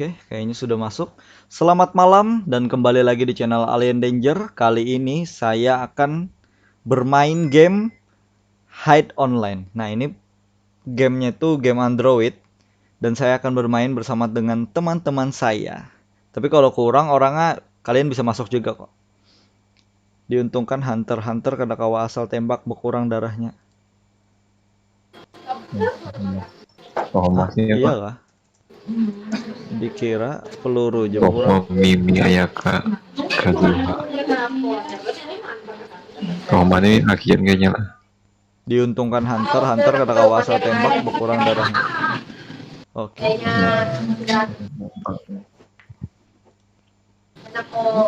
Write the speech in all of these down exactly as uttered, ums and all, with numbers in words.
Oke, kayaknya sudah masuk. Selamat malam dan kembali lagi di channel Alien Danger. Kali ini saya akan bermain game Hide Online. Nah, ini gamenya itu game Android dan saya akan bermain bersama dengan teman-teman saya. Tapi kalau kurang orangnya, kalian bisa masuk juga kok. Diuntungkan hunter-hunter kada kawa asal tembak, bekurang darahnya. Oh, maksudnya apa? Iyalah. Dikira peluru aja Oh, kurang. Mimi Ayaka Kazuha. Oh, mana ini akhirnya lah. Diuntungkan hunter, hunter kada kawa asal tembak, bekurang darahnya. Oke,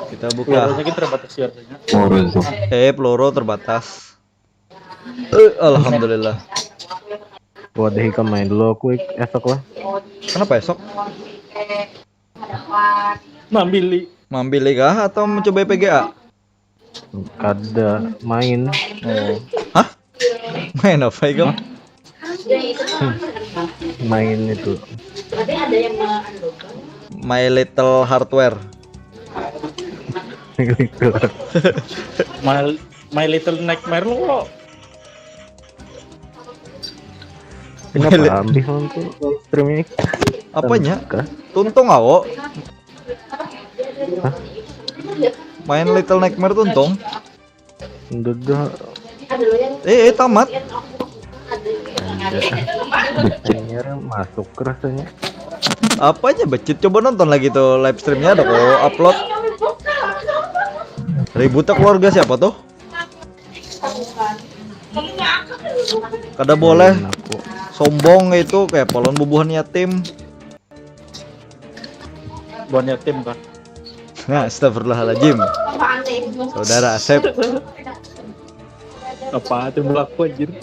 kita buka. Pelurunya kita terbatas ya harusnya. Muruzu. Eh, peluru terbatas. Eh, alhamdulillah. Wadah ikam main dulu aku ik- esok lah. Kenapa esok? Mambili. Mambili kah atau mencoba P G A? Kada main. Oh. Hah? Main apa itu? Main itu. My Little Hardware. My, My Little Nightmare lo. Kenapa habis untuk streaming? Apanya? Kah? Tuntung awo. Main Little Nightmare tuntung. Udah Eh, eh tamat. Kayaknya masuk rasanya. Apanya becit? Coba nonton lagi tuh live streamnya, ada kok upload. Ributnya keluarga siapa tuh? Kada boleh Main aku. Sombong itu kayak polon bubuhan yatim. Buahnya tim kan. Nah, astagfirullahaladzim. Saudara Asep. Apa tuh berlaku anjir?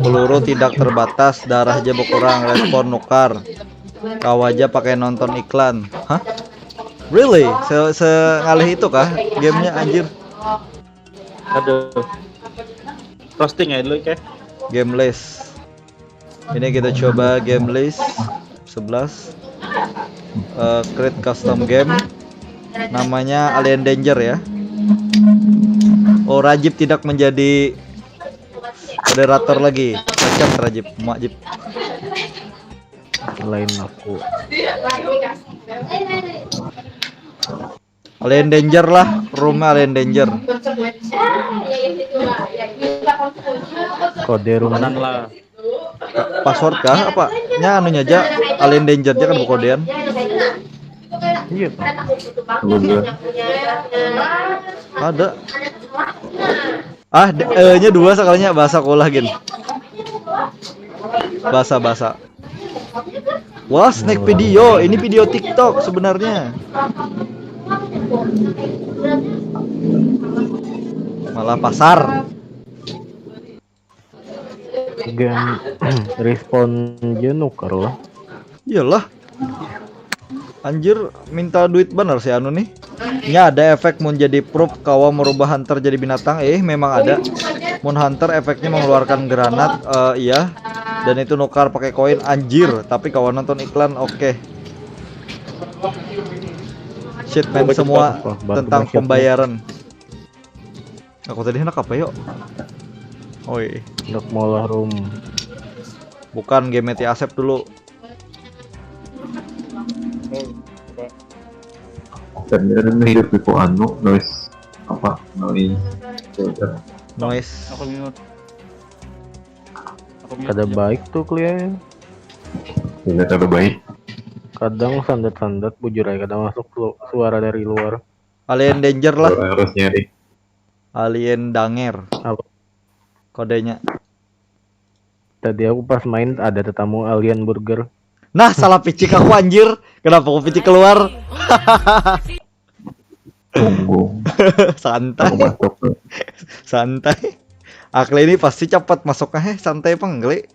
Peluru tidak terbatas, darah aja berkurang, respon nukar. Kau aja pakai nonton iklan. Hah? Really? Se sengalih itu kah gamenya, anjir? Aduh. Roasting ya dulu kayak. Game list. Ini kita coba game list sebelas. Eh, create custom game. Namanya Alien Danger ya. Oh, Rajib tidak menjadi moderator lagi. Pecat Rajib, Majib. Lain aku. Alien Danger lah, roomnya Alien Danger. Kode rumah. Kanan lah. Password kah apa? Nya anunya aja, Alien Danger aja kan bukodean. Iya, Pak. Google. Ada. Ah, d- eh, nya dua sekalinya bahasa kulah gin. Bahasa bahasa. Wah, snack video. Ini video TikTok sebenarnya. Malah pasar. Game respon je nuker lah. Iyalah. Anjir, minta duit bener si anu nih. Nya ada efek mun jadi proof kawa merubah hunter jadi binatang. Eh, memang ada. Mun hunter efeknya mengeluarkan granat, eh, iya. Dan itu nukar pakai koin, anjir. Tapi kawa nonton iklan, oke. Shit man, semua Apa? Bantu tentang banget, shit man. Pembayaran. Aku tadi hendak apa yuk? Oi, Hendak molah room. Bukan, game ti Asep dulu. Dan dia ada hidup itu anu noise apa noise filter. Noise. Aku mute. Aku mute. Kada baik tuh kalian. Tidak ada baik. Kadang sandat-sandat bujur aja kada masuk su- suara dari luar. Alien Danger lah. Orang harus nyari. Alien Danger. Apa? Kodenya. Tadi aku pas main ada tetamu alien burger. Nah, salah picik aku anjir. Kenapa aku picik keluar? Tunggu. Aku Santai, masuk tuh. Santai. Akli ini pasti cepat masuknya, heh, santai penggeli.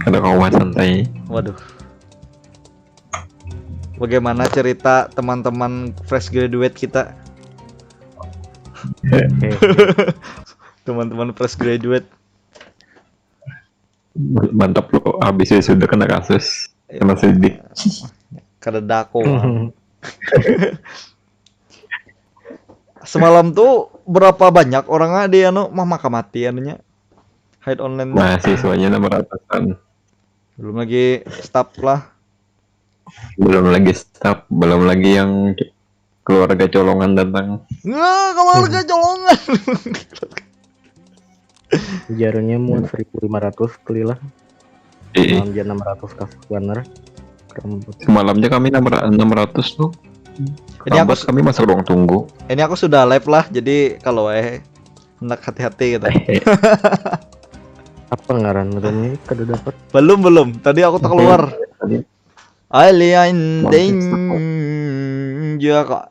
Ada kawan santai. Waduh. Bagaimana cerita teman-teman fresh graduate kita? Eh, Teman-teman fresh graduate. Mantap lo, habis wisuda kena kasus. Sama sedih. Kada daku. Semalam tuh berapa banyak orangnya di anu mah maka mati anunya. Hide online tuh. Mahasiswanya enam ratusan. Belum lagi staff lah. Belum lagi staff, belum lagi yang keluarga colongan datang. Nggak, keluarga colongan. Ujarnya mau seribu lima ratus kelilah. Ih, Malam jam enam ratus kasus banar. Rambut. Semalamnya kami enam ratus tuh. Ini aku Lambat kami masuk ruang tunggu. Ini aku sudah live lah, jadi kalau eh hendak hati-hati gitu. Apa ngaran room ini kada dapat? Belum belum. Tadi aku tak keluar. Tadi Alien danger kok.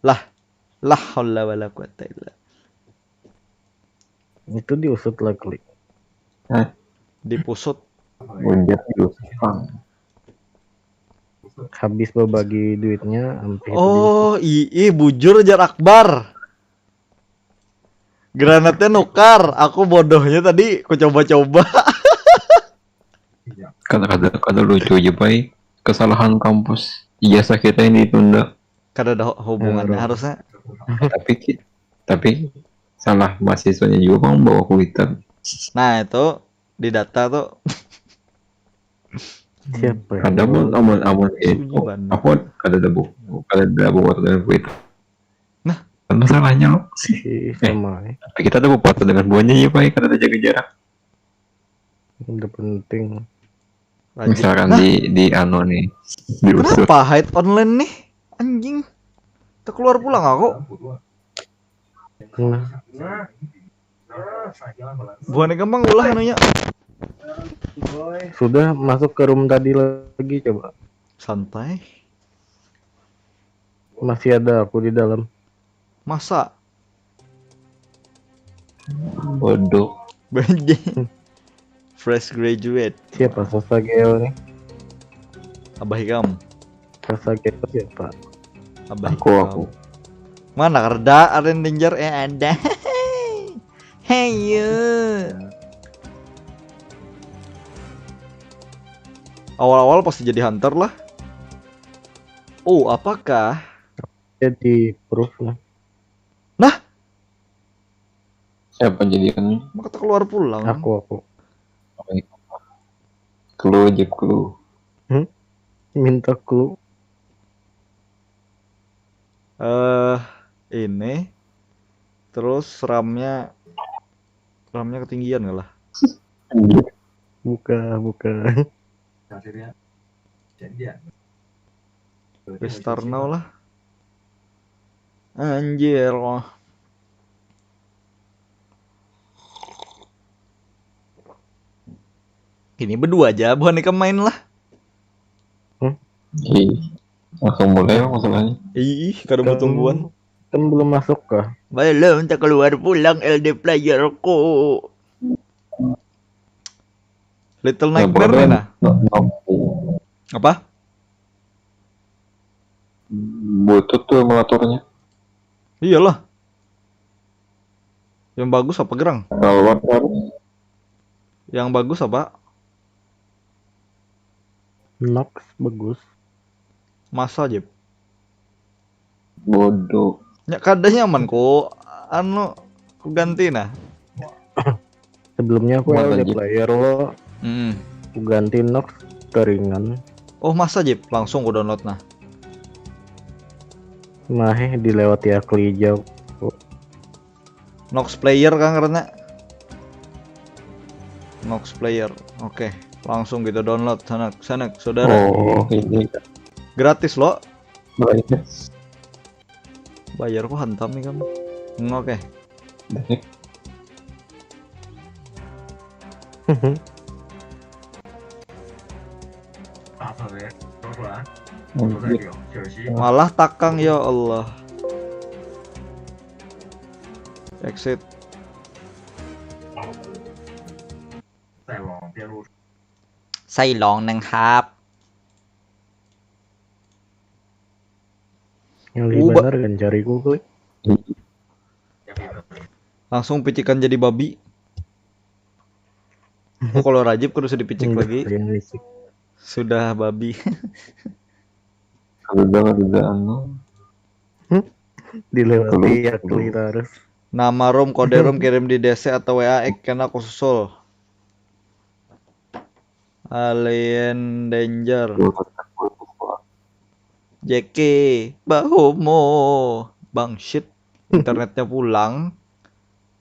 Lah, lah haula wala quwata illa. Itu diusut lah klik. Hah? Dipusut. Bujat diusut. Habis berbagi duitnya hampir Oh, ii bujur jar Akbar. Granatnya nukar, aku bodohnya tadi ku coba-coba. Kada kada kada lucu aja pai. Kesalahan kampus. Ijazah kita yang ditunda. Kada ada hu- hubungannya Aduh. Harusnya. Tapi ki- tapi salah mahasiswanya juga bang bawa kuitan. Nah itu di data tuh Siapa ya? Ada pun amun amun itu Sujiban. Apa kada ada buku kada ada buku dengan kuitan. Nah. Kan masalahnya lo. Si sama ya. Tapi kita ada buku dengan buahnya ya pai kada ada jaga jarak. Udah penting. Rajin. Misalkan Nah, di di anu nih diusut. Kenapa hide online nih? Anjing. Terkeluar pulang aku. Nah, Buahnya gampang ulah anunya. Sudah masuk ke room tadi lagi coba. Santai. Masih ada aku di dalam. Masa? Bodoh. Banjing. Fresh graduate. Siapa Sasageo nih? Abah ikam. Sasageo siapa? Abah Aku ikam. Aku. Mana kerja Aren Danger eh ada. Hey you. Awal-awal pasti jadi hunter lah. Oh, apakah? Jadi proof lah. Nah, Siapa jadi anu? Maka tak keluar pulang. Aku aku. Clue aja clue. Minta clue. Eh, ini terus ramnya ramnya ketinggian nggak lah? Buka buka. Restart now lah. Anjir. Wah. Ini berdua aja buhan ikam main lah. Ih, langsung mulai masalahnya. Ih, kada mau tungguan. Kan belum masuk kah? Belum tak keluar pulang L D playerku. Little Nah, Nightmare boleh. Nih nah. No, no. Apa? Butut tuh emulatornya. Iyalah. Yang bagus apa gerang? Kalau harus Yang bagus apa? Nox bagus. Masa Jep. Bodoh. Ya kada nyaman ku anu ku ganti nah. Sebelumnya aku Mana L D Jep? player lo, Hmm. aku ganti Nox keringan. Oh masa Jep langsung ku download nah. Nah, eh, dilewati akli jauh. Nox player kan karena Nox player. Oke, langsung kita download sana sana saudara. Oh, ini Gratis lo. Baik. Bayar kok hantam nih kamu. Hmm, Oke. Baik. Malah takang ya Allah. Exit. Sailong neng hap. Yang lebih Uba- benar kan cariku klik. Langsung picikan jadi babi. Oh, kalau Rajib kudu usah dipicik lagi. Yang licik. Sudah babi. Kada, kada anu. Dilewati Belum, ya kali belum. Tarus. Nama room, kode room kirim di D C atau W A ek kena aku susul. Alien Danger. Jeki bahomo. Bangshit. Internetnya pulang.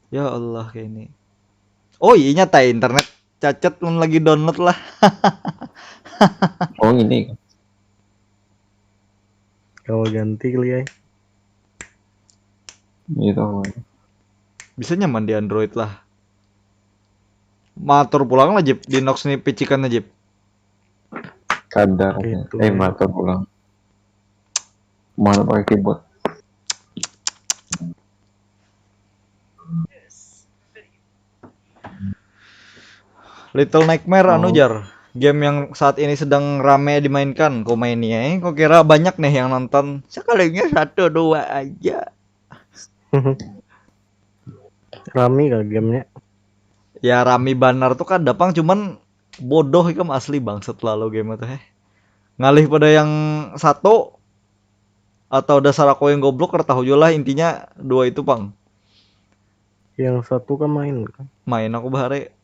Ya Allah, kayak ini. Oh iya, nyata internet cacat, mun lagi download lah. Oh, ini. Kalau ganti kali ya. Gitu. Bisa nyaman di Android lah. Matur pulang lah, Jip, di Nox nih picikan aja, Jip. Kada. Gitu. Eh, matur pulang. Mana pakai keyboard? Little Nightmare anu Oh. jar. Game yang saat ini sedang rame dimainkan. Kau main nih, eh. Kau kira banyak nih yang nonton? Sekalinya satu dua aja. Rami kah gamenya? Ya rami banar tuh kada pang, cuman bodoh ikam asli, bangsat lalu game itu, heh. Ngalih pada yang satu atau dasar aku yang goblok, kada tahu juga lah, intinya dua itu pang. Yang satu kan main kan? Main aku bahari.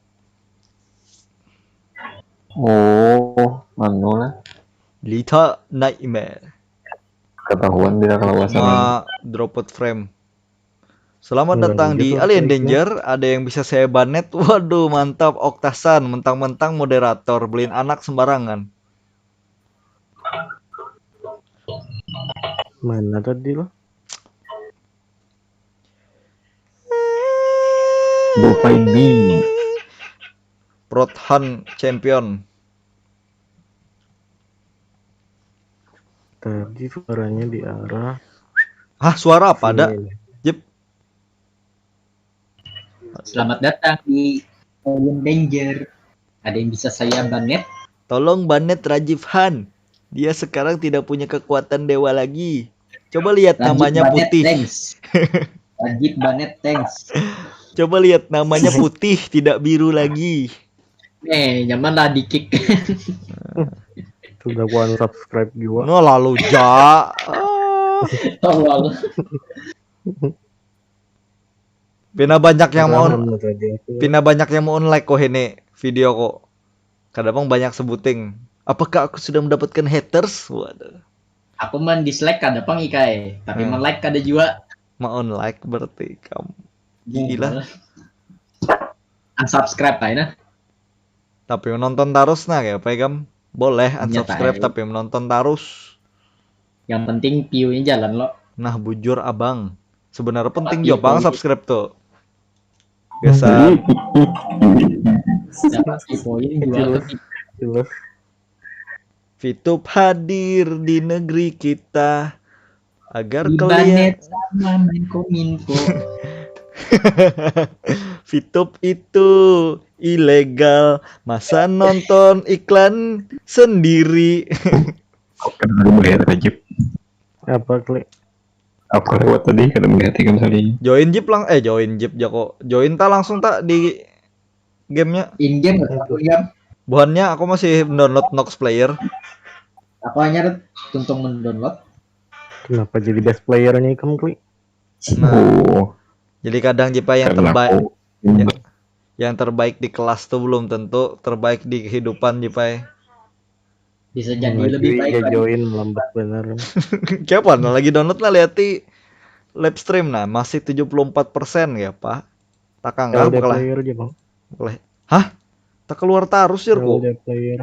Oh, anu lah. Little Nightmare. Ketahuan dia kalau Ma dropped frame. Selamat Enggak datang di begitu Alien triknya. Danger. Ada yang bisa saya banet? Waduh, mantap, Oktasan. Mentang-mentang moderator, beliin anak sembarangan. Mana tadi lo? Bukan ini. Prothan Champion. Tadi suaranya di arah Hah, suara apa ada? sini. Jep. Selamat datang di Alien Danger. Ada yang bisa saya banet? Tolong banet Rajiv Han. Dia sekarang tidak punya kekuatan dewa lagi. Coba lihat Rajiv namanya banet, putih. Thanks. Rajiv banet, thanks. Coba lihat namanya putih, tidak biru lagi. Eh, nyaman lah di-kick. Sudah gua unsubscribe juga. Nah, lalu ja. Ah. Tolol. Pina banyak yang mau Paham tadi aku. Pina banyak yang mau like kok ini video kok. Kadang banyak sebuting. Apakah aku sudah mendapatkan haters? Waduh. Aku man dislike kada pang ikai, tapi Hmm. man like kada jua. Mau like berarti kamu. Gila. Unsubscribe aja nah. Tapi menonton terus nah kayak apa ya, Gam? Boleh Iya, unsubscribe tai. Tapi menonton terus. Yang penting view-nya jalan lo. Nah, bujur abang. Sebenarnya penting Tapi juga bang poin- subscribe tuh. Biasa. Dapat poin dua Jelas. ketik. Jelas. Fitup hadir di negeri kita agar Di kalian banet sama Menkominfo. Fitup itu ilegal, masa nonton iklan sendiri. Kok kada melihat Rajiv? Apa klik? Aku lewat tadi kada melihat ikam tadi. Join Jip lang eh join Jip jako. Join ta langsung ta di gamenya. In game nggak apa ya? Buhannya aku masih download Nox Player. Apa hanya tuntung mendownload? Kenapa jadi best player-nya ikam klik? Nah, Oh, jadi kadang Jipa yang karena terbaik aku ya, yang terbaik di kelas tuh belum tentu terbaik di kehidupan Jipa. Bisa jadi Lagi lebih baik ya lagi. Join lambat bener. Siapa nah lagi download nah lihat di live stream nah masih tujuh puluh empat persen ya Pak. Takang kah L D bakal player aja bang. Boleh. Hah? Tak keluar terus ya kok. L D player.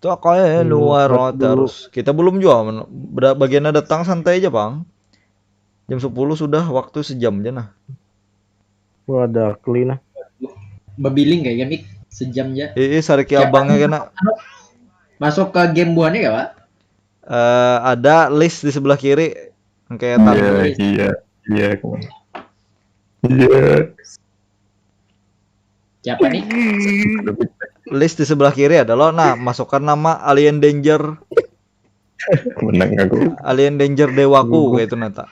Tuh aku aja Hmm, luar buat dulu. Terus. Kita belum juga men- beda- bagiannya datang santai aja bang. Jam sepuluh sudah waktu sejam aja nah. Wah ada Akli nah. Bebiling kayak mik sejam ya. Eh, eh sariki Siapa? Abangnya kena. Masuk ke game buahnya gak pak? Eh, ada list di sebelah kiri. Yang kayak Iya, tadi. iya, iya, kawan. Iya. Siapa nih? List di sebelah kiri ada lo. Nah, masukkan nama Alien Danger, Menang aku. Alien Danger Dewaku Gua- kayak itu nata.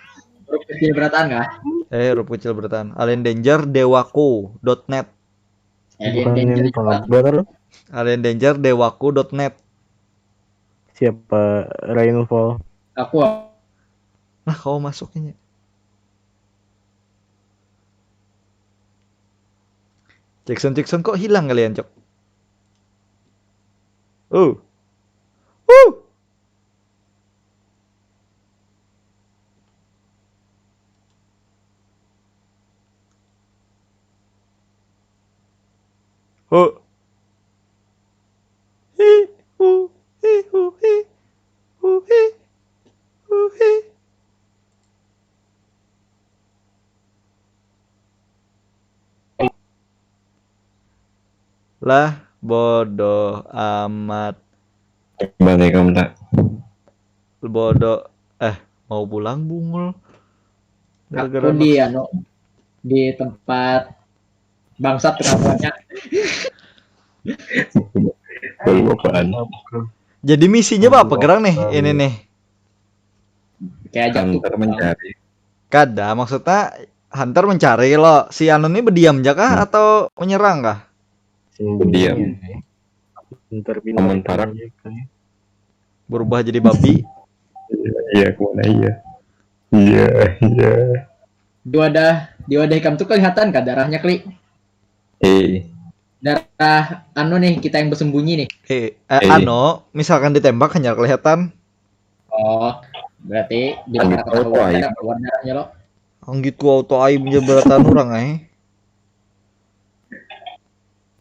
Huruf kecil berataan kah? Eh, huruf kecil bertahan. Alien Danger Dewaku dot net. Alien Bukan Danger yang juga. Faber. Alien Danger, dewaku dot net. Siapa? Rainfall. Aku Nah, kau masuknya. Jackson, Jackson, kok hilang kalian, Cok? Oh. Uh. Huh. Hi, hu, hi, hu, hi. Hu, hi. Hu, hi. Lah, bodoh amat. Balik kamu tak? Bodoh. Eh, mau pulang bungul. Aku di anu di tempat bangsat ketahuannya. Baru apaan? Jadi misinya apa gerang nih ini nih? Kayak ajak tuh. Hunter mencari. Kada, maksudnya Hunter mencari lo. Si anu nih berdiam aja kah atau menyerang kah? Diam. Hunter Aman parak. Berubah jadi babi. Iya, kemana iya? Iya, iya. Di wadah di wadah ikam tuh kelihatan kah darahnya, Kli? Eh, Darah anu nih, kita yang bersembunyi nih. Eh, eh, anu, misalkan ditembak hanya kelihatan. Oh, berarti di Kan mana itu ketahuan aib. Ada keluar darahnya lo. Anggit ku auto aim aja beratan orang eh.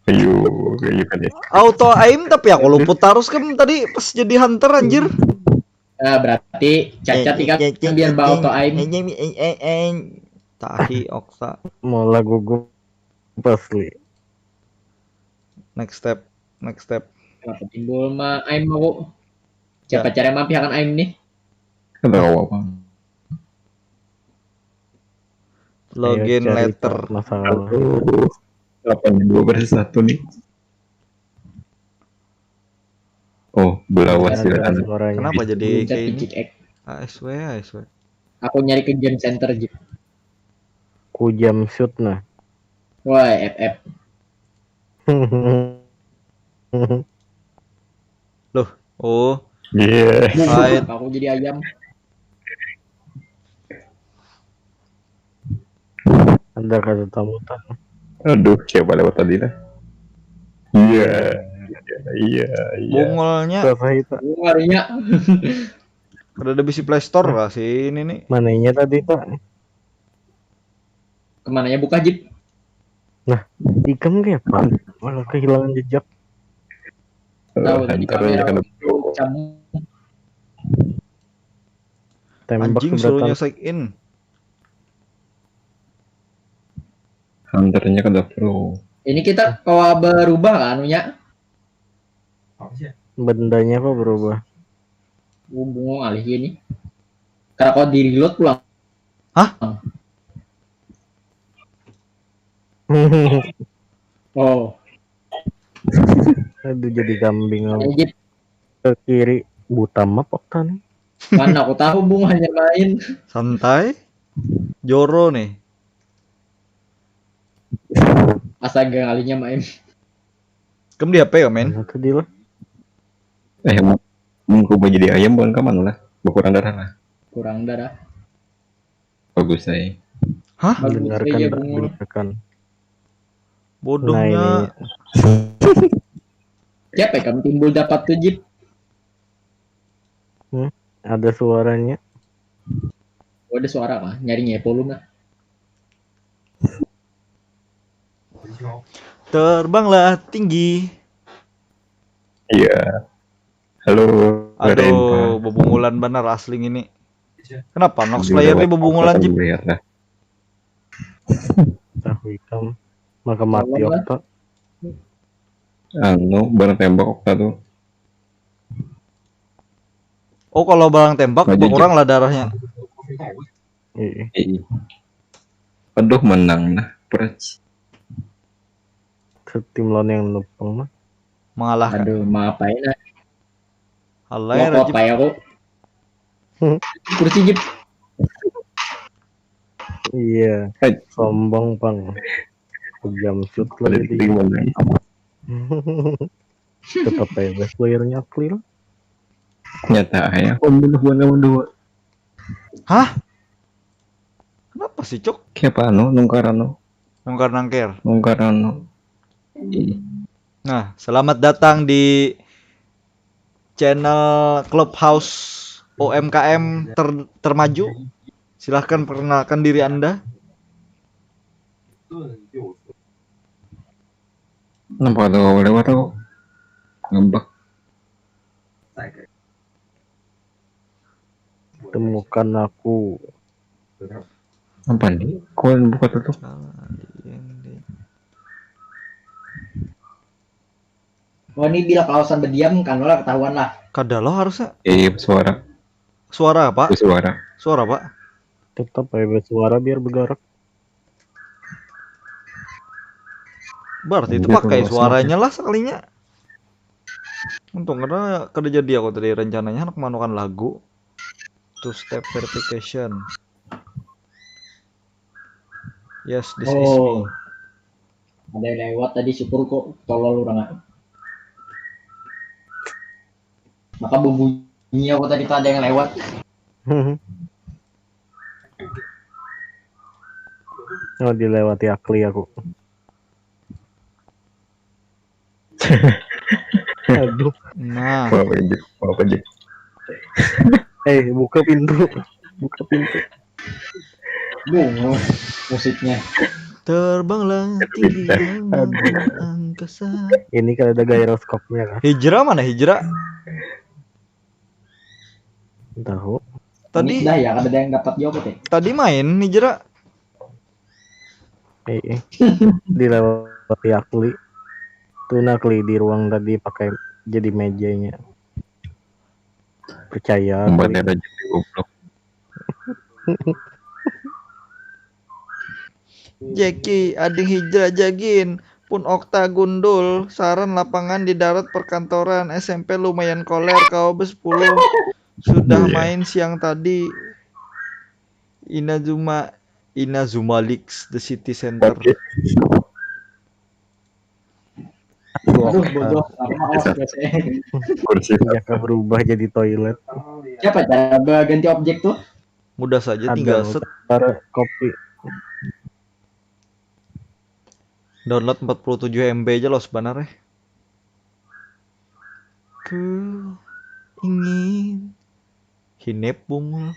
Ayo, ayo kan ya. Auto aim tapi aku luput terus kan tadi pas jadi hunter anjir. Nah, berarti cacat ikan biar bawa auto aim. Tahi oksa. Mau lagu gue pas li. Next step, next step. Kenapa timbul mah aim aku? Siapa cara mampihakan aim nih? Kan tahu apa? Login Ayo, cari letter. Masalah. Aduh, delapan dua versus satu nih. Oh, belawas Ada silakan. Suaranya. Kenapa jadi Pencet kayak ini? Picik X. A S W, A S W. Aku nyari ke game center, Jip. Ku jam shoot nah. Wah, F F. Oh, Iya. Ait. Aku jadi ayam. Ada kata tamu tak? Aduh, siapa lewat tadi lah? Iya. Iya, iya. Bungulnya Susah itu. Warnanya kada ada bisi Play Store lah si ini nih. Mananya tadi tak? Kemananya buka, Jip? Ikam kayak apa? Malah kehilangan jejak. Tahu Eh, tadi Hunter kamera aja kan. Kamu Tembak Anjing seberatan. Suruhnya sign in. Hunternya kada pro. Ini kita kawa berubah kan anunya? Bendanya kok berubah. Oh, bungul alih gini. Karena kalau di reload pulang. Hah? Oh, Aduh, jadi kambing aku. Jip, Ke kiri buta map Okta nih. Mana aku tahu, Bung, hanya main. Santai. Joro nih. Astaga, ngalinya main. Kamu di H P ya, men? Mana tadi lah? Eh, mau mau berubah jadi ayam bukan kamu lah. Berkurang darah lah. Kurang darah. Bagus saya. Hah? Bagus, Dengarkan iya, tak Bung. dengarkan. Bodohnya. Nah, Siapa ya kamu timbul dapat tuh, Jip? Ada suaranya. Oh, ada suara mah, nyari ngepo lu mah. Terbanglah tinggi. Iya. Halo. Aduh, bebungulan benar asli ini. Kenapa Nox player ini bebungulan, Jip? Tahu ikam. Maka mati Tolong lah. Okta. Anu, barang tembak Okta tuh. Oh, kalau barang tembak Maju, berkurang lah darahnya. Iya. Iya. Aduh, menang nah. Pres. Tim lawan yang nupang mah. Mengalahkan. Aduh, maaf aja nah. Alay, Wah, Rajib. apa ya aku? Kursi, Jip. Iya. Hai. Sombong pang. Jam shoot lagi Politik di. Menang. Tetap aja best playernya Akli lah. Nyata aja aku bunuh buat kamu dua. Hah? Kenapa sih, Cuk? Siapa anu nungkar anu Nungkar nangkir. Nungkar anu. Ih, Nah, selamat datang di channel Clubhouse O M K M ter- termaju. Silahkan perkenalkan diri Anda. Kenapa tuh lewat tuh? Ngebug. Temukan aku. Apa nih? Kau yang buka tutup? Oh, ini bila kawasan berdiam kan lah, ketahuan lah. Kada lo harusnya. Iya, bersuara. Suara apa? Bersuara. Suara apa? Tetap aja bersuara biar bergerak. Berarti itu Iya, pakai kalau suaranya lah sekalinya. Untung karena kada jadi aku tadi rencananya anak manukan lagu. Two step verification. Yes, this is me. Oh. Ada yang lewat tadi, syukur kok tolol orang. Maka berbunyi aku tadi tuh ada yang lewat. Oh, dilewati Akli aku. Aduh. Nah, Mau apa aja? Mau apa aja? Eh, buka pintu. Buka pintu. Bunyi musiknya. Terbanglah tinggi dalam angkasa. Ini kalau ada gyroskopnya kan. Hijrah mana Hijrah? Tahu. Tadi Dah ya, ada yang dapat jawab teh. Tadi main Hijrah. Eh, eh. Dilewati Akli. Tuh Akli di ruang tadi pakai jadi mejanya. Percaya. Obatnya rajin goblok. Jeki, ading Hijrah jagin. Pun Okta gundul, saran lapangan di darat perkantoran S M P lumayan koler kawa bersepuluh. Sudah Iya. Main siang tadi. Inazuma Inazuma Leaks the City Center. Oke. Aduh, bodoh. Apa mau awas biasa. Kursi. Jaka berubah jadi toilet. Siapa cara ganti objek tuh? Mudah saja Ada tinggal set Para kopi. Download empat puluh tujuh M B aja loh sebenarnya. Ku ingin Hinep bungul.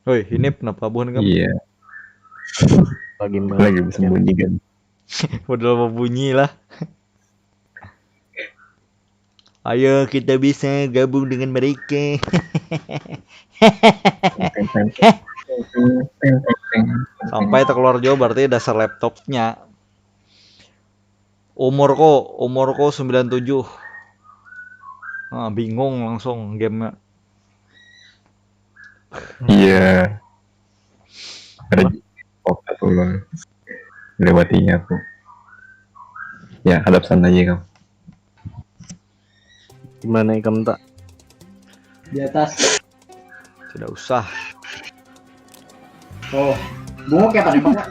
Hoi, Hinep kenapa buhan kamu? Iya. Lagi Lagi bersembunyi kan. Modal mau bunyi lah. Ayo kita bisa gabung dengan mereka. Sampai tak keluar jauh berarti dasar laptopnya. Umurku, umurku sembilan tujuh. Ah, bingung langsung gamenya. Iya. Ada oke tuh lewatinya aku. Ya, hadap sana aja kamu. Gimana ikam tak? Di atas. Tidak usah. Oh, bungo kayak apa nih, Pak?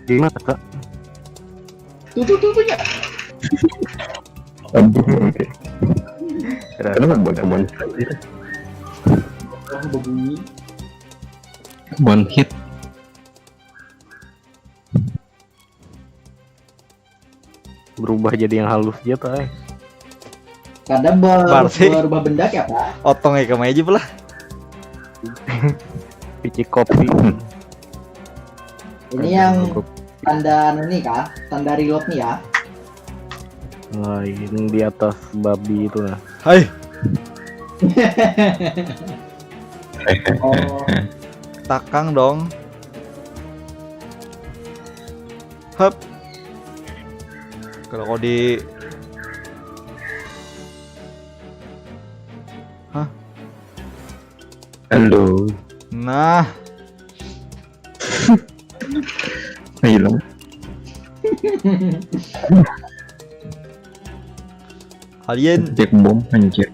Gimana kak? Tuh, tuh, tuh, tuh, ya. Aduh, oke. Kenapa buat teman sekali? Oh, berbunyi. One hit. Berubah jadi yang halus aja tay. Kada ber Berarti- berubah benda kayak apa? Otong ya kamu aja lah. Biji kopi. Ini yang tanda anu nih kah? Tanda reload nih ya. Lain di atas babi itu nah. Hai, Oh, takang dong. Hep. Kalau kau di Halo. Nah, Hilang. kalian Cek bom anjir.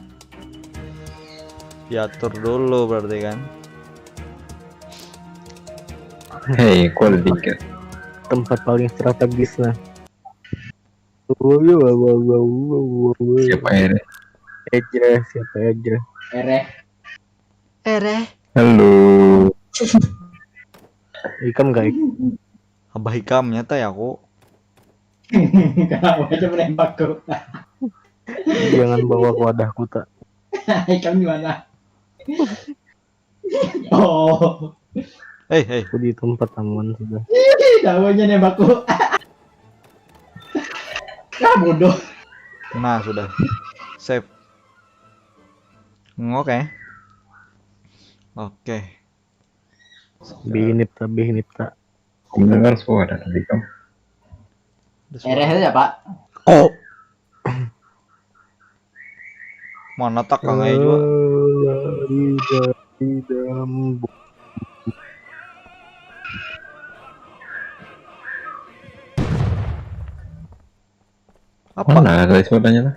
diatur dulu berarti kan. Hei, kau tiga. Tempat paling strategis nah. Siapa ini? Aja, siapa aja? Ereh. Ereh. Halo. Ikam gak? Abah ikam nyata ya aku. Kenapa aja menembak kok? Jangan bawa ke wadahku tak. Ikam di mana? Oh. Hei, hei. Aku di tempat aman sudah. Ih, tahunya nembakku. Ah, bodoh. Nah, sudah. Save. Oke. Oke. Bihinip ta, bihinip ta. Aku mendengar suara tadi, Kang. Ereh aja, Pak. Oh. Mana tak kangai jua? Lari dari dambuk. Apa? Mana tadi suaranya lah?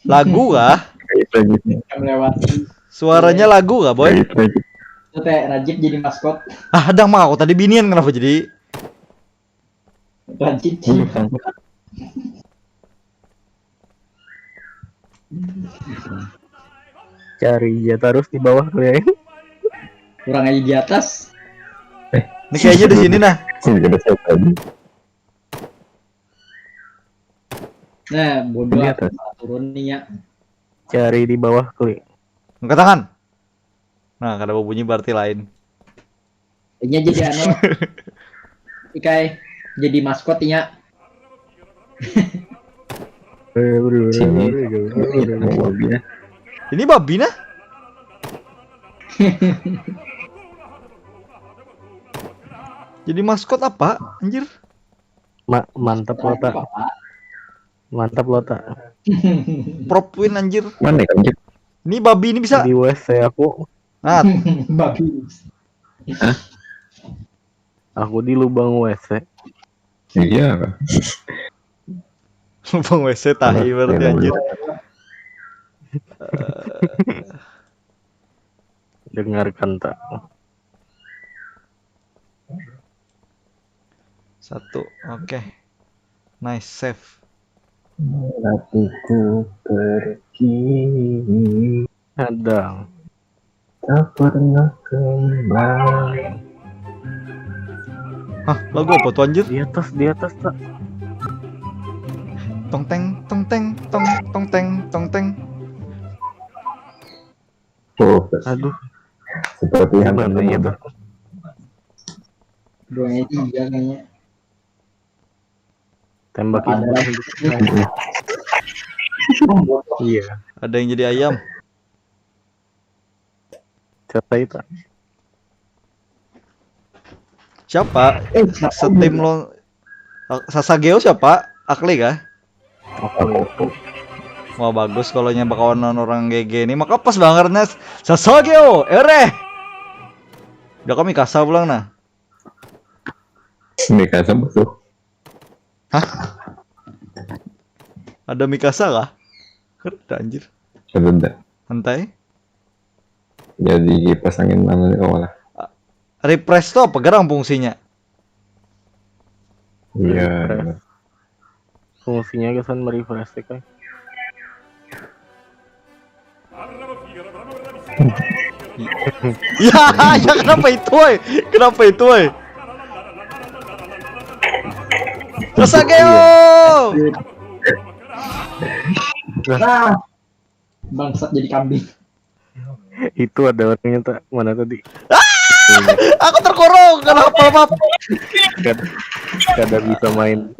Lagu kah? Kayak gitu. Melewati. Suaranya lagu kah, Boy? Kayak gitu. Itu teh Rajib jadi maskot. Ah, ada mah aku tadi binian kenapa jadi Rajib. Iya, kan. Cari ya terus di bawah kalian. Kurang aja di atas. Eh, ini kayaknya di sini nah. Sini ada saya tadi. Nah, bodoh. Di atas. Turun nih ya. Cari di bawah kali. Angkat tangan. Nah, kada berbunyi berarti lain. Inya jadi anu. Ikai jadi maskot inya. Sini. Ini babi nah. Ini babi nah? Jadi maskot apa? Anjir. Ma mantap lo tak. Mantap lo tak. Prop win anjir. Mana ya, anjir? Ini babi ini bisa. Di W C aku. Nah. Babi. Hah? Aku di lubang W C. Iya. Lubang W C tahi berarti anjir. Dengarkan tak? Satu, oke. Nice save. Hatiku pergi. Hadang. Tak pernah kembali. Hah, lagu apa tuh anjir? Di atas, di atas tak. Tong teng, tong teng, tong, tong teng, tong teng. Oh, aduh. Seperti yang gimana ya tuh? Duanya tiga kayaknya. Tembak ibu. Iya. Ada yang jadi ayam. Siapa itu? Siapa? Eh, siapa? Setim lo. Sasageo siapa? Akli kah? Aku. Wah, bagus kalau nya bakawan lawan orang G G ini. Maka pas banget, Nes. Sasageo, ereh. Udah kami kasar pulang nah. Ini kasar tuh. Hah? Ada Mikasa kah? Kada, anjir. Kada ada. Santai. Jadi kipas angin mana nih, kawan? Refresh tuh apa garang fungsinya? Iya. Refresh. Fungsinya kesan merefresh kan. Ya, ya, kenapa itu, woi? Kenapa itu, woi? Sasageo! Nah, bangsat jadi kambing. Itu ada orangnya tak? Mana tadi? Aku terkurung, kenapa, Pap? Kada, kada bisa main.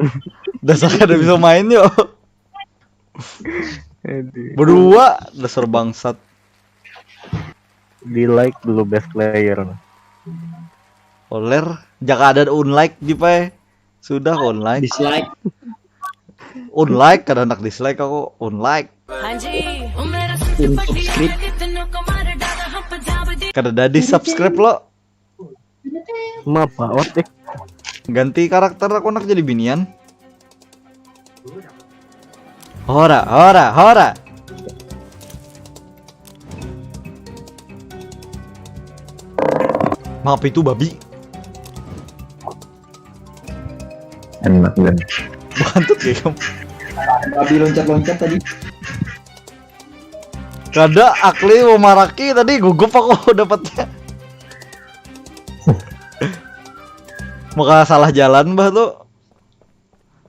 Dasar kada bisa main, yuk. Aduh. Berdua, dasar bangsat. Di like dulu best player. Oler, jaka ada unlike di pai. Sudah unlike. Dislike. Unlike, kada nak dislike aku, unlike. Unsubscribe. Kada ada di subscribe lo. Mapa otik. Ganti karakter aku nak jadi binian. Hora, hora, hora. Maaf itu babi. Enak dan Bukan tuh kayak kamu. Babi loncat-loncat tadi. Kada, Akli mau maraki tadi, gugup aku dapatnya. Muka salah jalan bah tuh.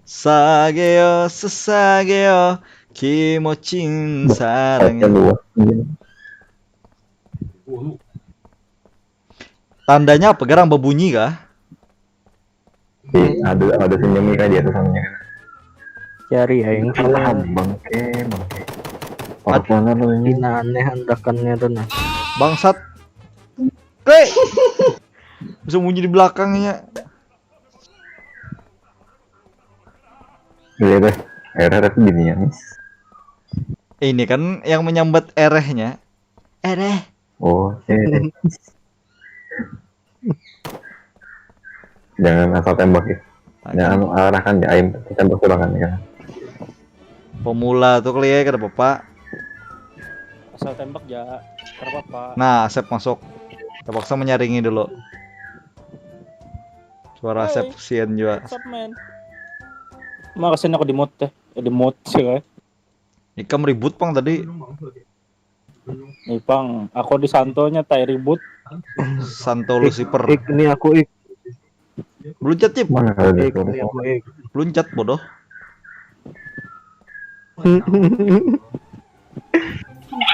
Sageo, sesageo, kimocin Baca sarang. Luas. Tandanya apa? Garang berbunyi kah? Di, ada ada senyumnya kan di atas namanya kan. Cari aing Ah, pina bangke, bangke. Parah banget lo ini. pina aneh andakannya tuh nah. Bangsat. Klik. Bisa bunyi di belakangnya. Iya deh. Akhirnya tapi gini ya. Ini kan yang menyambat erehnya. Ereh. Oh, eh. Jangan asal tembak ya. Jangan anu, arahkan ya, aim tembak silakan ya. Pemula tuh kali ya, kada apa-apa. Asal tembak ja, kada apa-apa. Nah, Asep masuk. Terpaksa menyaringi dulu. Suara Asep sian juga. What's up, man? Makasih aku di mute teh. Eh, di mute sih kan. Ikam ribut pang tadi. Nih pang, aku di santonya tai ribut. Santo Lucifer. Ik, ini aku ik. Belum chat, Cip. Mana ada di Ik, ini aku ik. Belum chat, bodoh.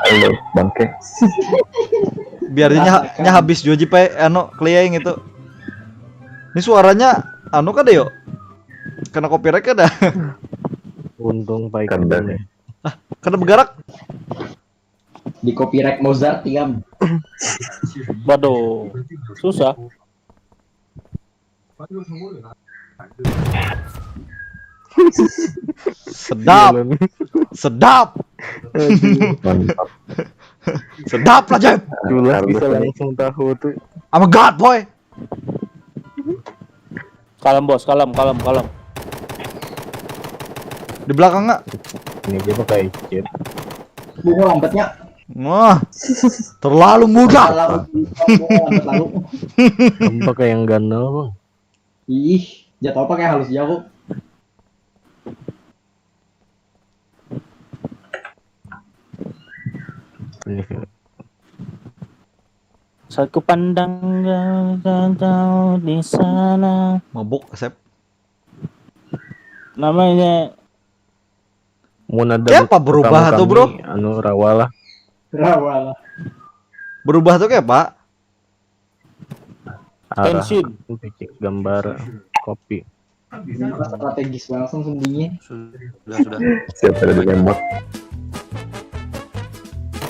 Halo, bangke. Biarnya nya, nya habis juga, Cip, eh, anu, klieng itu. Ini suaranya anu kada yo? Kena copyright kada? Untung baik Kada. Nih. Kada bergerak. Di copyright Mozart tiam. Waduh, susah. Sedap, Jalan. Sedap. Mantap. Sedap lah, Jep. Julas Harus bisa ini. Langsung tahu tuh. I'm a god, boy. Kalem bos, kalem, kalem, kalem. Di belakang nggak? Ini dia pakai chat. Bunga lambatnya. Wah, terlalu mudah. Kalau bunga lambat lalu. Kamu pakai yang ganal bang. Ih, jatuh pakai halus jago. Ini. Saat ku pandang kau, kau di sana. Mabuk, Asep. Namanya Mun ada Ya, apa berubah tuh, bro? Anu rawa lah. Rawa lah. Berubah tuh kayak apa? Arah Tensin. Picik gambar kopi. Ini strategis banget langsung sembunyi. Sudah, sudah. Siapa ada ditembak?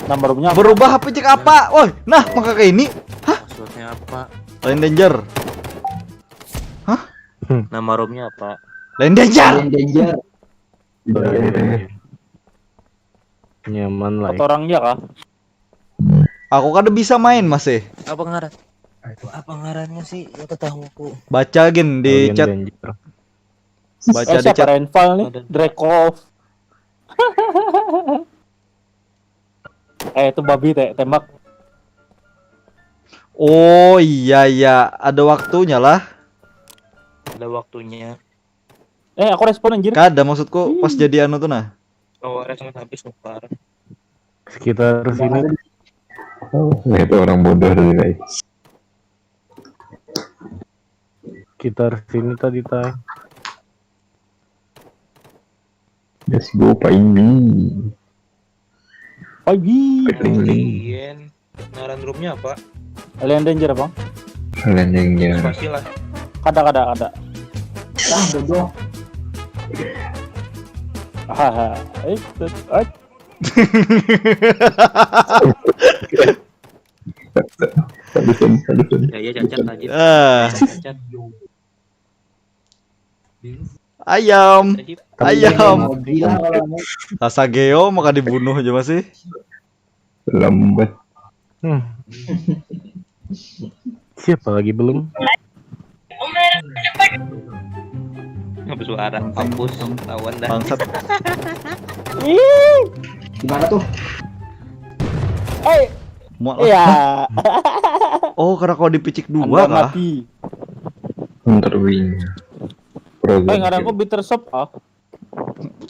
Nomornya Berubah apa cek apa? Woi, nah maka kayak ini. Passwordnya apa? Lain danger. Nama romnya apa? Lain danger. Alien danger. Iya, iya, iya. Nyaman lah. Atau orangnya kah? Aku kada bisa main masih. Apa ngaran? Apa ngarannya sih? Lo tahu aku. Baca gin di Alien chat. Danger. Baca Eh, di siapa chat. Renval nih? Ada. Drekov. Eh, itu babi teh, tembak. Oh iya iya, ada waktunya lah. Ada waktunya. Eh, aku respon anjir. Kada, maksudku pas jadi anu tuh nah. Oh, respon habis nukar. Sekitar sini, Oh, nah, itu orang bodoh tadi, guys. sekitar sini tadi tay. Let's go, Pak ini. Babi. Ini. Alien. Ngaran romnya apa? Alien Danger, Bang. Kalian yang ya. Pasti lah. Kada, kada, kada. Ah, bodoh. Haha. Eh, tet-, eh. Habisin, habisin. Ya, ya cacat aja. Eh, Cacat. ayam. Tadi Ayam. Gila kalau mau. Sasageo maka dibunuh aja masih. Lambat. Hmm. Siapa lagi belum? Apa suara kampus tahuan dah. Bangsat. Di mana tuh? Eh, Muat lah. iya. Oh, karena kalau dipicik dua Anda kah? Mati. Hunter Wing. Baik, ngaranku Bitter Sop ah.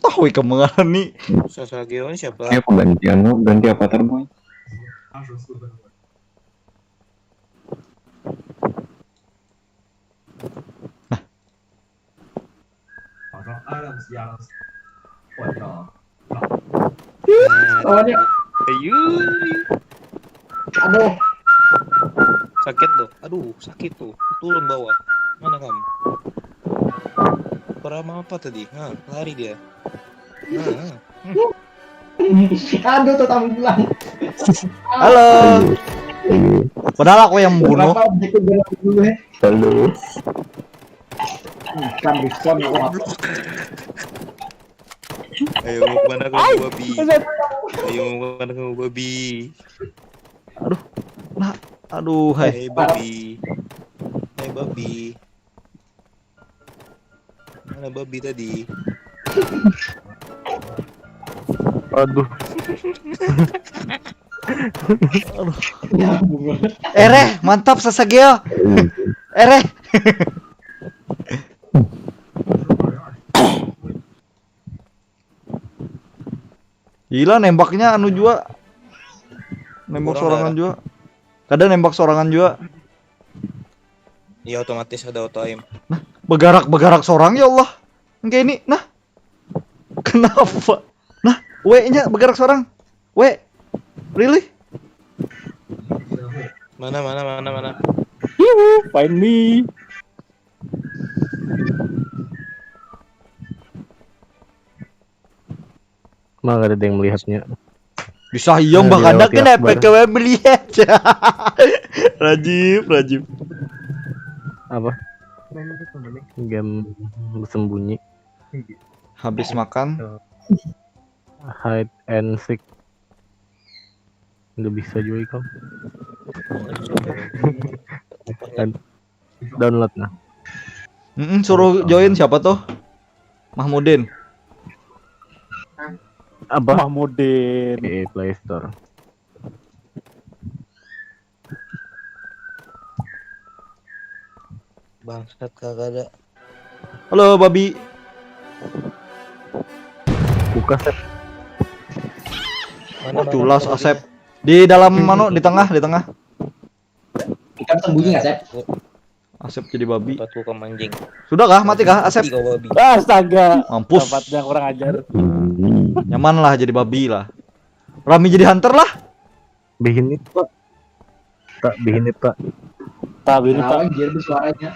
Tahu ikam mengarani. Sasageo ini siapa? Ini aku ganti anu, ganti avatar boy. Lawannya. Ayuy. Aduh. Sakit tuh. Aduh, sakit tuh. Turun bawah. Mana kamu? Pertama apa tadi? Hah, lari dia. Hah. Aduh, tetap pulang. Halo. Padahal aku yang membunuh. Berapa objek yang gerak dulu ya? Halo. Kan respon ya. Ayo mau kemana kamu babi? Ayo mau kemana kamu babi? Nah, aduh, hai. Hai babi. Hai babi. Mana babi tadi? Aduh. Ya, bunga. Ereh, mantap Sasageo. Ereh. Gila nembaknya anu jua. Nembak Kurang sorangan jua. Kada nembak sorangan jua. Iya otomatis ada auto aim. Begarak-begarak sorang ya Allah. Kayak ini. Nah. Kenapa? Nah, W-nya begarak sorang. W. Really? Mana mana mana mana. Yuhu, find me. Mah kada ada yang melihatnya. Bisa iya Nah, mbah kada dilewati kena Akbar. P K W melihat. Rajib, Rajib. Apa? Game bersembunyi. Habis makan. Hide and seek. Nggak bisa juga ikam. Dan download nah. Mm-mm, suruh join siapa tuh? Mahmudin. Apa? Mahmudin. Di Play Store. Bangsat kagak ada. Halo babi. Buka set. Mana mana Culas mana Asep. Di dalam mana? Di tengah, di tengah. Ikan sembunyi nggak, Sep? Asep jadi babi. Tempatku ke manjing. Sudah kah? Mati kah Asep? Kau babi. Astaga. Mampus. Tempatnya kurang ajar. Nyaman lah jadi babi lah. Rami jadi hunter lah. Bihin itu pak. Tak bihin itu pak. Tak ini Kenapa pak. Anjir, bersuaranya?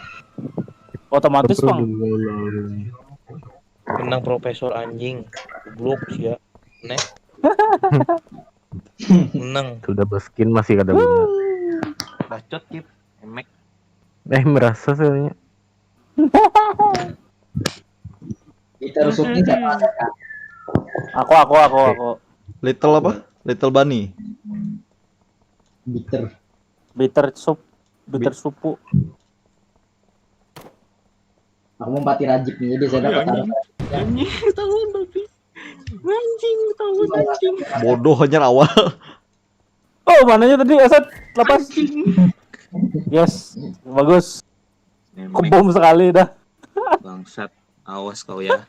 Otomatis bang. Menang profesor anjing. Goblok sia. Neh. Menang. Sudah berskin masih kada guna. Bacot kip. Emek. Eh merasa soalnya. Kita rusuknya siapa? Aku aku aku aku. Little apa? Little Bunny. Bitter. Bitter soup. Bitter supu. Aku mau mati rajib nih, jadi saya dapat taruh. Anjing ketahuan babi. Anjing ketahuan anjing. Bodoh hanya awal. Oh mananya tadi Asep lepas. Yes, bagus. Emek. Kebom sekali dah. Bangsat. Awas kau ya.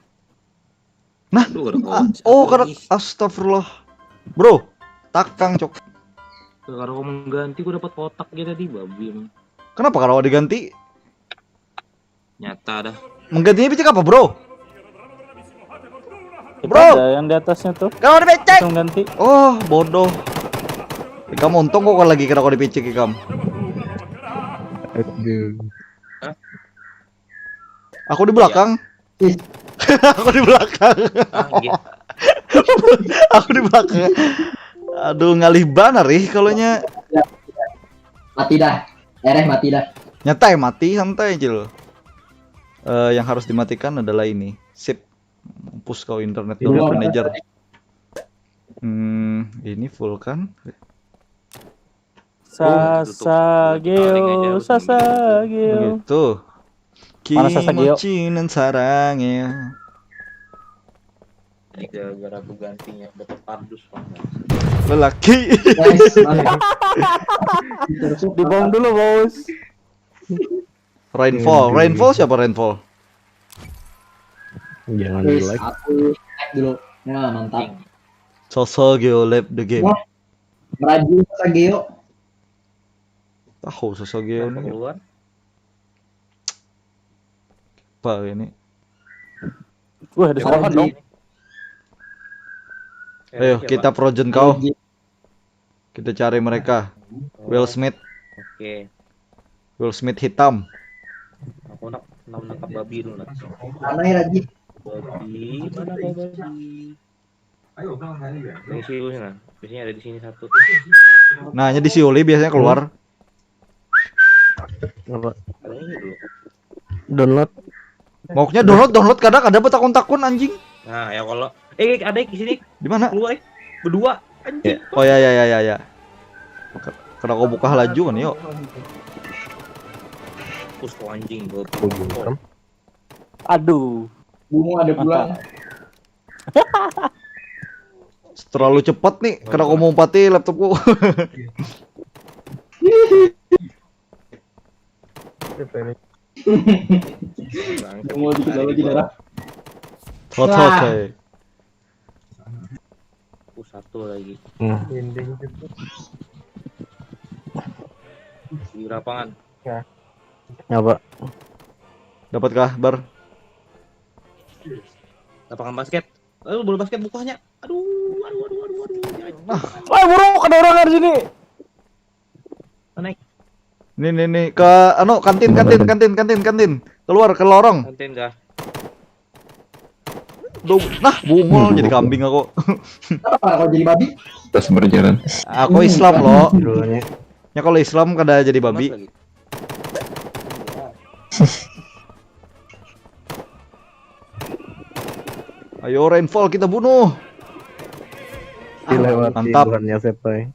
Nah. Aduh, udah Ah, kawan. oh Satu kada lagi. Astagfirullah. Bro, takang cok. Kalau aku mengganti aku dapat kotak aja tadi babi emang. Kenapa kalau diganti? Nyata dah. Menggantinya picik apa, bro? Itu Bro. Ada yang di atasnya tuh. Kalau dipicik. Langsung ganti. Oh, bodoh. Ikam untung kok lagi kena kau dipicik ikam. Aduh. Aku di belakang. Ih. Aku di belakang. Ah, iya. Aku di belakang. Aduh, ngalih banar ih kalau nya. Mati dah. Ereh mati dah. Nyantai mati santai aja lo. Eh, yang harus dimatikan adalah ini. Sip. Mampus kau internet Di download luar. manager. Hmm, ini full kan? Sasageo, Paling aja harus Sasageo. Gitu. Mana Sasageo? Kimochi nan sarang ya. Ini gara-gara aku gantinya dapat kardus bang. Lelaki. Guys, mantap. Kita rusuk. Dibom dulu bos. Rainfall. Rainfall siapa Rainfall? Jangan di Guys, like. Aku like dulu. Wah, mantap. Sosogeo lab the game. Wah. Merajin Sosogeo. Tahu Sosogeo ini Keluar. Apa ini? Wah, ada serangan dong. Ayo kita projen kau. Kita cari mereka. Will Smith. Oke. Will Smith hitam. Aku nak nak menangkap babi dulu nak. Mana ya lagi? Babi, mana kau babi? Ini sih lu sana. Biasanya ada di sini satu. Nah, hanya di Siuli biasanya keluar. Apa? Ada ini dulu. Download. Maunya download download kadang ada betakun-takun anjing. Nah, ya kalau eh ada di sini Di mana? Keluar eh. Berdua. Anjing. Oh ya ya ya ya ya. Ke- Kena kau buka laju kan yuk. Pus kau anjing bro. Bukan. Aduh. Bungo ada pulang. Terlalu cepat nih, kena kau mau umpati laptopku. Bungo dikit dulu aja darah. Hot hot coy. Aku satu lagi Nah, di lapangan. Apa? Dapatkah bar? Lapangan basket. Aduh, bola basket bukanya. Aduh, aduh, aduh, aduh, aduh. Jangan. Wah, burung ada orang di sini. Naik. Nih nih nih ke anu kantin kantin kantin kantin kantin. Keluar ke lorong. Kantin kah? Duh, nah bungul jadi kambing aku. Apa kalau jadi babi? Terus berjalan. Aku Islam loh. Dulunya. Ya kalau Islam kada jadi babi. Mas lagi. Ayo rainfall kita bunuh. Dilewati Mantap. Buhannya Sepai.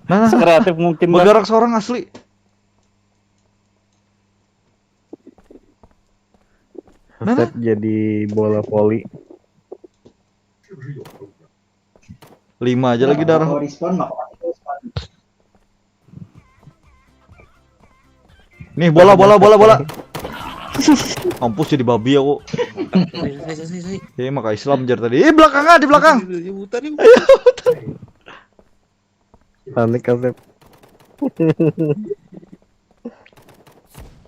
Nah, nah, nah. Sekreatif mungkin lah. Bergerak seorang asli. Nah, nah. Set jadi bola voli. Lima aja lagi darah. Kalau respon maka pasti respon. Nih bola bola bola bola. Mampus jadi babi aku. Saya, saya, saya, saya. Eh maka Islam jar tadi. Eh belakang ah di belakang. Dia mutar nih. Panik Asep.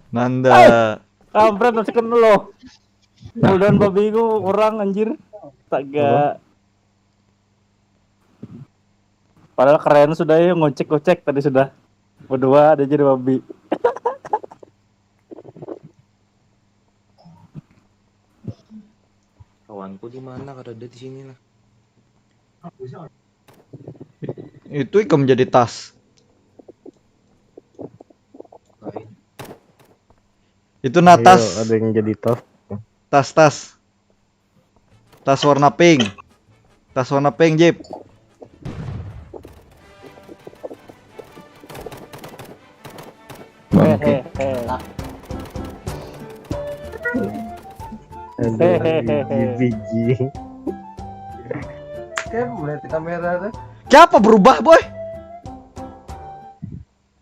Nanda. Kampret masih kena lo. Udah babi ku orang anjir. Astaga. Padahal keren sudah ya ngocek-ngocek tadi sudah. Berdua ada jadi babi. Kawanku di mana? Kada ada di sini lah. Itu ikam jadi tas. Lain. Itu natas. Ayo, ada yang jadi tas. Tas tas. Tas warna pink. Tas warna pink Jip. Bangke. Hehehe. Aduh, Hehehe. biji-biji. Kayak melihat kamera tuh. Siapa berubah boy?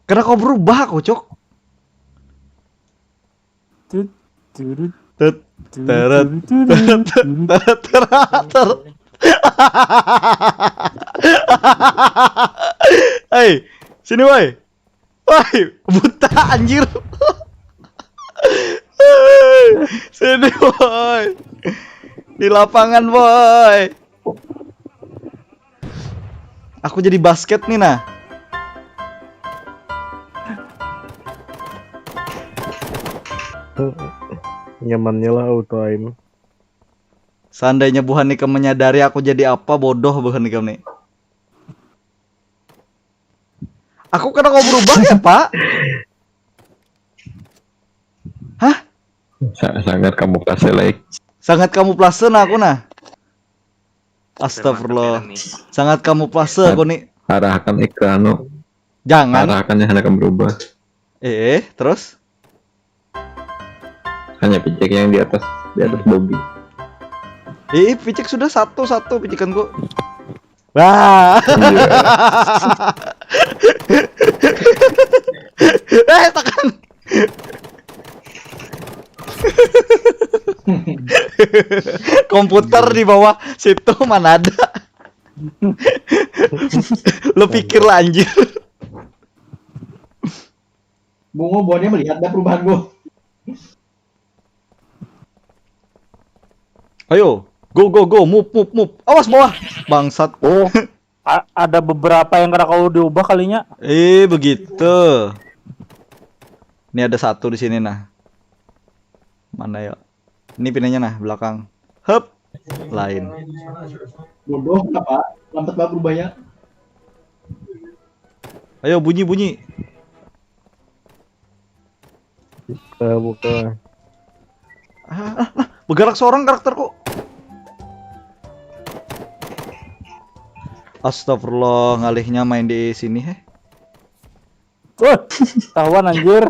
Kenapa kau berubah aku cok? Tut, turut, Tut, turut, teret, turut, turut, turut. teret, teret, teret. Hei, sini boy. Woi, buta anjir. Sini boy. Di lapangan boy. Aku jadi basket nih nah. Nyamannya lah auto aim. Seandainya buhan ikam menyadari aku jadi apa, bodoh buhan ikam nih. Aku kada mau berubah ya pak? Hah? Sa- sangat kamuflase like. Sangat kamuflase nah aku nah. Astagfirullah. Sangat kamuflase aku nih. Arahkan iklan no. Jangan. Arahkannya hendak berubah. Eh, terus? Hanya picek yang di atas, di atas Bobby. Eh, picek sudah satu-satu picikanku. Wah. Iya. Eh, tekan. Komputer di bawah situ mana ada. Lo pikir lah anjir. Bungo buahnya melihat dah perubahan gua. Ayo, go go go, move move move. Awas bawah. Bangsat. Oh, a- ada beberapa yang kada kau diubah kalinya. Eh, begitu. Ini ada satu di sini nah. Mana ya? Ini pinanya nah, belakang. Hup. Lain. Bodoh apa? Lambat banget berubahnya. Ayo bunyi bunyi. Buka, buka. Ah, ah, ah, bergerak seorang karakterku. Astagfirullah, ngalihnya main di sini heh. Wah, tahuan anjir.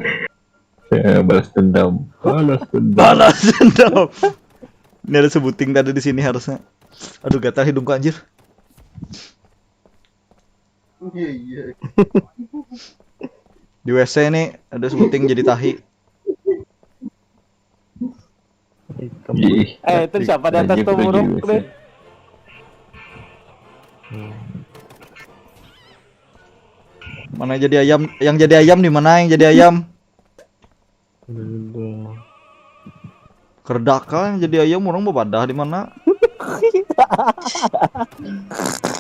Ya, balas dendam. Balas dendam. Balas dendam. Ini ada sebuting tadi di sini harusnya. Aduh gatal hidungku anjir. Iya iya. Di W C nih ada sebuting jadi tahi. Ih, Eh, itu siapa di atas anjir, tuh udah burung gila tuh? sih. Mana jadi ayam? Yang jadi ayam di mana yang jadi ayam? Udah. Kerdaka yang jadi ayam orang bepadah di mana?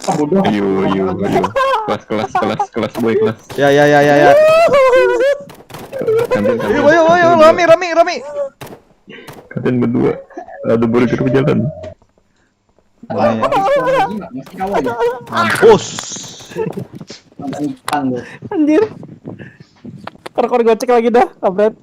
Ah, bodoh. Ayo, ayo, ayo. Kelas, kelas, kelas, kelas, boy, kelas. Ya ya ya ya ya. Kantin, Ayo kantin. ayo ayo rami rami rami. Kantin berdua. Ada burger berjalan. Mana ya? Habis sekolah lagi nggak? Masih kawan ya? Mampus. Langsung utang tuh. Anjir. Ntar kau gocek lagi dah, kampret.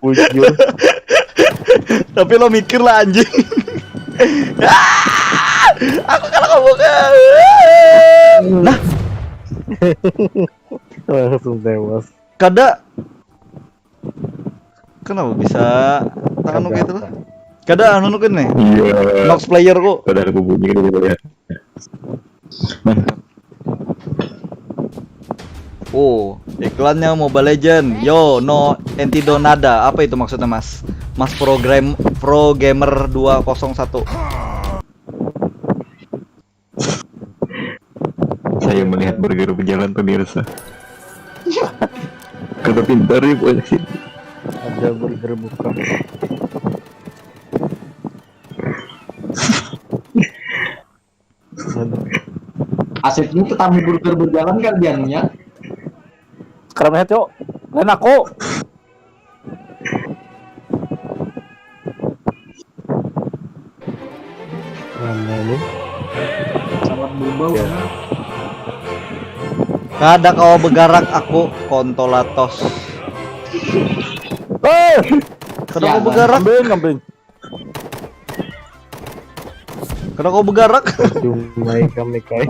Bujur. Tapi lo mikir lah anjing. Ah! Aku kalau kamu ke. Nah, Langsung tewas. kada. Kenapa bisa tangan Kada gitu lah? Kada anu nukin nih. Iya. Nox player kok. Kada ada bunyi gitu ya. Oh, iklannya Mobile Legend. Yo, no antidote nada. Apa itu maksudnya, Mas? Mas program Pro Gamer dua kosong satu. Saya melihat burger berjalan, pemirsa. Kada pintar ya, boy. Ada burger buka. Asik ini tetamu burger berjalan kan biarnya. Sekarang lihat yuk. Lain aku. Mana nih? Sangat berbau. Ya. Kada kawa begarak aku, kontolatos. Eh, Kada kawa begarak. Kambing, kambing. Kada kawa begarak. Cumai kami kai.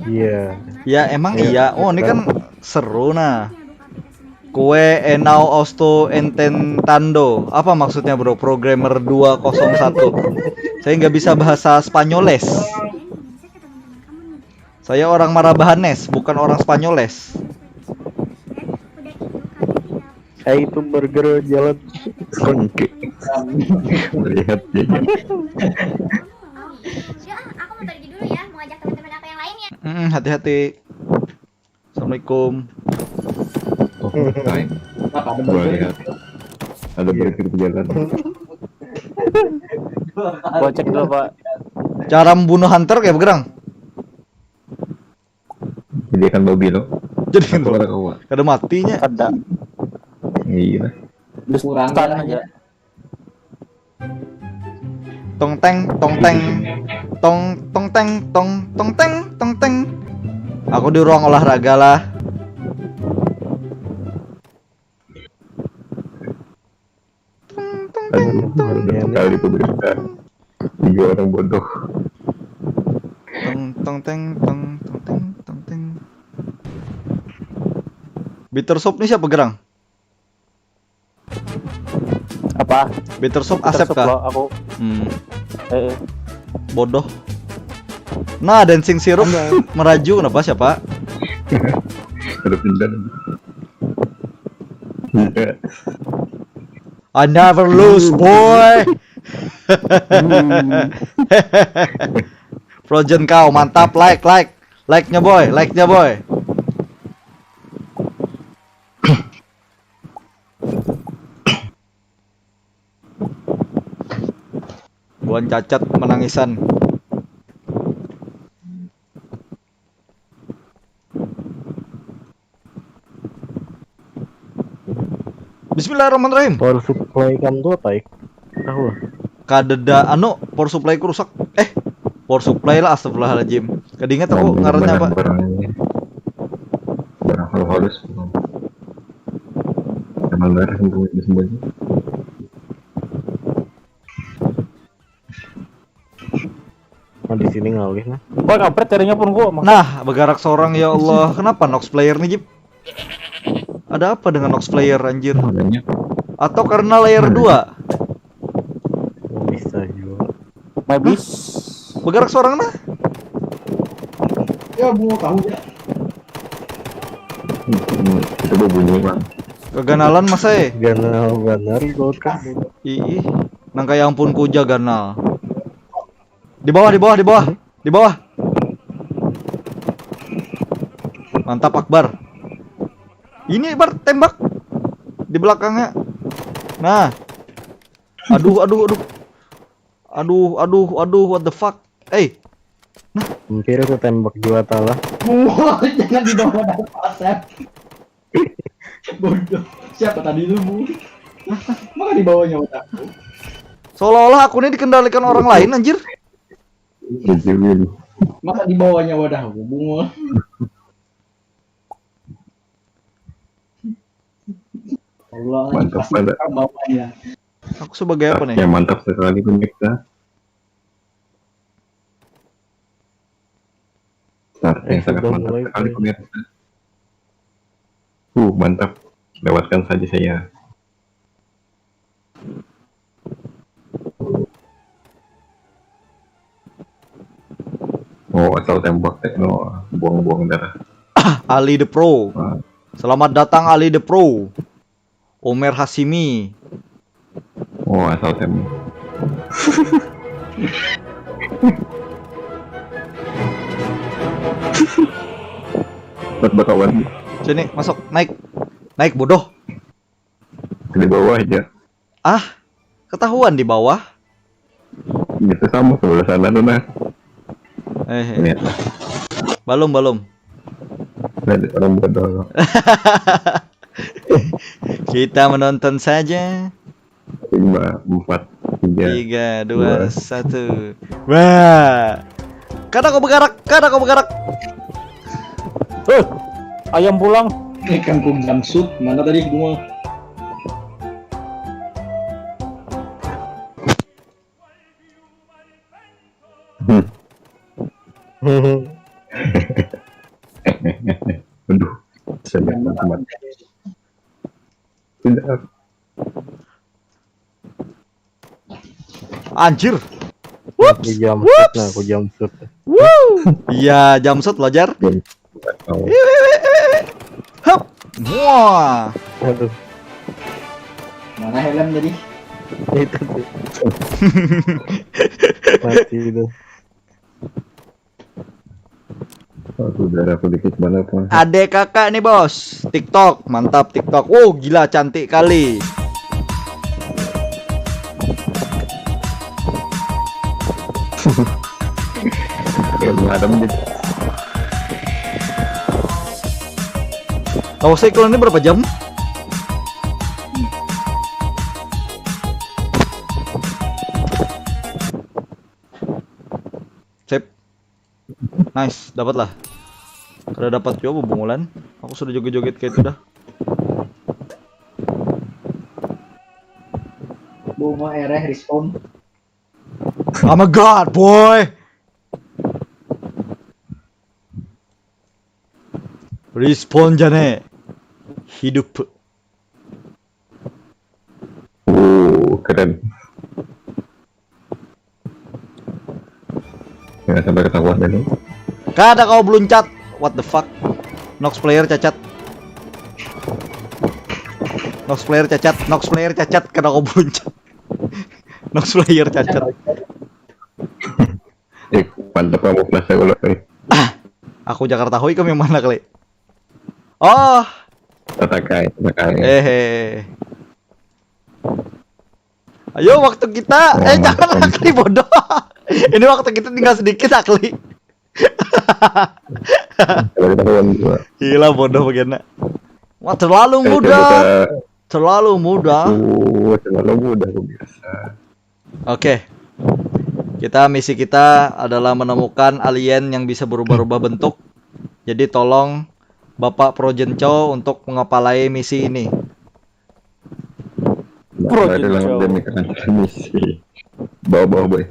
Iya. Ya emang Iya, iya. Oh, ini betul. Kan seru nah. Kue enau austo ententando. Apa maksudnya, Bro? Programmer dua kosong satu. Saya nggak bisa bahasa Spanyoles. Saya orang Marabahanes, bukan orang Spanyoles. Eh, itu burger jalan. Oke. Melihat jajan. Udah, ah, aku mau pergi dulu ya, mau ajak teman-teman aku yang lain ya. Mm, hati-hati. Assalamualaikum. Oh, time. Kenapa ada Gua burger? Lihat. Ada burger berjalan. Gua cek dulu, Pak. Cara membunuh hunter kayak begerang. Jadi akan babi lo. Jadi Aku kada kawa. Kada matinya. Ada. Iya. Kurang Stun aja. Aja. Tong teng, tong teng, tong tong teng, tong tong teng, tong teng. Aku di ruang olahraga lah. Tong tong teng, Aduh, tong. baru sekali pemirsa. Tiga orang bodoh. Tong tong teng tong tong teng tong teng. Bitter Sop ni siapa gerang? Apa? Bitter Sop Asep kah? Aku. Hmm. Eh, eh. Bodoh. Nah, dancing sirup meraju kenapa siapa? Ada pindah. I never lose, boy. Projen kau mantap, like, like, like-nya boy, like-nya boy. Buan cacat menangisan. Bismillahirrahmanirrahim. Power supply kan tuh apa ik? Tahu lah. Kadeda anu power supply ku rusak. Eh, power supply lah, astagfirullahaladzim. Kadingat aku ngarannya apa? Barang ini. Barang halus-halus. Emang gak ada sembunyi sembunyi. Nah, di sini ngalih nah. Wah, kampret carinya pun gua. Nah, bergerak seorang ya Allah. Kenapa Nox player nih, Jip? Ada apa dengan Nox player, anjir? Makanya Atau karena layer dua? Oh, bisa juga. Mabis. Bergerak seorang nah. Ya, bunga tahu ya. Itu berbunyi bang. Keganalan masa eh. Ganal banar bocah. Ih, nang kayak ampun kuja ganal. Di bawah, di bawah, di bawah. Di bawah. Mantap Akbar. Ini Bar tembak. Di belakangnya. Nah. Aduh, aduh, aduh. Aduh, aduh, aduh, what the fuck? Eh, Hampir aku tembak jiwa talah. Bunga jangan dibawa dalam Asep. Bodoh. Siapa tadi lu, Bu? Maka dibawanya wadahku. Seolah-olah aku ini dikendalikan orang lain, anjir. Dijauhin. Maka dibawanya wadahku, Bunga. Allah, Mantap pasti pada. Bawanya. Aku sebagai apa nih? Ya mantap sekali pemirsa. Start yang Eh, sangat sudah mantap mulai, sekali mulai. Pemirsa. Uh, mantap. Lewatkan saja saya. Oh, asal tembak tekno, buang-buang darah. Ali the Pro. Wah. Selamat datang Ali the Pro. Omer Hasimi. Oh, asal tembak. Buat bakawan Sini, masuk, naik. Naik, bodoh. Di bawah aja. Ah, ketahuan di bawah. Gitu sama sebelah sana tuh nah. Eh, Ini belum, belum. Ada orang bodoh. Kita menonton saja. Lima, empat, tiga. Tiga, dua, Dua. Satu. Wah. Kada kau bergerak, kada kau bergerak. Hei, ayam pulang. Eh, kangkung jamsut, mana tadi bunga? Hmm. Aduh, saya teman. Tidak. Anjir. Aku jumpsuit nah, aku jumpsuit. Woo. Iya, jumpsuit lah, Jar. Oh, Hup. Wah. Aduh, Mana helm tadi? itu tuh. Mati itu. aku darah aku dikit banget mah. Adek kakak nih, Bos. TikTok, mantap TikTok. Wow, gila cantik kali. Belum ada menjadi. Tahu saya kalau ini berapa jam? Sip. Nice, dapat lah. Kada dapat juga bubungulan. Aku sudah joget-joget kayak itu dah. Bunga ereh respawn. Oh my god, boy. Respawn jane. Hidup. Uh, keren. Jangan sampai ketahuan dulu. Kada kau beluncat. What the fuck? Nox player cacat. Nox player cacat. Nox player cacat. Kada kau beluncat. Nox player cacat. Eh, mantap kamu flash aku lah. Eh. Aku Jakarta Hoy, kamu yang mana kali? Oh, Tatakai, tatakai. Eh, eh. Ayo, waktu kita. Oh, Eh, mantap. Jangan, Akli, bodoh. Ini waktu kita tinggal sedikit, Akli. Kalau kita kawan juga. Gila, bodoh bagiannya. Wah, terlalu Eh, mudah. coba kita Terlalu mudah. Uh, terlalu mudah pemirsa. Oke. Kita, misi kita adalah menemukan alien yang bisa berubah-ubah bentuk. Jadi tolong Bapak Projen Chow untuk mengepalai misi ini. Nah, Pro baru Jun lah Chow. Dia mikirkan misi. Bawa-bawa boy.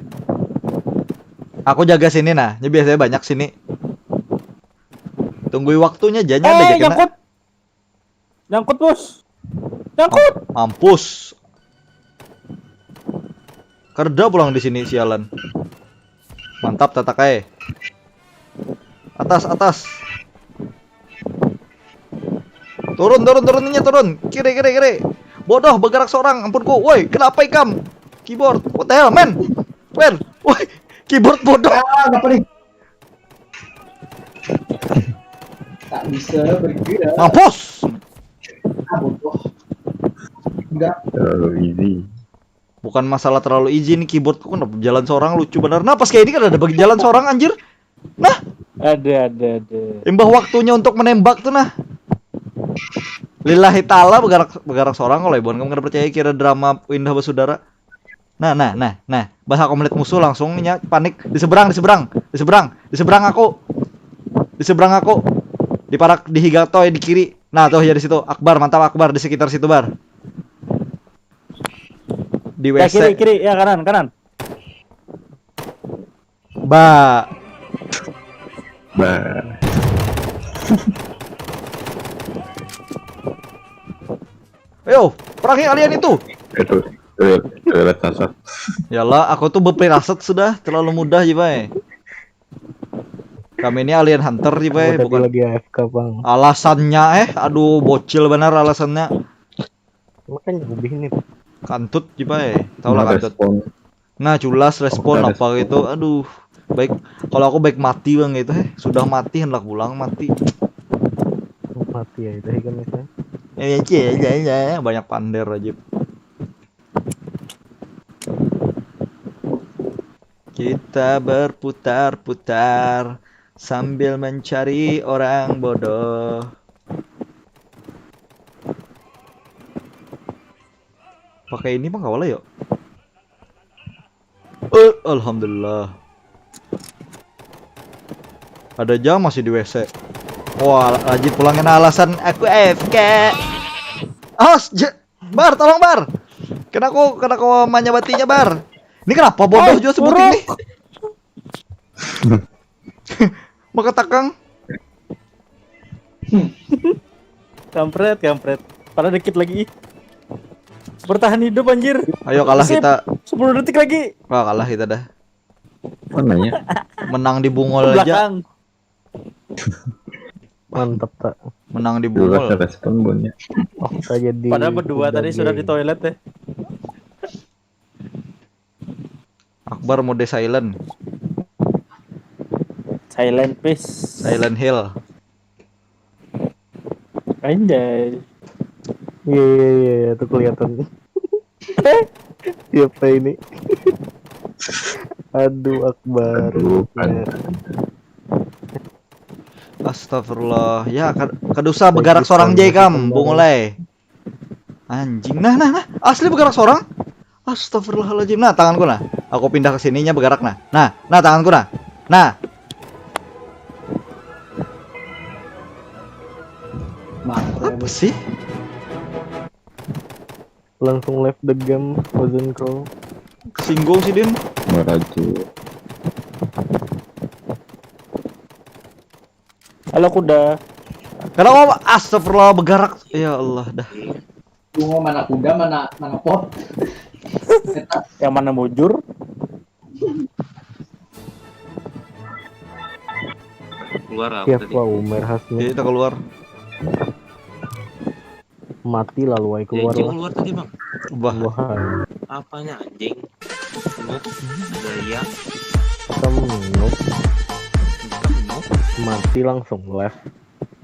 Aku jaga sini nah. Ini biasanya banyak sini. Tunggui waktunya, jangan ada Eh, aja kena. Nyangkut. Nyangkut, Bos. Nyangkut. Mampus. Kerja pulang di sini, sialan. Mantap, Tatakai. Atas, atas. Turun, turun, turun, ini turun. Kiri, kiri, kiri. Bodoh, bergerak seorang. Ampunku. Woi, kenapa ikam? Keyboard. What the hell, man? Where? Woi, keyboard bodoh. Ah, apa nih? Tak bisa bergerak. Mampus. Ah, bodoh. Enggak. Terlalu easy. Bukan masalah terlalu easy nih, keyboardku kan jalan seorang lucu bener. Nah, pas kayak ini kan ada bagi jalan seorang, anjir. Nah, Ada, ada, ada. Imbah waktunya untuk menembak tuh nah. Lillahi ta'ala, bergerak, bergerak seorang kalau ibu kamu kada percaya, kira drama Indah Basudara. Nah, nah, nah, nah. Bahasa aku melihat musuh langsung nya panik. Di seberang, di seberang, di seberang, di seberang aku. Di seberang aku. Di parak, di higa toy, di kiri. Nah, tuh ya di situ. Akbar, mantap Akbar, di sekitar situ, Bar. Di Ya, W C. kiri, kiri, ya, kanan, kanan. Ba. Bah. Ayo, perangi alien itu. Itu toilet, toilet sasak. Yalah, aku tuh berpirasat sudah, terlalu mudah, Jibai. Kami ini alien hunter, Jibai, Aku tadi bukan lagi A F K, Bang. Alasannya, eh, aduh, bocil benar alasannya. Makanya lebih ini. Kantut, Jibai. Tahu lah Nah, kantut. respon. Nah, culas respon Aku apa gitu. Aduh, baik. Kalau aku baik mati, Bang, gitu, eh. Sudah mati, hendak pulang mati. Mati ya itu kan itu. Ya, ya, ya, ya, ya. Banyak pander aja. Kita berputar-putar sambil mencari orang bodoh. Pakai ini mah kawa lah, yuk. Eh, alhamdulillah. Ada jam masih di W C. Wah, rajin pulangnya, nah, alasan aku A F K. Awas, je, Bar, tolong, Bar. Kena aku, kena aku manyabatinya, Bar. Ini kenapa bodoh Eh, juga sebuting buruk. Nih? Maka takang. Kampret, kampret. Pada dikit lagi. Ih. Bertahan hidup, anjir. Ayo kalah Sip. Kita. Sepuluh detik lagi. Wah, kalah kita dah. Mana ya? Menang di bungol aja. Belakang. Mantap, tak. Menang di Dua bungol. Respon bunyi. Oh, saya jadi Padahal berdua tadi sebagai sudah di toilet, ya. Akbar mode silent. Silent, please. Silent Hill. Anjay. Iya, iya, iya, iya, itu kelihatan. Siapa ini? Aduh, Akbar. Aduh, kan. Astagfirullah. Ya, kad- kada usah Baik, bergerak seorang Bang. Jai kam, Bang. bungul ai. Anjing. Nah, nah, nah. Asli bergerak seorang. Astagfirullahaladzim. Nah, tanganku nah. Aku pindah ke sininya bergerak nah. Nah, nah tanganku nah. Nah. Mati. Apa sih? Langsung left the game, wasn't crawl. Singgung sih, Din. Meraju. Halo, kuda. Kada apa, astagfirullah, begarak. Ya Allah, dah. Bunga mana kuda, mana mana pot. Yang mana mujur? Keluar apa Siapa tadi? Umar Hasmi? Kita keluar. Mati lalu ay keluar Janji lah. Keluar tadi, Bang. Wah. Wah, Apanya anjing? Noob, gaya, kita menuk hitam noob. mati langsung left.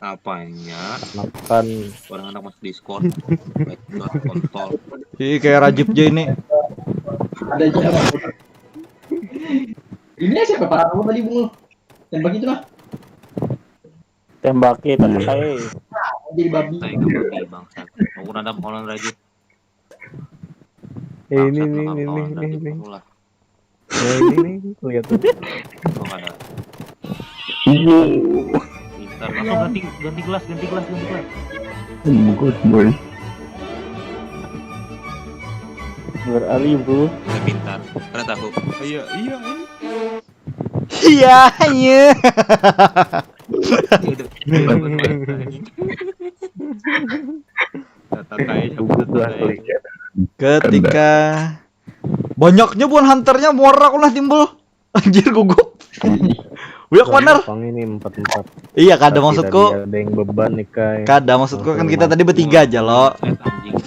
Apanya? Makan Orang anak masuk Discord. Baik, Discord kontol. Ih, kayak Rajib aja ini. Ada aja. Ini siapa parah kamu tadi, Bunga? Tembak itu lah. Tembaki tadi saya. Jadi babi. Tai ke babi bangsat. Aku rada konon Rajib. Eh, ini Bangsat, nih, bakal ini konon nih, Rajib ini. Aku lah. Nah, ini nih, lihat tuh. Kok ada? Iya. Pintar. Langsung ganti ganti kelas, ganti kelas, ganti kelas. Bagus boy. Where are you, bro? Udah pintar. Karena tahu. Iya, iya, ini. Iya, iya. Udah pintar banget, anjing. Tata tai, Bagus lah tai. klik ya. Ketika banyaknya bukan hunternya, muara aku lah timbul. Anjir, gugup. Wih, aku bener. Gampang ini empat empat. Iya, kada maksudku. Ada yang beban nih kai. Kada maksudku, kan kita tadi bertiga aja lo. Set, anjing.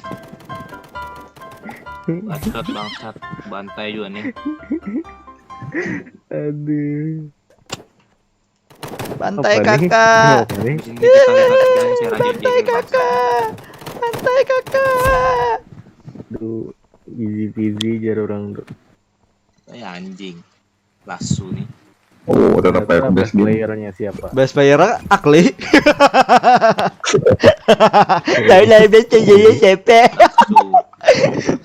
Bacot bangsat, bantai juga nih. Aduh. Bantai Apa nih? kakak. Apa nih? Di sini kita lihat skillnya si Raja Bantai Jeng, kakak. Bantai kakak. Aduh, easy peasy jar orang tuh. Eh, anjing. Lasu nih. Oh, tetap Ternyata aku best game. Playernya siapa? Best player Akli. Tahu lah, best player siapa? Lasu.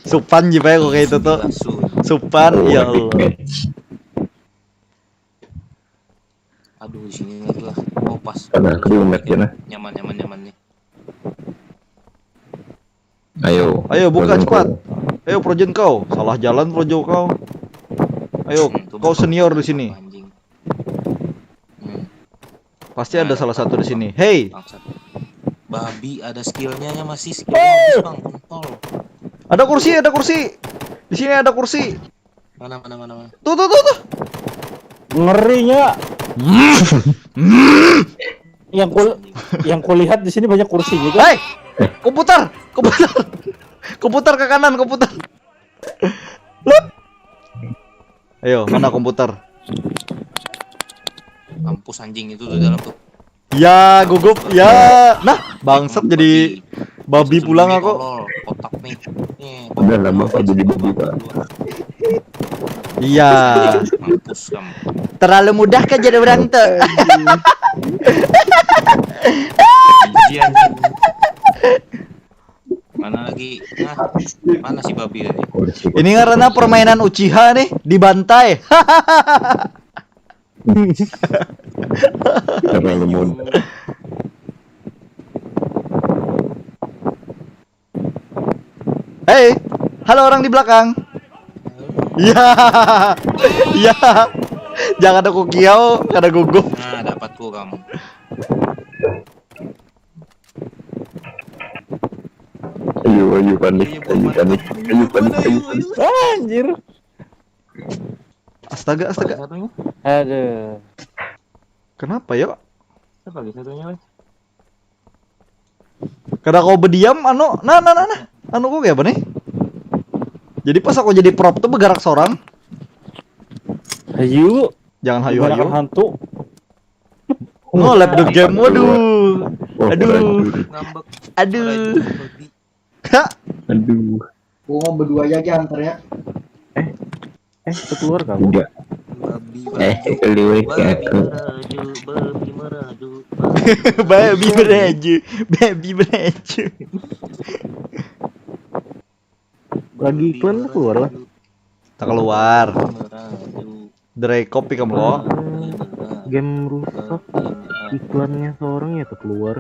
Supan juga ya kok kayak itu tuh. Lasu. Supan, Oh, ya epic Allah. Match. Aduh, di sini lagi lah. Oh, pas. Ada crew match ya, nah. Nyaman, nyaman, nyaman nih. Ayo. Ayo, buka Langsung cepat. kau. Ayo, Projen kau. Salah jalan, Projo kau. Ayo, Hmm, tuh kau betul. senior di sini. Anjing. Hmm, Pasti ada salah satu di sini. Hey, bangsat. Babi ada skillnya ya, masih skillnya bagus, Bang. Kontol. Ada kursi, ada kursi. Di sini ada kursi. Mana, mana, mana, mana? Tuh, tuh, tuh, tuh. Ngerinya. Yang kul yang kulihat di sini banyak kursi juga. Hei, komputer, komputer. Komputer ke kanan, komputer. Lut. Ayo, mana komputer? Mampus anjing itu tuh dalam tuh. Ya, gugup. Ya. Nah, bangsat jadi babi pulang aku. Tolol, kotak nih. Nih, Udah kotak lama doang, kau jadi kotak babi, Pak. doang. Iya. Mampus kamu. Terlalu mudah kan jadi orang tuh. Iya, anjing. Mana lagi? Nah, mana si babi tadi? Ini karena permainan Uchiha nih, dibantai. Terlalu mudah. Hei, halo orang di belakang. Iya, iya. Jangan aku kiau, kada gugup. Nah, dapatku kamu. Ayo, ayo panik, ayo panik, ayo panik, ayo panik. Ah, anjir. Astaga, astaga. Satunya? Aduh. Kenapa yo? Apa lagi satunya, Mas? Kada kau berdiam, anu, nah, nah, nah, nah. Anu kok kayak apa nih? Jadi pas aku jadi prop tuh bergerak seorang. Ayo. Jangan hayu-hayu. Menggunakan hantu. Oh, left the game, waduh. Wah, Aduh. keren. Ngambek. Aduh. Meraju, babi. Hah? Aduh. Bunga berdua aja antarnya. Eh, keluar kamu? Udah. Babi Eh, meraju. keluar Babi aku. meraju, babi meraju. Babi meraju, babi meraju. Lagi iklan tuh keluar lah. Tak keluar. Meraju. Drekop ikam lo. Game rusak. Iklannya seorang ya tuh keluar.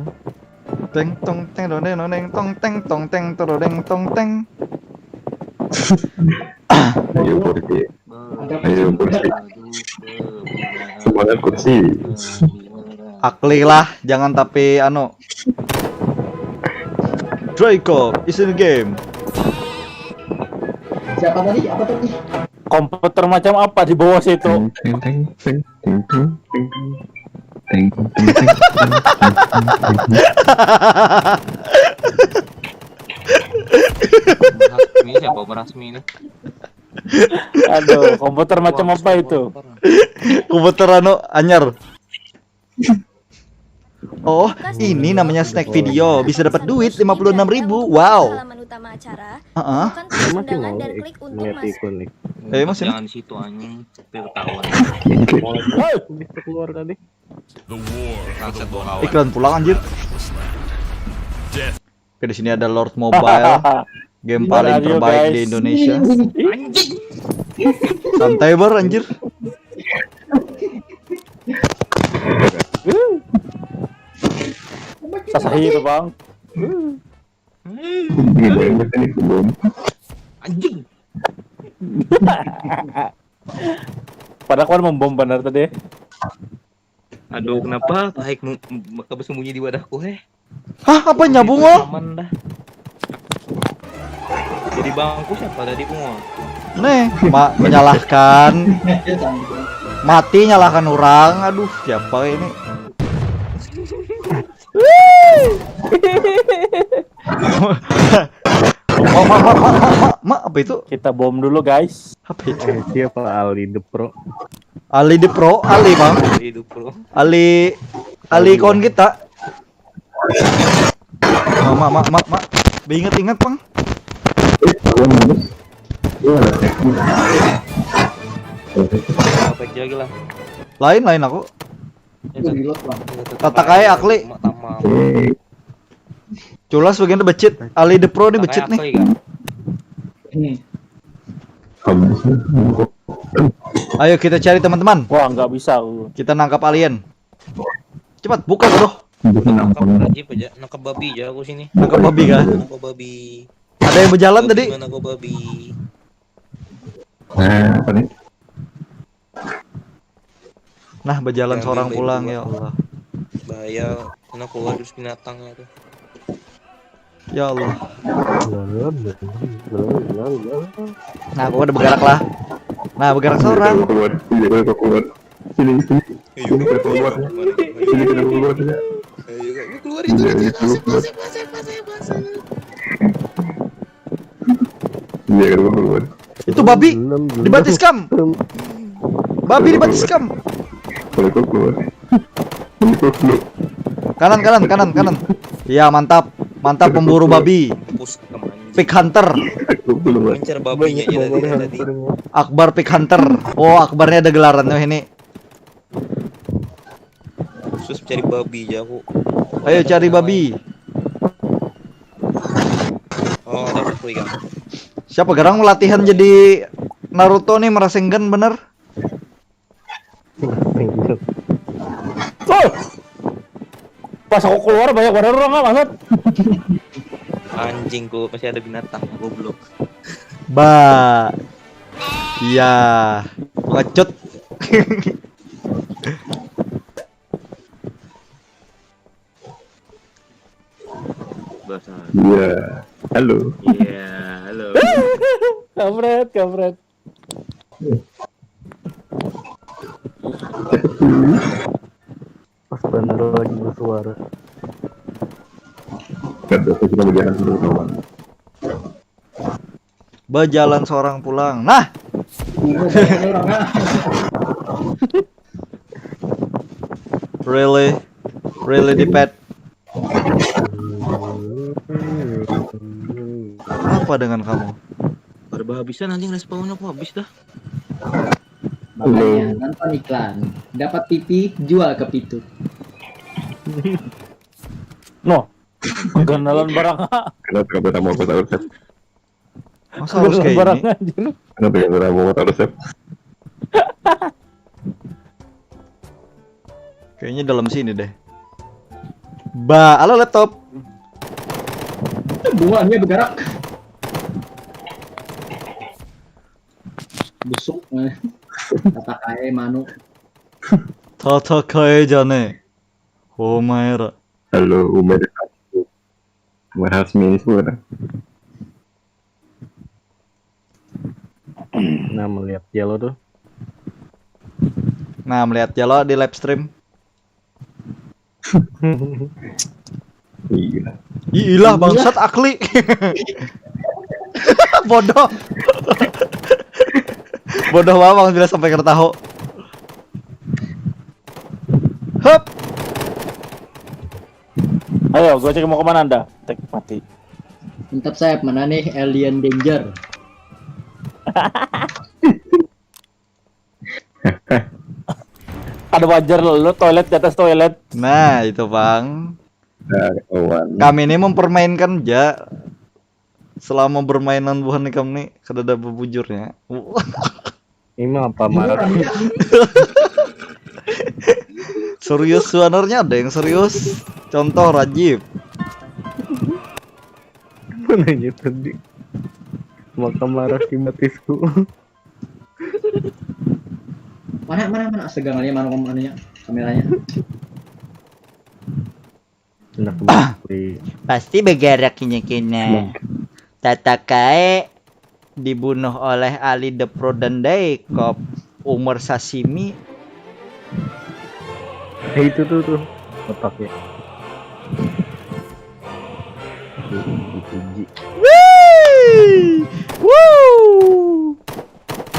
Teng tong teng dodeng dodeng tong teng tong teng tododeng tong teng. Ayo kursi. Ada Ayo kursi. Semangat kursi. Akli lah, jangan tapi anu. Draco is in the game. Siapa tadi? Apa tadi? Komputer macam apa di bawah situ? Ting ting ting ting ting ting ting. Ting ting ting ting ting. Rasmi siapa Om Rasmi ini? Aduh, komputer macam apa itu? Komputer anu anyar. Oh, ini namanya snack video, bisa dapat duit lima puluh enam ribu. Wow. Halaman utama acara, Heeh. tekan tombol undangan dan klik untung masuk. Ikunik. Eh, Mas ini. Jangan di situ anjing, tapi ketahuan. Bisa keluar tadi. Transit dua kawan. Iklan pulang anjir. Oke, di sini ada Lord Mobile, game paling Radio, terbaik guys. Di Indonesia. Santai bar anjir. Sasahi itu, Bang. Gimana ini belum? Anjing. Padahal kan membom benar tadi. Aduh, kenapa tahi mu- maka bersembunyi di wadahku, heh? Hah, apa nyabung lo? Aman dah. Jadi bangku siapa tadi, Bung? Nih, ma menyalahkan. Mati nyalahkan orang. Aduh, siapa ini? Ma, ma, ma, ma, ma, ma, apa itu? Kita bom dulu, guys. Apa itu? Eh, siapa Ali the Pro? Ali the Pro, Ali bang, Hidup, bro. Ali, Ali kawan kita. Ma, ma, ma, ma, ma. Ingat-ingat bang. Apa lagi lah? Lain, lain aku. Itu Reload bang. Tatak aja akli. Mak tamam. Eh, Culas bagian becit. Ali the Pro nih becit nih. Akli kan? Hmm. habis. Ayo kita cari teman-teman. Wah, nggak bisa aku. Kita nangkap alien. Cepat buka bro. Bukan Nangkap apa. aja aja, nangkap babi aja aku sini. Nangkap babi kah? Nangkap babi. Ada yang berjalan Babi tadi. Mana kau babi? Eh, apa nih? Nah, berjalan Yang seorang di pulang bawah. Ya Allah. Bahaya. Mana keluar terus binatangnya tuh? Ya Allah. Nah, aku udah bergerak lah. Nah, bergerak seorang. Keluar, keluar, keluar. Sini, sini. Iya, Sini, kita keluar. Sini, kita keluar. Ayo, keluar itu. Iya, Itu, itu. Asep, Asep, Asep, Asep, Asep. Iya, kita keluar. Itu babi. Dibatiskam. Babi dibatiskam. Kalau kau keluar. Kalau kau keluar. Kanan, kanan, kanan, kanan. Ya, mantap. Mantap pemburu babi. Mampus kamu anjing. Pig Hunter. Kau keluar. Incer babinya aja tadi. Tadi. Akbar Pig Hunter. Oh, Akbarnya ada gelarannya ini. Khusus mencari babi aja aku. Ayo cari babi. Oh, dapat kuy kan. Siapa garang latihan jadi Naruto nih, merasenggan bener. Oh! Pas aku keluar banyak banar orang, ah, maksud. Anjingku, masih ada binatang, goblok. Ba. Iya. Pengecut. Bahasa. Iya. Halo. Iya, halo. Kampret, kampret. Siapa tuh? Pas bener lagi bersuara. Kan biasa kita berjalan sama kawan. Bajalan seorang pulang. Nah, Bingung banyaknya orang ah. Really, really di pet. Apa dengan kamu? Pada habisan anjing, respawnnya kok habis dah. Makanya nonton iklan. Dapat pipi, jual ke pitu. No. Gandalan barang. Kenapa kamu tak mau kota Ursep? Masa harus kayak Barang ini? Anjir. Kenapa kamu tak mau kota Ursep? Kayaknya dalam sini deh. Ba, halo laptop. Buahnya bergerak. Busuk. Eh. Kata kae manu. Tata kae jane. Homaera. Halo, Umer. Berhasil ini semua. Nah, melihat yellow tuh. Nah, melihat yellow di live stream. Iya. Ih, ilah bangsat akli. Bodoh. Bodoh banget bila sampai kena tahu. Hup. Ayo, gue cek mau kemana anda? Tek mati. Mantap sayap, mana nih alien danger? Ada wajar lo toilet di atas toilet. Nah, itu bang. Nah, kawan. Kami ini mempermainkan ja. Selama bermainan buhan ikam nih kada ada bebujurnya. Ini mah apa marah? Serius sebenarnya ada yang serius. Contoh Rajib. Mana aja tadi? Maka marah kimatisku. Mana mana mana segangannya mana anunya kameranya. Enak banget. Pasti bergerak kena kena. Tata kae dibunuh oleh Ali the Pro dan Daikop. Umur sashimi. Eh, itu tuh tuh otaknya. Dipuji. Wih! Woo!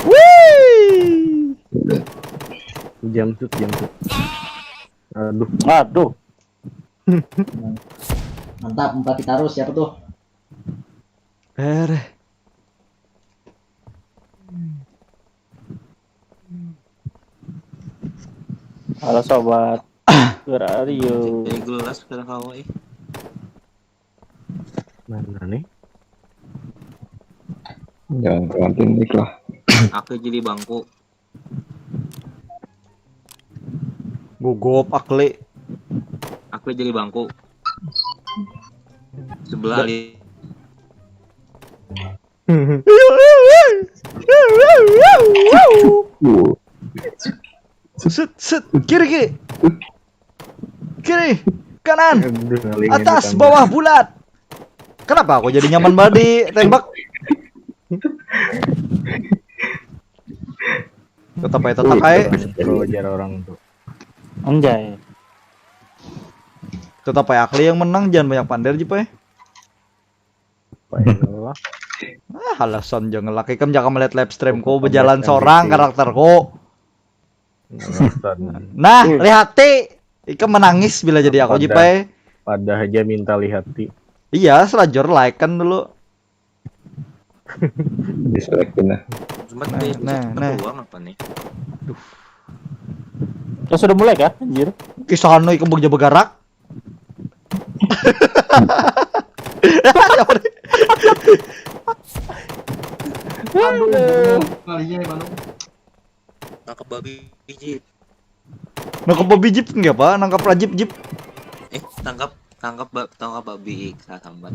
Wih! Jumpsuit, jumpsuit. Aduh. Aduh. Mantap, empat kita harus siapa tuh? Bereh. Halo sobat. Where are you? Dari gelas kada kawa ih. Mana nih? Jangan keranting nih lah. Aku jadi bangku. Gugop akli. Aku jadi bangku. Sebelah li. Uh, Set, set, kiri, kiri. Kiri, kanan, Aduh, ngalingin atas, ditambah. Bawah, bulat. Kenapa aku jadi nyaman banget ditembak? Tetap aja, tetap aja. Kalau ujar orang tuh. Anjay. Tetap aja akli yang menang, jangan banyak pander ji, Pai. Payalah. Ah, alasan jangan laki kan jangan melihat live streamku Bukan berjalan live seorang stream. Karakterku. Alasan. Nah, lihati. Ikam menangis bila jadi aku ji, Pada- Pai. Pada aja minta lihati. Iya, selajur like kan dulu. Dislike nah. Cuma Nah, tadi nah, kita nah. Doang apa nih? Ya sudah mulai kah? Anjir. Kisah anu ikam bagja begarak. Aduh, kalinya emang. Nangkap babi ji. Nangkap babi jip enggak apa? Nangkap rajib jip. Eh, tangkap tangkap ba- tangkap babi, sasambat.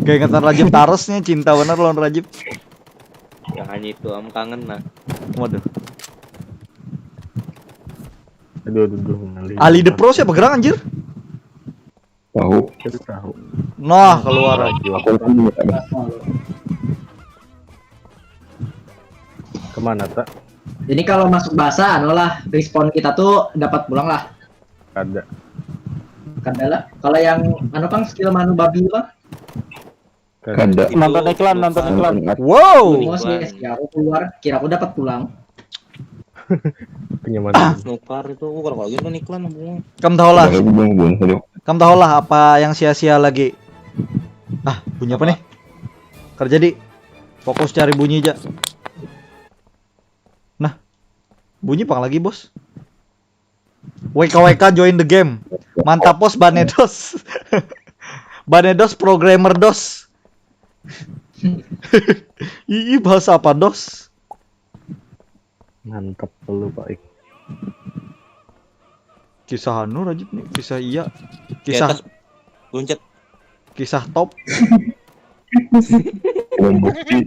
Kayak kata rajib tarusnya cinta benar lawan rajib. Yang hanya itu am kangen nah. Waduh. Aduh, aduh, aduh, ngalih. Ali the Pro siapa gerang anjir? Tahu. Kita tahu. Nah, keluar aja. Aku kan juga ada. Kemana tak? Ini kalau masuk bahasa, anu lah, respon kita tuh dapat pulang lah. Ada. Kada lah. Kalau yang anu pang skill manu babi pang. Kada. Nonton iklan, nonton iklan. Wow. Mau sih ya, aku keluar, kira aku dapat pulang. Kenyamanan. Nukar itu aku kalau lagi nonton iklan bunga. Kam tahu lah. Ada hubung, hubung, hubung. Kam tahu lah apa yang sia-sia lagi. Ah, bunyi apa nih? Kerja di. Fokus cari bunyi aja. Nah, bunyi pang lagi, Bos. W K W K join the game. Mantap, Bos, Banedos. Banedos programmer dos. Ih, bahasa apa dos? Mantap dulu, Pak Ik. Kisah anu, Rajib nih, kisah iya. Di Kisah atas. Loncat. Kisah top. Pinang gusti.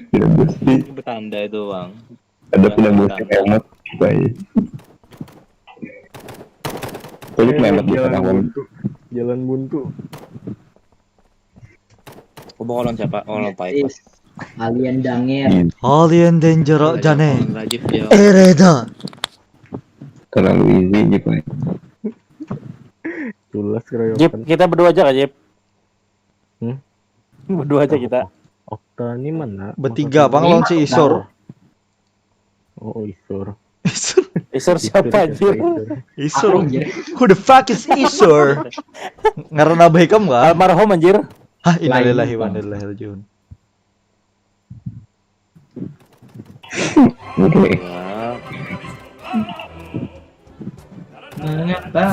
Pinang gusti. Ini bertanda itu, Bang. Ada pinang gusti remote. Baik. Tadi kena enak di Jalan tengah. buntu. Jalan buntu. Bokolon siapa? Oh, lupa itu. Alien Danger. Alien Danger Jane. Rajib ya. Ereda. Terlalu easy aja, Pak. Tulas Jip, keroyokan. Kita berdua aja kah, Jip? Hmm? Berdua aja kita. Okta ini mana? Bertiga Maksudnya? bang lawan si Isur. Oh, Isur. Isur. Isur siapa, anjir? Isur. Isur. Anjir. Who the fuck is Isur? Ngaran abah ikam kah? Almarhum, anjir. Hah, innalillahi wa inna ilaihi rajiun. Oke. Ya. Mengapa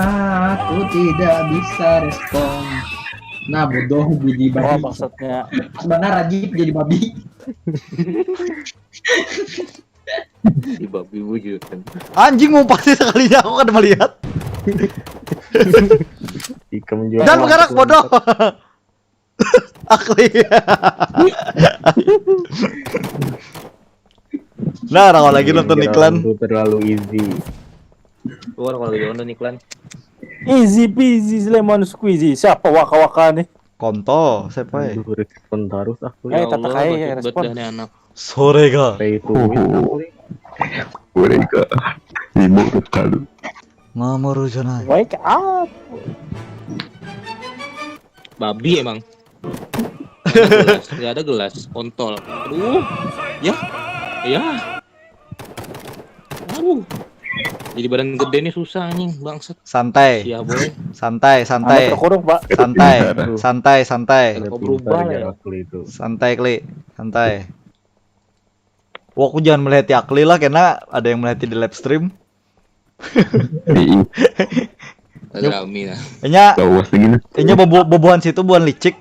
aku tidak bisa respon? Nah, bodoh jadi Oh, babi. Maksudnya. Pas benar Rajib jadi babi. Di babi wujud kan. Anjing, mau pasti sekalinya aku kada melihat. Ikam juga. Dan bergerak, bodoh. Akli. Nah, orang lagi nonton iklan. Itu terlalu easy. Keluar kalau lagi nonton iklan. Easy peasy lemon squeezy. Siapa waka-waka nih? Kontol, siapa ya? Aduh, respon terus aku. Eh, Ya tata Allah, kai, bacot respon. banget nih anak. Sore ga. Pay to win aku. Mereka lima udah tahu. Mamoru janai. Wake up. Babi emang. Nggak ada gelas, nggak ada gelas, kontol. Aduh, ya, ya. Aduh, jadi badan gede nih susah anjing, bangsat. Santai. Ya boy, Santai, Anak santai. terkurung, Pak. Santai, santai, santai. kalau kau berubah lah ya. Aku itu. Santai, Kli. Santai. Wah, aku jangan melihat Akli lah, karena ada yang melihat di live stream. Iya. Ada rame lah. Nya, Tahu lagi nih. nya bobo- bobohan situ buhan licik.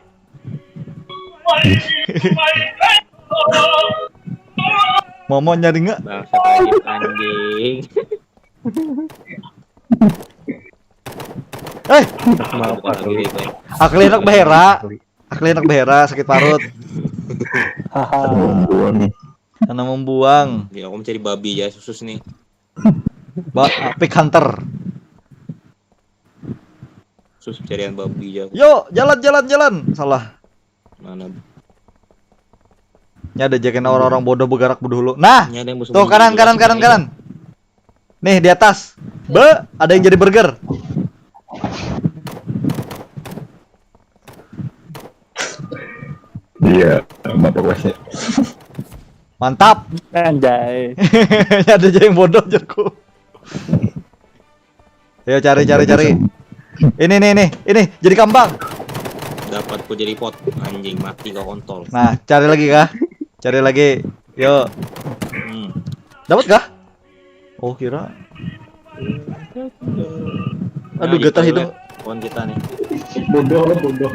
Momo nyari nggak? Bangsat lagi anjing. Eh, Bukan lagi deh, Bang. Akli anak behera. Akli anak behera, sakit parut. Haha. Buang. Karena membuang. Ya, aku mencari babi ya, susus nih. Ba Pig Hunter. Sus carian babi ya. Yo, jalan, jalan, jalan. Salah. Mana? Ini ada jakin orang-orang bodoh bergerak dulu. Nah, Ini ada yang musuh tuh kanan, dulu, kanan, langsung kanan, aja. Kanan. Nih di atas. Be, ada yang jadi burger. Iya, bapak wasit. Mantap. Anjay. Ada aja yang bodoh jago. Ayo cari, cari, cari. Ini nih, nih, ini jadi kambang. Dapat ku jadi pot, anjing, mati kau kontol. Nah, cari lagi kah? Cari lagi. Yo, Hmm. dapat kah? Oh, kira. Aduh, Nah, gatal gitu, hidung. Kawan kita nih. Bodoh lo bodoh.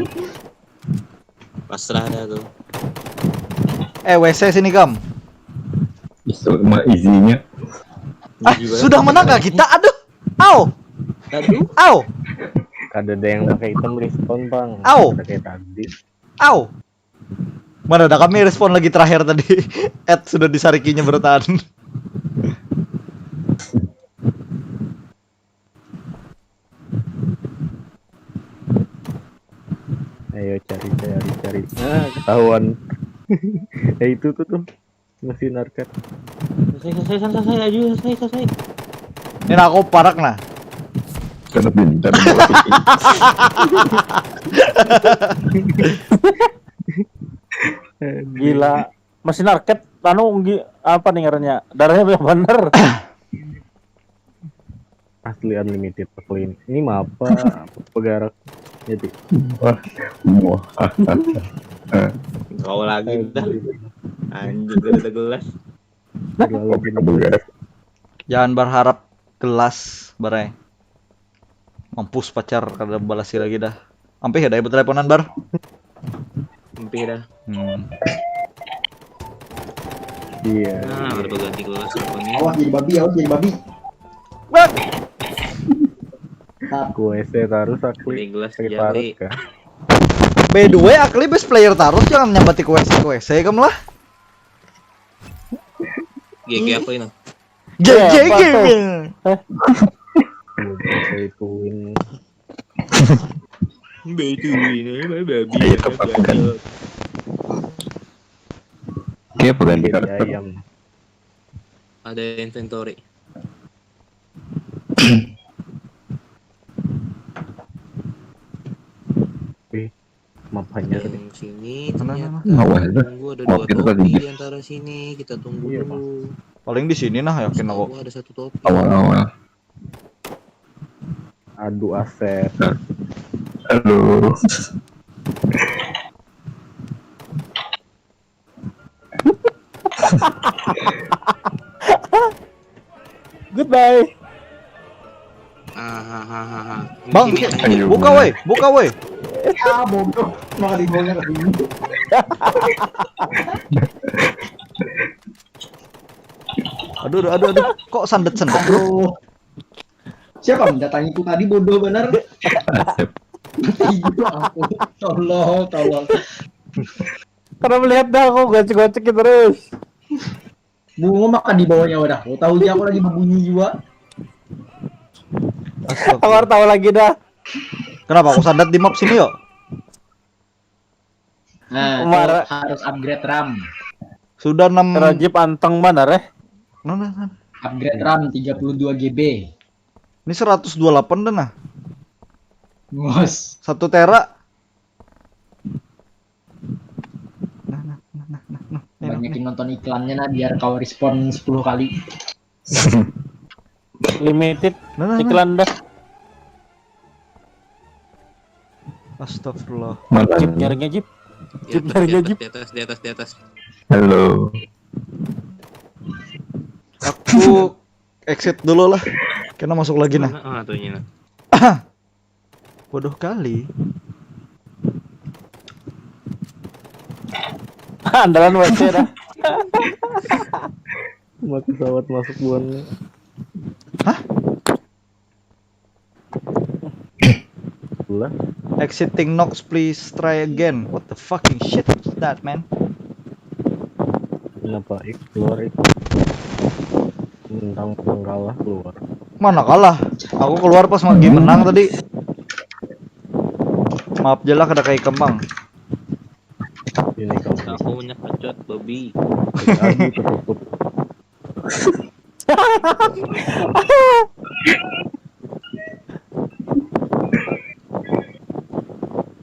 Pasrah dah tuh. Eh, W C sini, Kam. Itu mah isinya. Ah, sudah menang kah kita? Aduh. Au. Aduh. Au. Kada ada yang pakai item respawn, Bang. Au. Pakai tadi. Au. Mana ada kami respon lagi terakhir tadi. Ed sudah disarikinya bertahan. Ayo cari, cari, cari. Nah, ketahuan. Eh, itu tuh tuh. Mesin arcade. Selesai, selesai, selesai, ayo, selesai, selesai. Ini aku parak nah. Karena pintar. Gila. Mesin arcade anu gi- apa nih ngarannya? Darahnya banyak bener. Asli unlimited clean. Ini mapa pegarak jadi Wah, wah. Kau lagi dah. Anjing, gak ada gelas. terlalu Oke, pegarak. Jangan berharap gelas, Barai. Mampus pacar kada balasi lagi dah. Ampih ada ibu teleponan, Bar. Empi dah. Hmm. Iya. Nah, udah berganti gelas apa nih? Awas jadi babi, awas jadi babi. Bang, Aku W C terus aku Beli gelas sakit jari. parut kah? By the way, Akli best player terus, jangan nyambati ku W C ku W C kam lah. G G apa ini? G G Apa tuh? Gaming. Itu win. Betul ini babi. Ayo, tepat kan. Iya, bukan di Jadi karakter. Ayam. Ada inventory. Mapanya. Yang sini Mana, ternyata mana? Awal itu. tunggu ada Mau dua kita topi tadi. Di antara sini. Kita tunggu Iya, dulu. Paling di sini nah, yakin Setahu aku. Gua ada satu topi. Awal-awal. Aduh, Asep. Halo. Goodbye. Ahahaha. Bang, Ini ki- aja. Ayo, buka Bang. Woi, buka Woi. Ah, bodoh. Malah dibawanya ke sini. Aduh, aduh, aduh, aduh. Kok sandet-sandet, Bro? Aduh. Siapa mendatangiku tadi, bodoh benar? Asep. Iya, ampun. Tolol, tolol. Karena melihat dah aku gocek-gocek terus. Bungo maka di bawahnya wadah. Tahu aja aku lagi berbunyi juga. Astagfirullah. Aku harus tahu lagi dah. Kenapa aku sandet di map sini yo? Nah, Mara- itu harus upgrade RAM. Sudah enam. Rajib anteng mana reh? Nah, nah, nah. Upgrade RAM tiga puluh dua GB. Ini seratus dua puluh delapan dah nah. Bos, Satu tera. Nah, nah, nah, nah, nah, nah. Ini, banyakin ini. Nonton iklannya nah biar kau respon sepuluh kali. Limited Nah, nah, nah. Iklan dah. Astagfirullah. Malah. Jip nyarinya Jip. Di Jip atas, dari di atas, Jip. Di atas, di atas, di atas. Halo. Aku exit dulu lah. Kena masuk lagi nah. Mana? Ah, tuh ini nah. Bodoh kali. Andalan W C dah. Maka pesawat masuk buannya. Hah? Lah. Exiting Nox, please try again. What the fucking shit is that, man? Kenapa ik keluar ik? Mentang kalah keluar. Mana kalah? Aku keluar pas lagi menang tadi. Maaf je lah kada kayak kembang. Ini kamu. Aku punya kacot babi. Aduh, tertutup.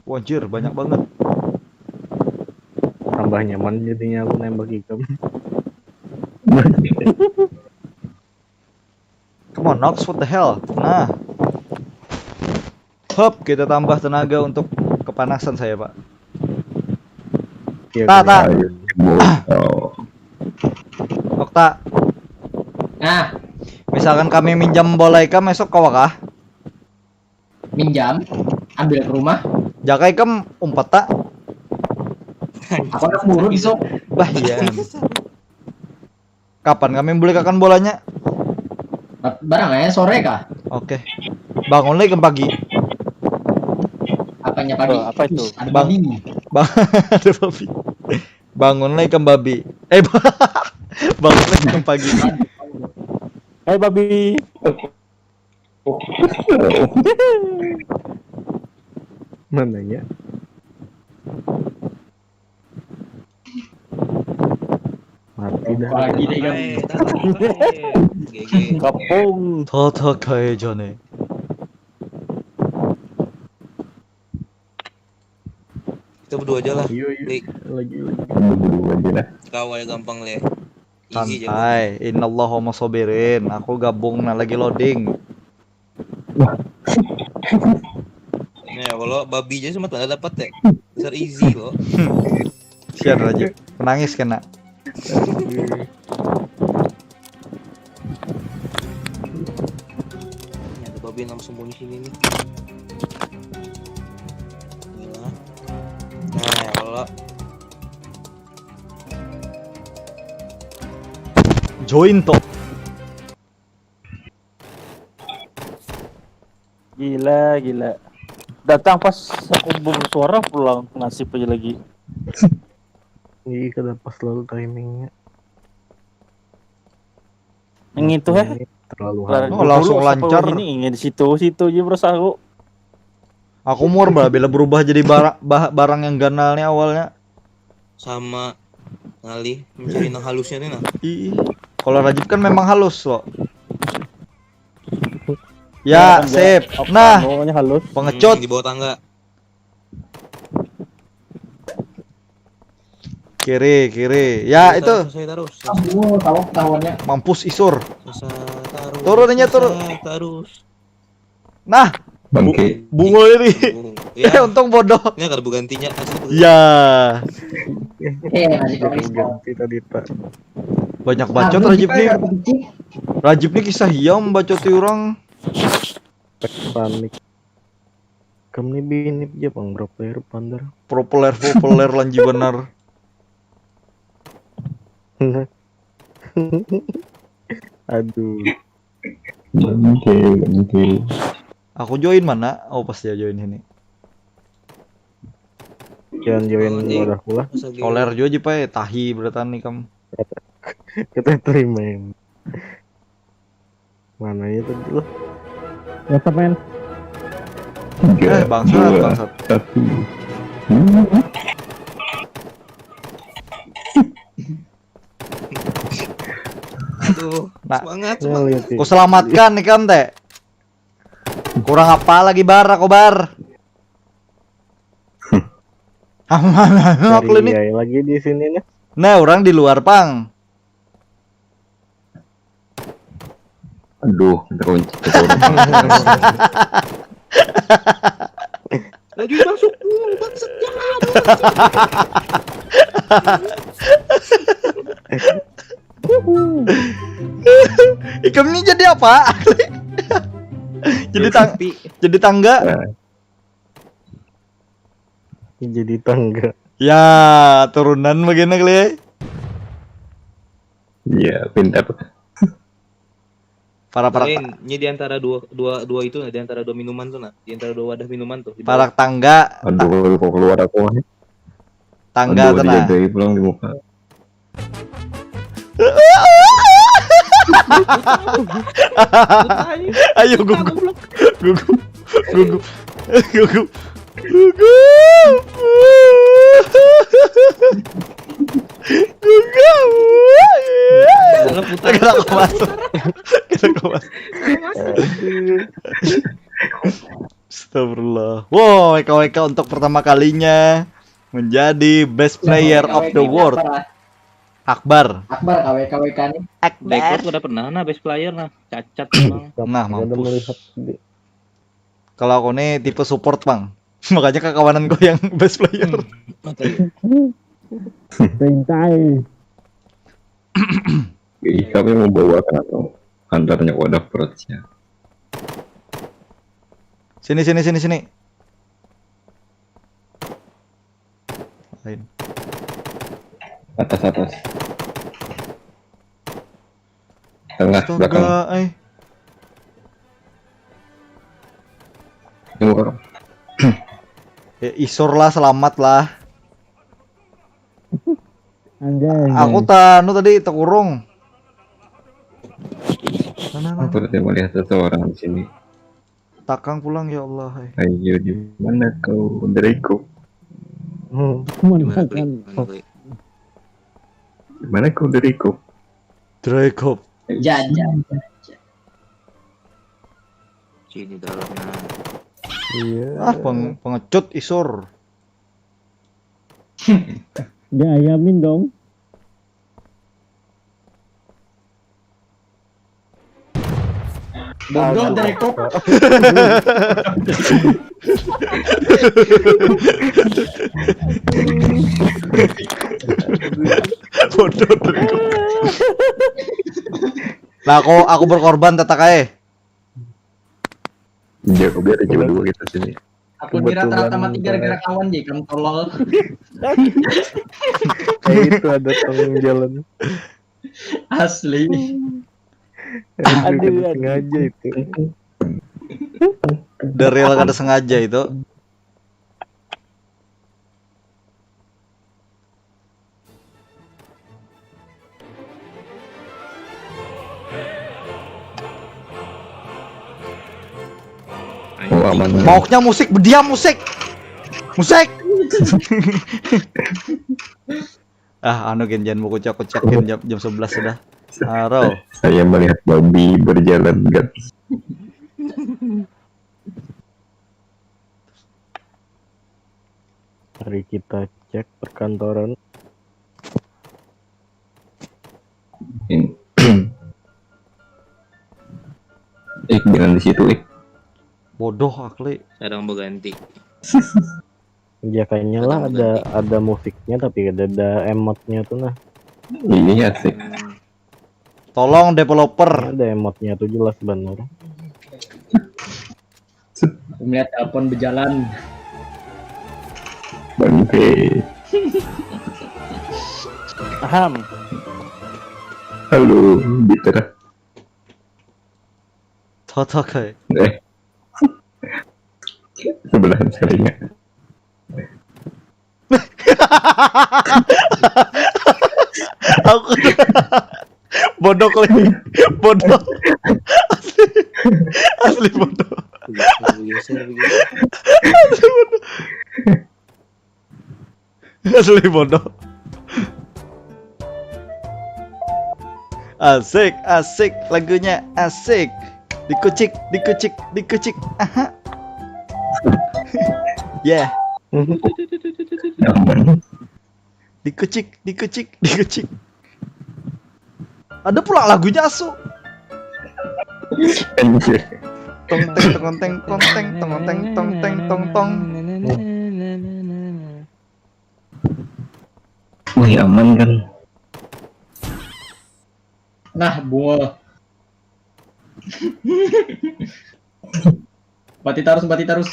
Wanjir, banyak banget. Tambah nyaman jadinya aku nembak ikam. Come on, Nox, what the hell? Nah. Hup, kita tambah tenaga untuk kepanasan saya, Pak. Ya, Ta, ta. Ayo. Oh. Okta, Nah, misalkan kami minjam bola ikam esok kawa kah? Minjam, ambil ke rumah. Jaka ikam umpat tak? Aku nak buru besok. Bah iya. Kapan kami beli kakan bolanya? Ba- Barang aja sore kah? Oke. Bangun lagi ikam pagi. Apanya pagi? Oh, apa itu? Ada Bang. babi. Bang, ada babi. Bangun lagi ikam babi. Eh, bangun lagi ikam pagi. Hai babi. Mananya. Mati dah. Pagi deh kan. Eh, dah, eh, G G. Kapung. Tata kaya jane. Kita berdua aja lah. Iya, iya. Li, Lagi, lagi. Berdua aja lah. kawal gampang le. Easy aja. Santai. Innallaha masobirin. Aku gabung nah lagi loading. Nah, kalau babi aja semua tak dapat ya. Besar easy loh. Sian aja. Menangis kena. Ini ada babi yang sembunyi sini nih. Gila. Nah, kalau Join toh. Gila, gila. Datang pas aku bersuara pulang nasib aja lagi. Iya, kada pas lalu timingnya. Yang itu eh. Ini terlalu hard. Oh, langsung lancar. Ini ingin di situ, situ aja berasa aku. Aku mur bah, bila berubah jadi bara, bah, barang yang ganal nih awalnya. Sama. Ngalih mencari nang halusnya nih nah. Ih, kalau Rajib kan memang halus loh. Ya, sip. Nah, pokoknya halus. Pengecut. Hmm, di bawah tangga. Kiri, kiri. Ya, itu. Taruh, taruh, taruh. Mampus Isur. Turun aja turun. Terus. Nah, bangke. Bungo ini. Ya. Eh, untung bodoh. Ini akan bergantinya. Ya. Ganti tadi, Pak. Banyak bacot Rajib nih. Rajib nih kisah hiam bacot orang. Panik. Kam ni bini aja pang berapa ya pandar. Propeler propeler lanji benar. Aduh. Bangke, bangke. Aku join mana? Oh pas dia join ini. Jangan join oh, wadah pula. Soler juga aja pak ya, tahi beratan nih kam. Kita terima ini. Mana itu dulu? Mantap men. Eh bangsat bangsat. Satu. Aduh, nah, semangat, semangat. Ku selamatkan nih kam teh. Kurang apa lagi bar aku bar. Aku ini lagi di sini nih. Nah, orang di luar pang. Aduh, terkunci. Lagi masuk dulu, bangsat jangan. Ikam ini jadi apa? jadi tang jadi tangga. Nah. Jadi tangga. Ya, turunan begini kali. Ya, pintar. Para para. Ini di antara dua dua dua itu nah, di antara dua minuman tuh nah, di antara dua wadah minuman tuh. Parak tangga. Aduh, kok keluar aku nih. Tangga tuh nah. Pulang di muka. Ayo gugup. Gugup. Gugup. Gugup. Gugup. Gugup. Kenapa masuk? Kenapa masuk? Astagfirullah. Wow, W K W K untuk pertama kalinya menjadi best player of the world. Akbar. Akbar K W K W K nih. Akbar. Dekor udah pernah nah best player nah, cacat memang. Nah, mampus. Kalau aku nih tipe support, Bang. Makanya kakawanan kau yang best player. Rintai. Ih, kami membawa kenapa? Antarnya wadah perutnya. Sini sini sini sini. Lain. Atas atas. Tengah Astaga, belakang. Eh. Ini orang. Ya, isor lah, selamat lah. Anjay. Aku tanu tadi terkurung. Mana, mana? Aku tidak melihat seseorang di sini. Takang pulang ya Allah. Hai. Ayo di mana kau Draco? Hmm. Mana kau? Mana kau Draco? Draco. Jangan. Sini dalamnya. Iya. Ah peng pengecut isor. Dia ayamin dong. Bodoh dari kok. Bodoh dari kok. Nah, aku aku berkorban tetak ae. Iya, aku biar aja berdua kita sini. Aku kira rata-rata mati gara-gara kawan deh, kamu tolol. Kayak itu ada tengah jalan. Asli. Aduh, aduh. Sengaja itu. Dari yang ada sengaja itu. Maunya musik, berdiam musik. Musik. Ah, anu gin, jangan mau kucak-kucak gin, jam, jam sebelas sudah. Arau. Saya melihat babi berjalan, guys. Mari kita cek perkantoran. Ini. Ik, jangan di situ, Ik. Bodoh, Akli. Kadang berganti. Ya kayaknya lah ada ada musiknya tapi ada ada emotnya tuh nah. Iya sih. Hmm, Tolong developer. Ada emotnya tuh jelas bener. Aku melihat telepon berjalan. Bangke. Aham. Halo, Biter. Totok, eh. Eh. Sebelahan sekalinya. Aku bodoh kali. Bodoh. Asli, asli bodoh. Bergeser, bergeser, bergeser. Asli bodoh. Asli bodoh. Asik, asik lagunya, asik. Dikucik, dikucik, dikucik. Aha. Yeah. Aman. Dikucik, dikucik, dikucik. Ada pula lagunya, asu. Anjir. Tong teng tong teng tong teng tong teng tong teng tong tong. Wih, aman kan? Nah, bunga. Mati terus, mati terus.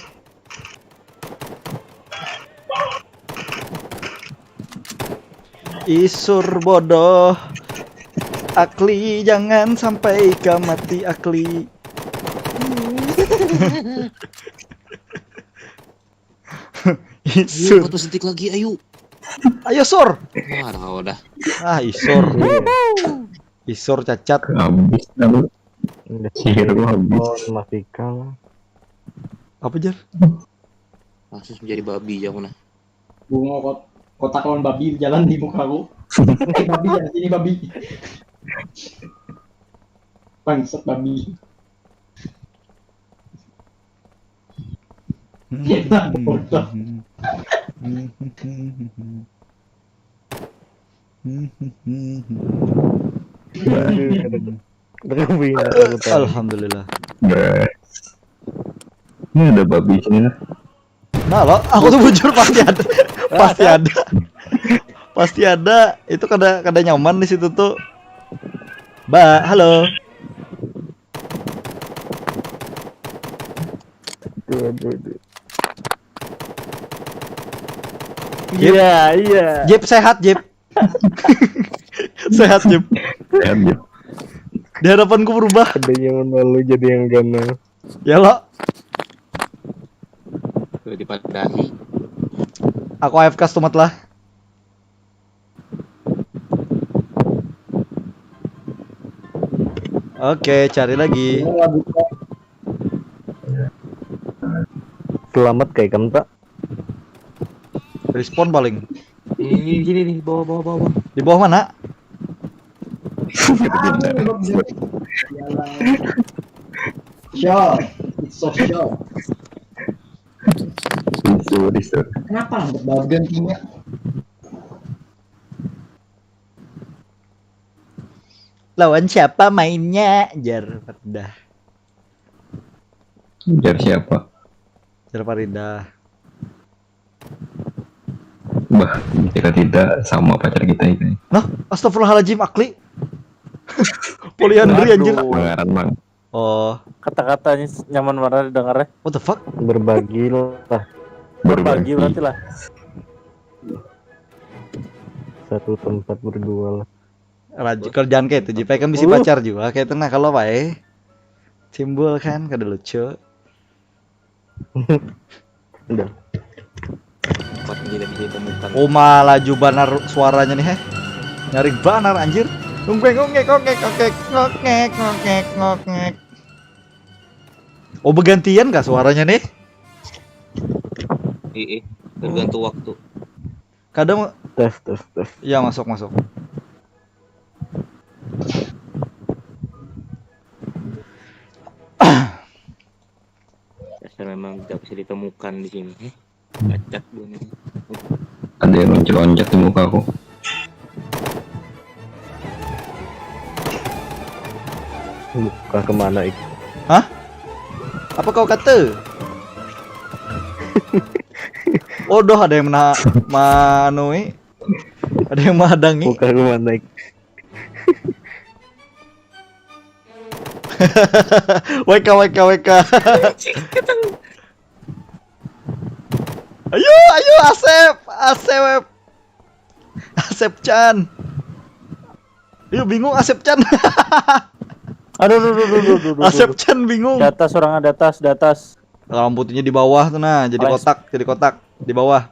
Isur bodoh. Akli, jangan sampai kau mati, Akli. Ayo, Isur. empat belas detik lagi, ayo. Ayo, Sur. Wah, dah, dah. Ah, Isur. Isur cacat. Habis lalu. Sihir lu habis. Oh, Mas Ikang. Apa, Jar? Langsung menjadi babi aja aku nah. Bunga kot kotak lawan babi berjalan di muka aku. Eh, babi ya, sini babi. Bangsat babi. Enak bodoh. Aduh, kadang. Kadang bingung aku tahu. Alhamdulillah. Bre. Ini ada babi sini nah. Nah, lo, aku tuh bujur pasti ada. Pasti ada. Pasti ada. Itu kada kada nyaman di situ tuh. Mbak, halo. Aduh, aduh, aduh. Jip. Iya, iya. Jip, sehat, Jip. Sehat, Jip. Sehat, Jip. Di hadapanku berubah. Ada yang malu jadi yang ganal. Ya lo, Udah dipadahi. aku A F K setumat lah. Oke, cari lagi. Selamat kayak kamu tak? Respawn paling. Ini gini nih, bawah, bawah, bawah, bawah. Di bawah mana? Sure, it's so sure. Itu, itu. Kenapa angkat badan punya? Lawan siapa mainnya? Jar Farida. Jar siapa? Jar Farida. Bah, kita tidak sama pacar kita ini. Nah, astagfirullahaladzim, Akli. Poliandri, anjir. Waduh. Pengaran, Bang. Oh, Kata-katanya nyaman mana didengar ya? What the fuck? Berbagi lah. Berbagi. Berarti lah. Satu tempat berdua lah. Raj- kerjaan kayak itu, Jipai kan bisa pacar juga kayak itu. Nah, kalau apa eh? Simbol kan, kada lucu. Udah. Empat gila ditemukan. Uma laju banar suaranya nih, heh. Nyaring banar, anjir. Ngongkek, ngongkek, ngongkek, ngongkek, ngongkek, ngongkek, ngongkek. Oh, bergantian kah suaranya nih? Iya, tergantung waktu. Kadang Tes, tes, tes. Iya, masuk, masuk. Dasar memang tidak bisa ditemukan di sini. Eh, bacot gue nih. Ada yang loncat-loncat di muka aku. Muka kemana itu? Apa kau kata? Oh, doh, ada yang mena manui. Ada yang mahadangi. Muka kemana itu? W K, W K, W K. Ayo, ayo, Asep, Asep, Asep Chan. Ayo, bingung Asep Chan. Aduh, aduh, aduh, aduh, aduh, aduh, aduh. Asep Chan bingung. Di atas orang, di atas, di atas. Rambutnya di bawah tuh, nah, jadi Paling kotak, jadi kotak di bawah.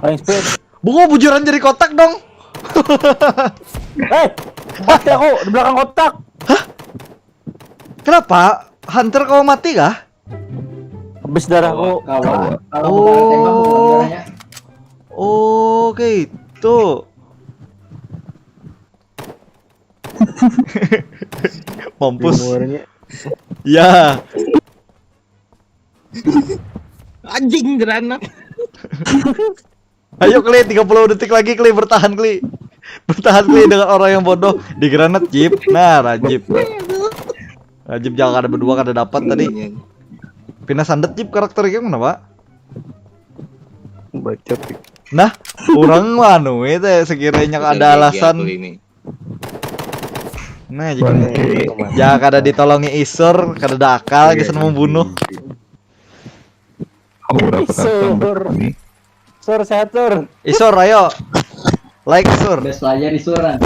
Paling speed. Bungo bujuran jadi kotak dong. Eh, mati aku di belakang kotak. Kenapa? Hunter kau mati kah? Habis darahku. Kawa. Kalau Oh. Bukan tembak, bukan darahnya. Oke, itu. Mampus. Umurnya Ya. Anjing, granat. Ayo, Kli, tiga puluh detik lagi, Kli, bertahan, Kli. Bertahan, Kli, dengan orang yang bodoh. Di granat, Jip. Nah, Rajib. Rajib jangan ada berdua, kada dapat tadi. Pina sandet, Jip, karakter kamu kenapa? Bacot. Nah, orang manu itu sekiranya ada alasan. Ini. Nah, jadi ya kada ditolongi Isur, kada ada akal, gesan membunuh. Aura Isur. Perkasa. Sur, sehat, Sur. Isur, ayo. Like, Sur. Best player Isuran.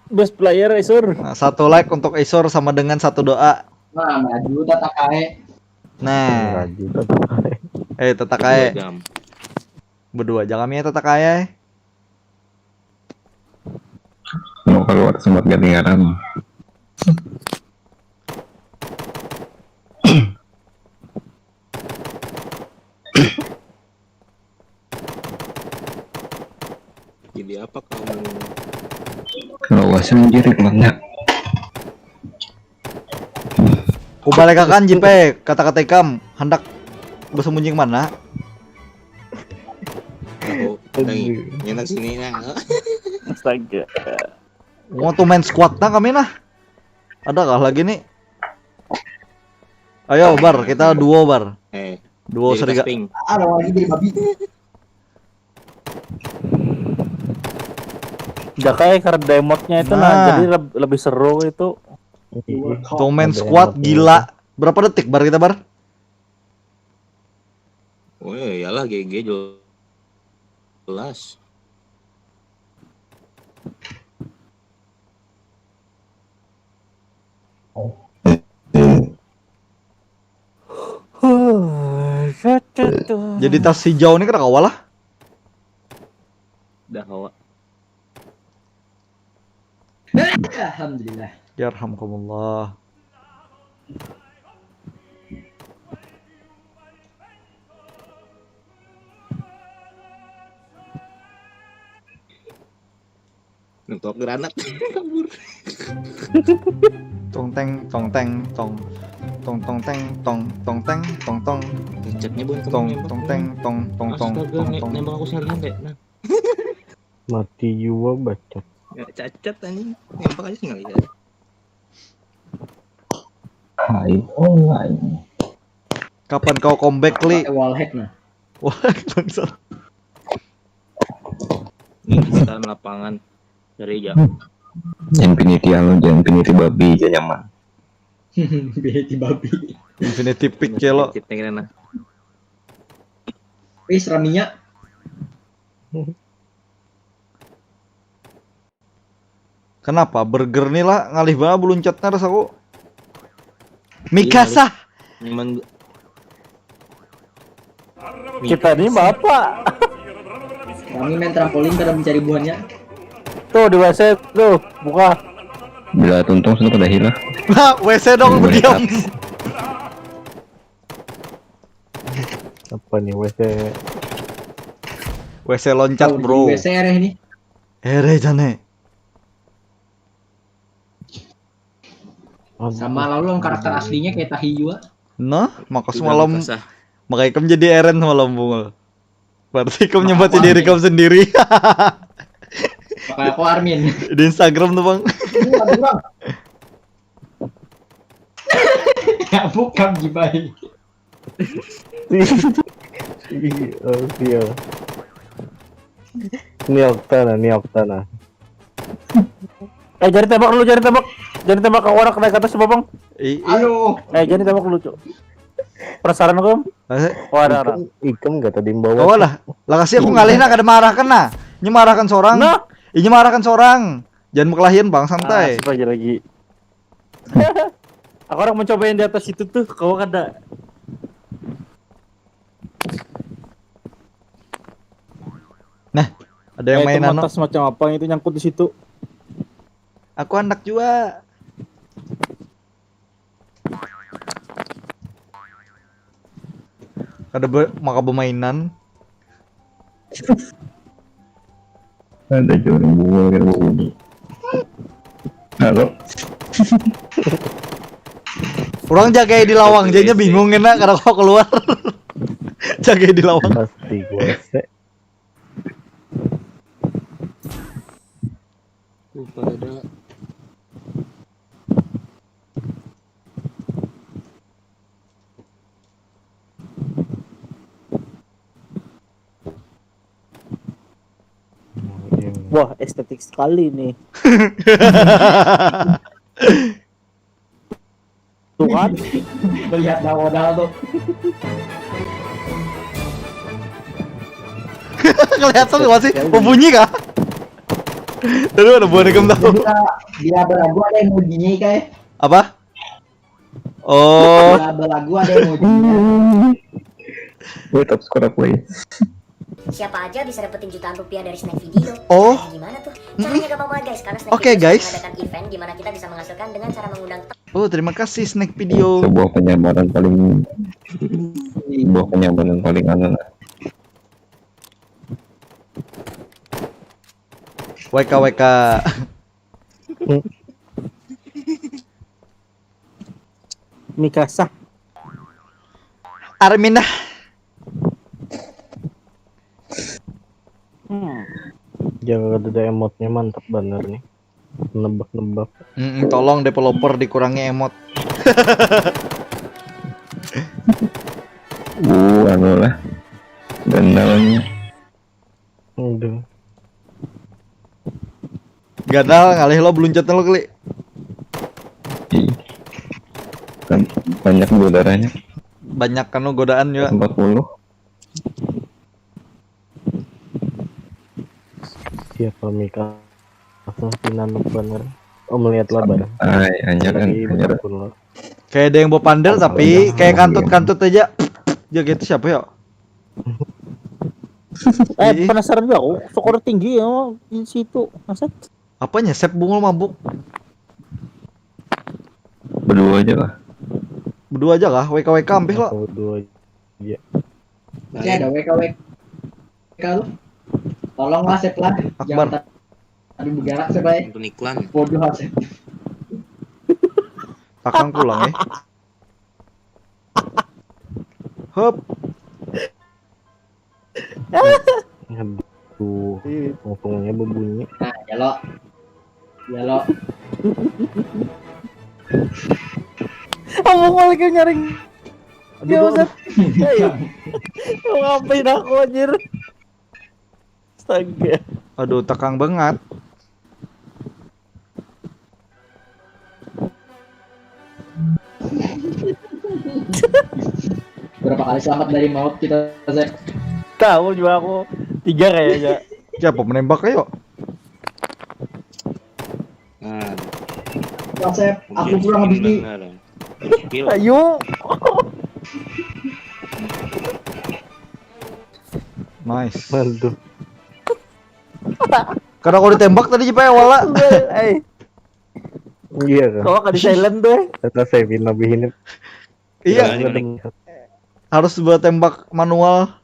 Best player, Isur. Nah, satu like untuk Isur sama dengan satu doa. Nah, maju tata kae. Nah, Rajin. Eh, tata kae. Jam. Berdua aja kami ya, tata kae. Mau keluar sempat ganti ngaran. Jadi apa kamu? Kalau wasan jadi mana? Kubalekakan, Jip, kata-kata ikam, handak bersembunyi ke mana? Aku tadi nyenak sini nah. Astaga. Mau tuh main squad nah kami nah. Ada kah lagi nih? Ayo, Bar, kita duo, Bar. Eh, Duo jadi serigala. Pink. Ah, lawan lagi jadi babi. Jakai karena demotnya itu nah, Nah. Jadi leb- lebih seru itu. Tuh main squad gila. Berapa detik, Bar, kita, Bar? Oh, iyalah, G G jelas. Jadi tas hijau ini kada kawa lah. Dah, kawa. Alhamdulillah. Yarhamkumullah. Nonton granat kabur. Tong teng, tong teng, tong. Tong tong teng, tong, tong teng, tong tong. Chatnya bukan Tong kamu nembak. tong teng, tong tong tong Astaga, tong ne- tong. Nembak aku seharian deh. Nah, Mati jua, bacot. nggak cacat anjing. Nembak aja sih nggak lihat. Hai, online. Kapan kau comeback, Li? Pakai wall hack nah. Wah, bangsat. Ini kita lapangan dari jam. Infinity anu, Infinity babi aja nyaman. Beti babi. Infinity Peak ya lo. Cipta kira nah. Wis raminya. Kenapa burger nih lah ngalih banget beluncatnya rasaku. Mikasa. Memang Kita ini bapak. Kami main trampolin kada mencari buahnya. Tuh di W C tuh, buka. Bila tuntung sudah pada hilang. Nah, W C dong Boleh berdiam. Apa nih, W C? W C loncat, Oh, bro. W C areh nih. Ere jane. Sama lalu lawan karakter aslinya kayak tahi jua. Nah, maka Sudah semalam mukasah. maka ikam jadi Eren semalam, Bungul. Berarti ikam Maka nyambat aku diri Armin. Ikam sendiri. Apa aku Armin? Di Instagram tuh, Bang. Ini ada orang. Ya bukan, Jibai. Oh, iya. Ini Oktana, ini Oktana. Eh, jadi tembak dulu, jadi tembak. Jadi tembak ke orang naik ke atas, Bang. I- i- Aduh. Eh, jadi tembak dulu, Cuk. Penasaran aku, Om? eh, Oh, ada orang. Ikam, ikam gak tadi bawa? Bawa lah. Lah kasih aku ngalih nah kada marahkan nah. Ini marahkan seorang. Nah. Ini marahkan seorang. Jangan berkelahian, Bang, santai. Ah, siapa aja lagi. Aku orang mencoba yang di atas itu tuh, kau kada. Nah, ada yang Eh, itu main anu. Atas macam apa itu nyangkut di situ? Aku anak jua. Kada be maka bermainan. Ada aja orang Bungul kan Bungul. Halo. Orang jagai di lawang, jadinya bingung kena kada kau keluar. Jagai di lawang. Pasti gue sih. Lupa ada. Wah, estetik sekali nih. Tuh kan? Melihat dah modal tuh. Kelihatan tuh masih mau bunyi kah? Tadi ada buah rekam tahu. Bila, bila belagu ada emojinya kayak. Apa? Oh, Bila belagu ada emojinya. Wait, subscribe wait. Siapa aja bisa dapetin jutaan rupiah dari Snack Video? Oh. Caranya gimana tuh? Caranya gampang banget guys, karena Snack Oke, Video guys. Mengadakan event di mana kita bisa menghasilkan dengan cara mengundang Oh, terima kasih Snack Video. Sebuah penyamaran paling sebuah penyamaran paling anu lah. W K W K. Mikasa. Arminah. Hmm. Jangan ada emotnya, mantap banget nih. Nebak-nebak. Mm-mm, tolong developer dikurangi emot. Uh, anu lah. Ganalnya. Aduh. Ganal ngalih lo beluncatnya lo kali. Iya. Kan banyak dulu darahnya. Banyak kanu godaan juga. Empat puluh. Siapa Mika? Apa pinanuk banget? Oh, melihat labar. Ay, anjir kan, Lagi anjir. berkebun lah. Kayak ada yang bawa pandel tapi kayak kantut-kantut aja. Ya gitu siapa ya? Eh, Ih. Penasaran juga aku. Skor tinggi ya di situ. Masa? Apanya? Sep Bungul mabuk. Berdua aja lah. Berdua aja lah. W K W K ampih lo. Atau dua aja. Oke, ada W K W K lu. Tolonglah, Sep lah. Akbar. Jangan tadi bergerak, Sep, baik. Nonton iklan. Bodoh lah, Sep. Takang pulang ya. Hup. Aduh, untungnya berbunyi. Nah, ya lo. Ya lo. Apa mau lagi nyaring? Ya, Aduh, Ustaz. Hei. Mau ngapain aku, anjir? Astaga. Aduh, takang banget. Berapa kali selamat dari maut kita, Sep? Tahu juga aku. Tiga kayaknya. Siapa menembak ayo? Nah, Wah, Sep, aku ujian kurang habis skill nih. Benar. Skill. Ayo. Nice. Aduh. Karena kalau ditembak tadi Jepang wala. Eh, Iya kan? kau kan di silent tuh. Kata saya lebih ini. Iya, Gimana, gimana? harus buat tembak manual.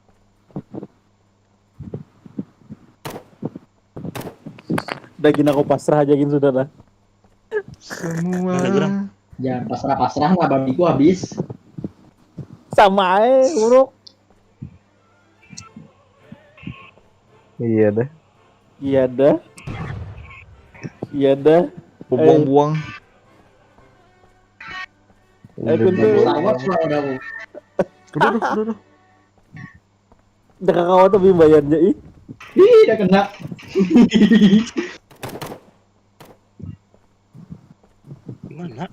Lagi aku pasrah aja gin sudah lah. Semua. Jangan pasrah-pasrah lah, babiku habis. Sama aja, buruk. Iya deh. Iya dah. Iya dah. Buang-buang. Eh, pintu. Pesawat sudah ada. Aduh, aduh, aduh. Dah kakak tapi bayarnya ih. Ih, udah kena. Gimana?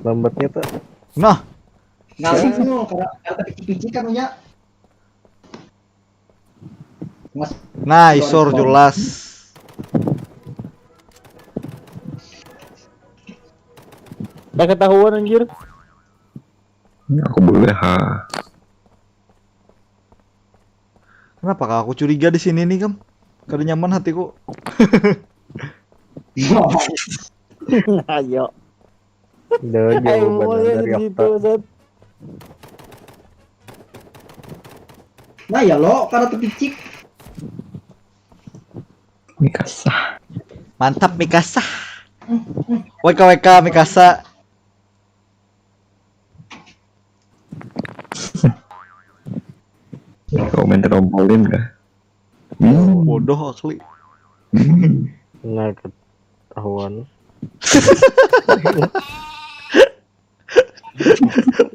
Lambatnya tak. Nah, Ngalih nu, karena karena picik-picik kan punya. Mas, nah, isor jelas. Dah ketahuan anjir. Ini aku boleh ha. Kenapa kak aku curiga di sini nih, Kam? Kada nyaman hatiku. Ayo. Udah Ayo jawaban mulai dari di situ, Okta. Set. Nah ya lo, karena terpicik. Mikasa. Mantap Mikasa. W K W K Mikasa. Kau main trampolin kah? Hmm. Bodoh asli. Hmm. Nah, ketahuan.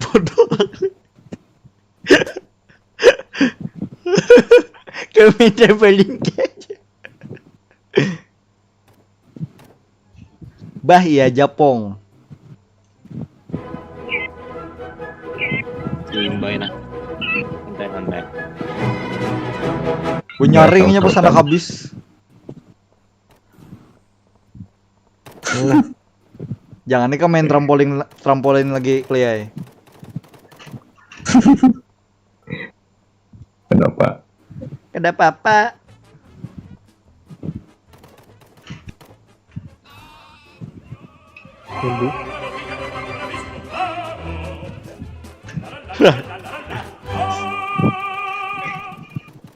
Bodoh asli. Kami paling kece. Bah iya Japong. Simbai nah. Santai santai. Gue nyaringnya pas anak habis. Jangan nih kau main trampolin trampolin lagi Kliai. Kenapa? Kada apa-apa.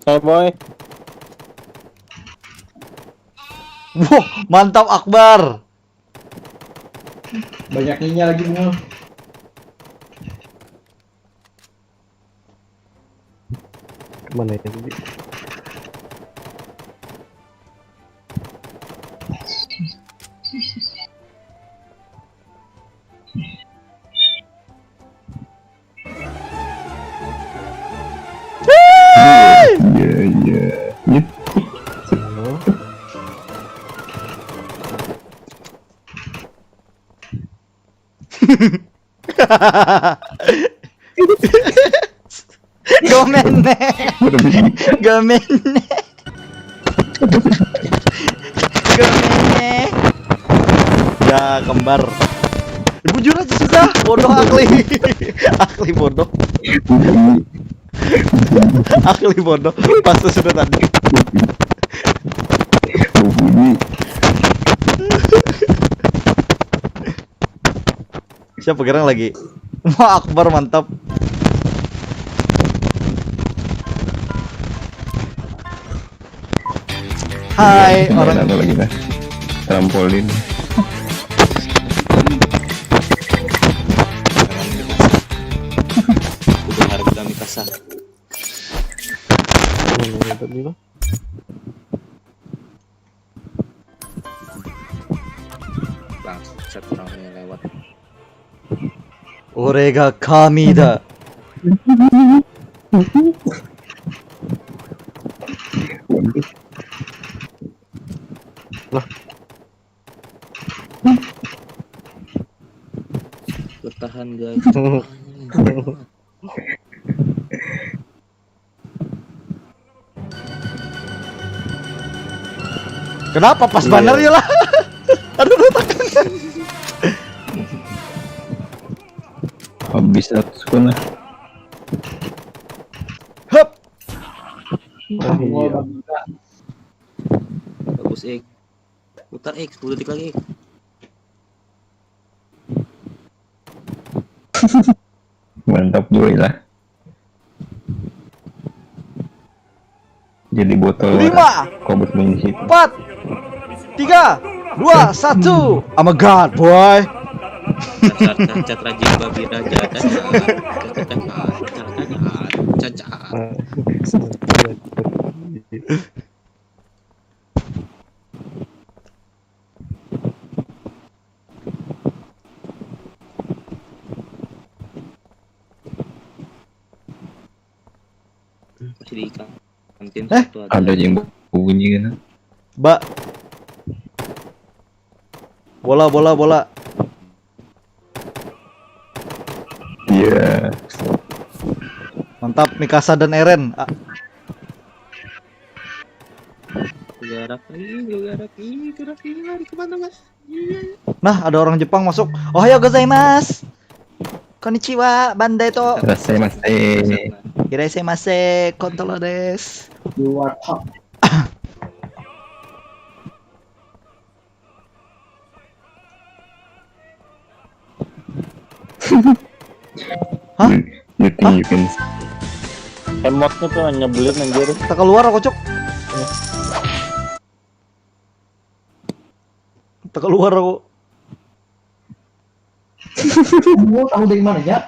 Saya boy. Wah, mantap Akbar. Banyak ninya lagi bunga. Kemana ya tadi? Iya, iya. Iya. Gomen nih. Gomen nih. Gomen nih. Ya kembar. Bujur aja sudah, bodoh akli. Akli bodoh. Akli bodoh. Pas tuh sudah tadi. Bunyi. Siapa gerang lagi? Wah, Akbar mantap. Hai, Main orang apa lagi nah? Trampolin. Udah harga Mikasa. Mana tadi lah? Bangsat orang ini lewat. Orega kami da. Bertahan guys. Kenapa pas banner ya lah? Aduh, aduh, takut. Habis seratus kuna. Hup. Oh, iya. Bagus, Ik. Putar, Ik, sepuluh detik lagi, Ik. Mantap boy lah. Jadi botol Lima. Kobus bunyi situ. Empat, tiga, dua, satu. Oh my god, boy. Cacat, cacat, rajin babi raja, cacat, cacat, cacat, cacat, cacat. Masih di ikan. Kantin Eh, satu Ada yang bunyi kan? Ba. Bola, bola, bola. Iya. Mantap, Mikasa dan Eren. Ah, Gerak lagi, gerak lagi, gerak lagi, lari kemana, Mas? Iya. Nah, ada orang Jepang masuk. Ohayo gozaimasu. Konnichiwa, bandai to. Rasai masih. Iraisai mase, kontol des. You are top. Hah? You, you think you can Emotnya tuh nyebelin anjir. Tak keluar aku, Cok. Tak keluar aku. Kamu tahu dari mana ya?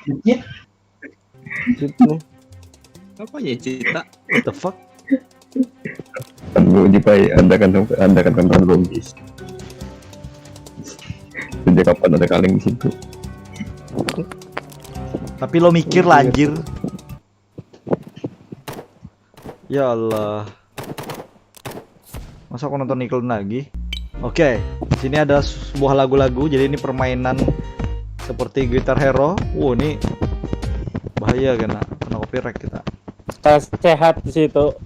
Dikit. Gitu. Apa ya, Cita? What the fuck? Tunggu di pai ada kan ada kan kan logis. Sejak kapan ada kaleng di situ? Tapi lo mikir lah, anjir. Ya Allah. Masa aku nonton iklan lagi? Oke, di sini ada sebuah lagu-lagu. Jadi ini permainan seperti Guitar Hero. Wow, ini bahaya kena kena copyright kita. Saya sehat di situ.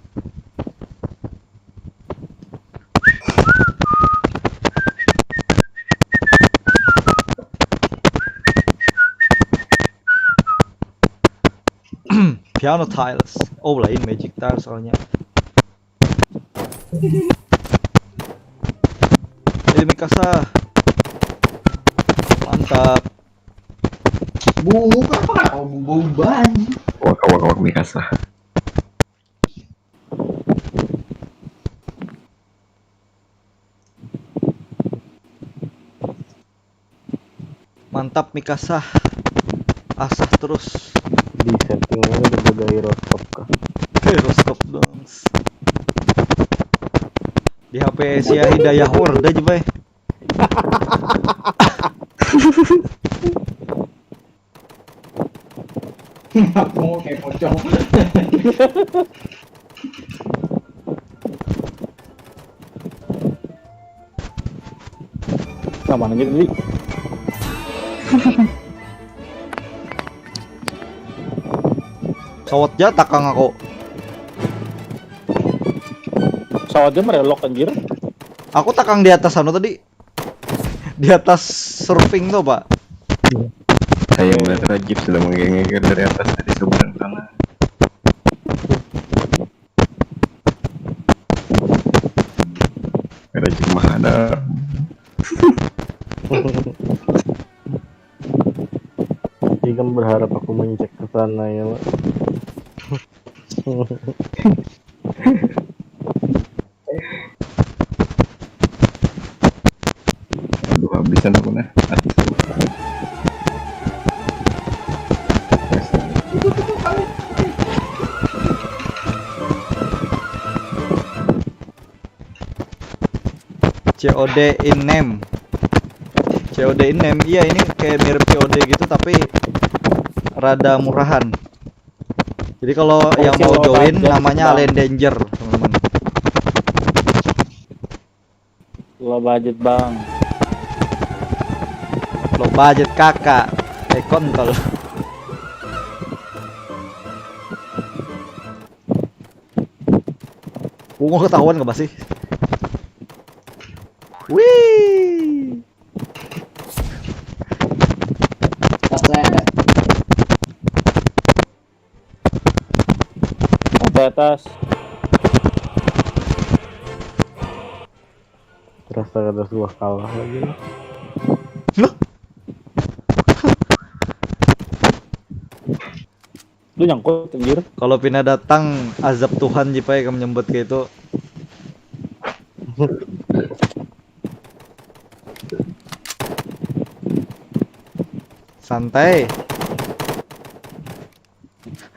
Piano tiles. Oh, lain magic tiles soalnya. Jadi Mikasa. Mantap. Bau apa? Oh, bau ban. Wak wak wak Mikasa. Mantap Mikasa. Asah terus. Di setting aja udah boga gyroscope kah? Gyroscope dong. Di H P sia Hidayah Word aja, bay. Aku mau kayak pocong. Nah, mana gitu tadi? Sawat ja takang aku. Pesawatnya merelok anjir. Aku takang di atas anu tadi. Di atas surfing tuh, Pak. Saya melihat Rajib sudah menggeger dari atas dari seberang sana. Rajib mah ada. Ikam berharap aku mencek ke sana ya, Pak. Aduh, habisan aku nah. Habis aku. C O D in name. C O D in name. Iya, ini kayak mirip C O D gitu tapi rada murahan. Jadi kalau yang Oke, mau low join budget, namanya Bang. Alien Danger, teman-teman. Low budget, Bang. Low budget kakak. Eh, kontol. Bungo ketahuan gak sih? Wih. Astaga. Di atas. Terasa ada suah kalah lagi nih. Loh? Lu nyangkut anjir. Kalau pina datang azab Tuhan, Jipai, kamu nyambut kayak itu. Santai.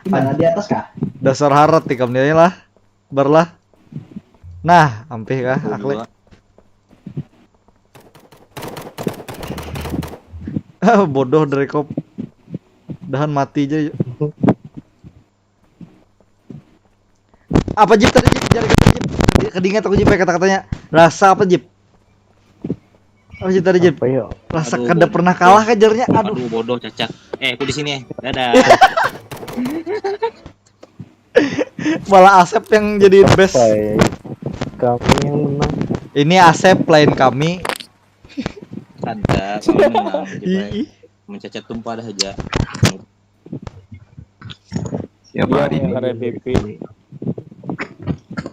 Di mana, di atas kah? Dasar harat ikam ni lah. Bar lah. Nah, ampih kah, akli. Ah, bodoh dari kop. Dahan mati aja. Apa, Jip, tadi, Jip? Jari kata, Jip. Kedingat aku, Jip, kata-katanya. Rasa apa, Jip? Apa sih tadi, Jip? Apa ya? Rasa aduh, kada bodoh. Pernah kalah kajarnya. Aduh. Aduh, bodoh, cacat. Eh, aku di sini. Dadah. Malah Asep yang jadi best. Apa ya? Kami yang menang. Ini Asep, lain kami. Kada, kami menang, Jip. Ih. Mencacat tumpah dah aja. Siapa hari ini? Hari B P.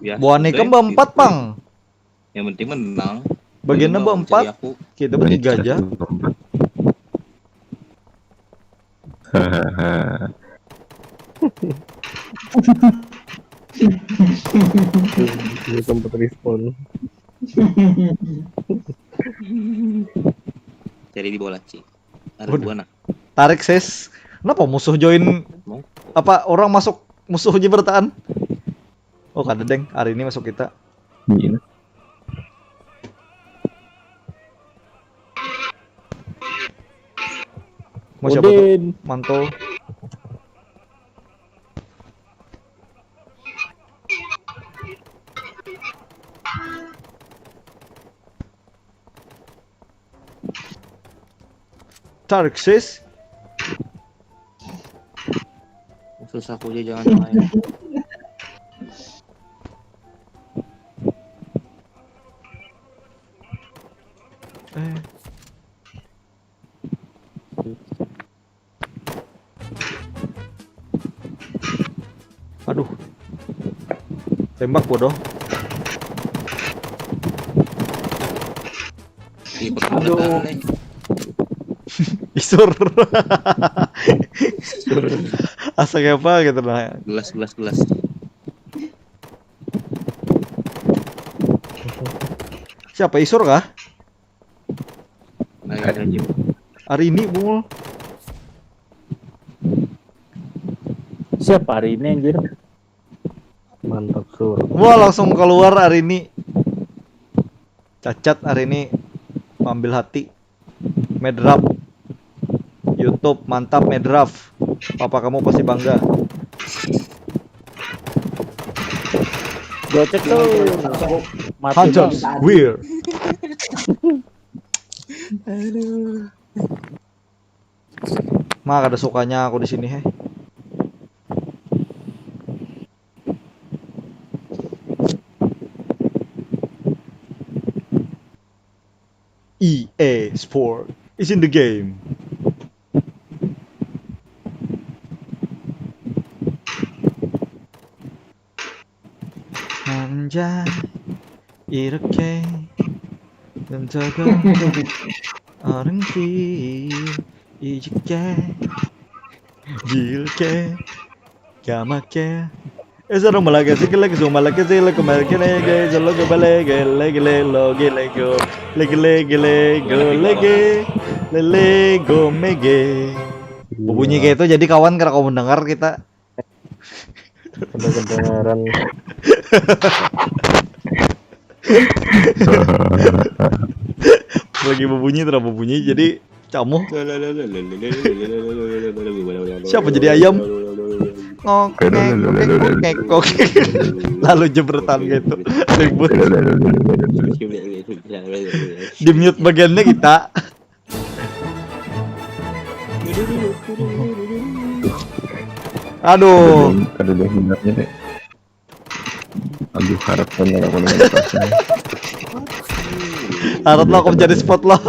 Ya, buah nikam empat, pang. Yang penting menang. Bagiannya empat. Kita bertiga aja. Dia sempat respon. Jadi di bola, Ci. Ada dua, nah. Tarik, sis. Kenapa musuh join? Apa orang masuk musuh aja bertahan? Oh, kada, deng. Hari ini masuk kita. Iya. Mau siapa tuh? Udin. Mantul. Tarik, sis. Susah puji, jangan main. Eh. Aduh. Tembak, bodoh. Aduh. Isur. Asa kayak apa gitu lah. Gelas, gelas, gelas. Siapa, Isur kah? Hari ini, Bungul. Siapa hari ini, anjir? Mantap, Sur. Wah, langsung keluar hari ini. Cacat hari ini, mengambil hati. Medraf. YouTube, mantap, Medraf. Papa kamu pasti bangga. Gocek tuh. Mati. Hunters, dong. Weird. Aduh. Mah, kada sukanya aku di sini, heh. E A Sport is in the game. Anjay, irake, dan jaga orang ki, ijike, jilke, gamake. Eh, sarung malake, sikilek, sumalake, silek, kumalake, lege, solo, ke, balege, lege, le, loge, lego, lege, lege, lego, lege, lele, go, mege. Bunyi kayak itu, jadi kawan, karena kamu mendengar kita. Kada kedengaran. Lagi berbunyi, terus berbunyi, jadi camuh. Siapa jadi ayam? Ngok, ngek, ngek, ngok, ngek, ngok. Lalu jebretan gitu. Ribut. Di mute bagiannya kita. Aduh. Kada ada hindarnya deh. Aduh, harap bener aku dengan pasnya. Harap lo aku menjadi spot lo.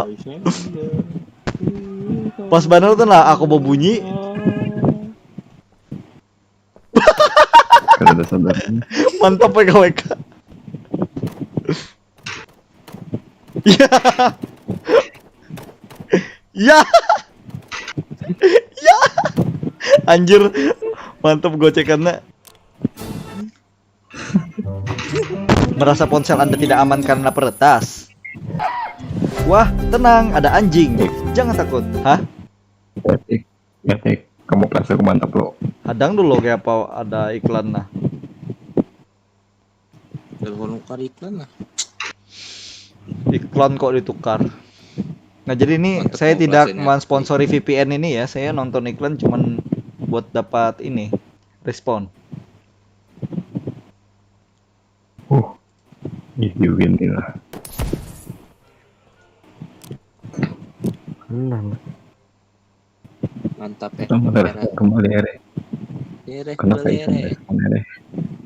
Pas banget tuh lah aku berbunyi. Kada ada sabarnya. Mantap ya, K W K. Ya. Ya. Ya. Anjir. Mantap gocekannya. Merasa ponsel Anda tidak aman karena peretas? Wah, tenang, ada anjing. Jangan takut. Hah? Epic, epic. Kamu pasti aku mantap lo. Hadang dulu kayak apa ada iklan nah. Telepon nukar iklan lah. Iklan kok ditukar. Nah, jadi ini Mantap, saya mau tidak bahasanya. Mensponsori V P N ini ya. Saya nonton iklan cuman buat dapat ini, respon. Uh, ih, you win ini lah. Menang. Mantap ya. Kamu harus Ere. kembali ere. Ere, Kenapa kembali itu ere. Kembali ere.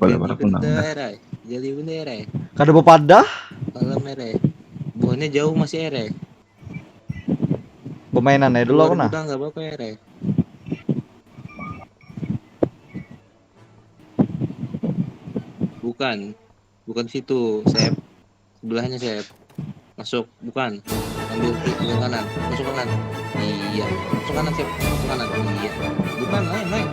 Boleh Jadi berapa menang? bendera, jadi bendera. Kada bepadah? Malam ere. Buahnya jauh masih ere. Permainan ya dulu aku nah. Udah nggak apa-apa ere. Bukan, bukan situ, Sep. Sebelahnya, Sep. Masuk, bukan. Ambil ki- ambil kanan, masuk kanan. Iya, masuk kanan, Sep. Masuk kanan. Iya. Bukan, lain, lain.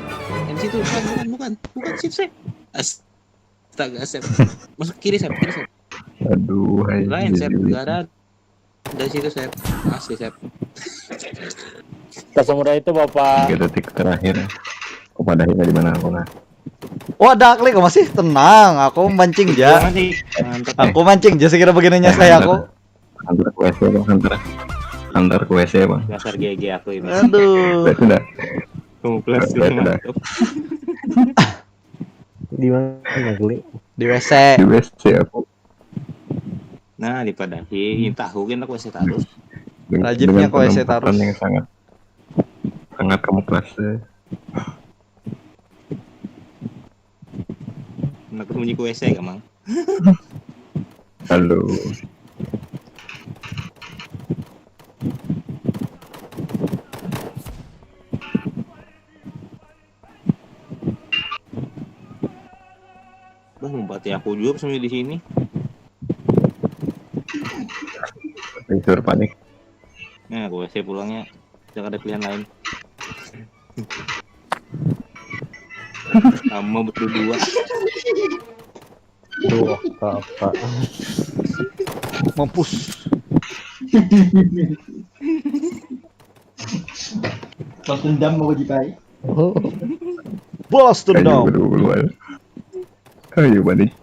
Yang situ, bukan, bukan, bukan. Bukan, Sep, Sep. Astaga, Sep. Masuk kiri, Sep. Kiri, Sep. Aduh, hai. Lain, Sep. Jadi Gak ada. Dari situ, Sep. Asli, Sep. Tak semudah itu, Bapak. Tiga detik terakhir. Aku padahin di mana aku nah. Oh, ada Akli kok masih tenang. Aku mancing ja. Masih. Mantap. Aku mancing ja sekira begininya saya aku. Antar ke W C bang, antar. Antar ke W C bang. Dasar G G aku ini. Aduh. Sudah, sudah. Kamu plus Sudah, sudah. Di mana, Kli? Di W C. Di W C aku. Nah, dipadahi tahu kan aku W C terus. Deng- Rajinnya dengan ke W C penempatan terus. Yang sangat sangat kamuflase. Nah, aku sembunyi ke W C, Gamang. Halo. Bah, ngumpati aku juga sembunyi di sini. Disuruh panik. Nah, aku W C pulangnya. Jangan ada pilihan lain. Sama berdua. Tuh, apa-apa. Mampus. Balas dendam mau Jipai. Balas Ayo dendam. berdua. Ayo balik.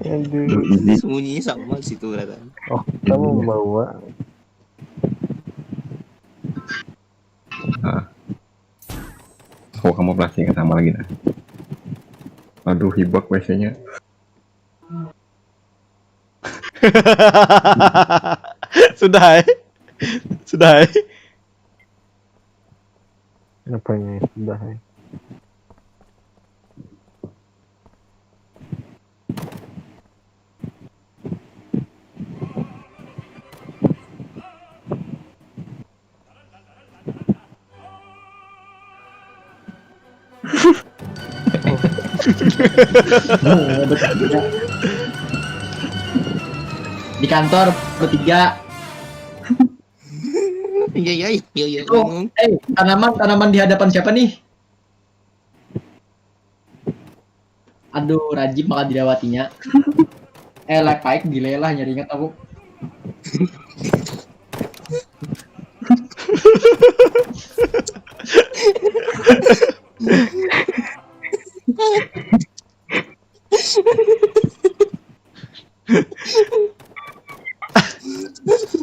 Aduh. Ini Sembunyi sama di situ, kelihatan. Oh, kita membawa. Nah. Oh, kamu plastiknya sama lagi nah. Aduh, hibak W C-nya. Sudah, eh? Sudah, eh? Apanya yang sudah, eh? Di kantor bertiga. Iya, iya, iya, iya. Oh, eh, tanaman tanaman di hadapan siapa nih? Aduh, Rajib maka dilewatinya. Eh, like baik delay lah nyari ingat aku.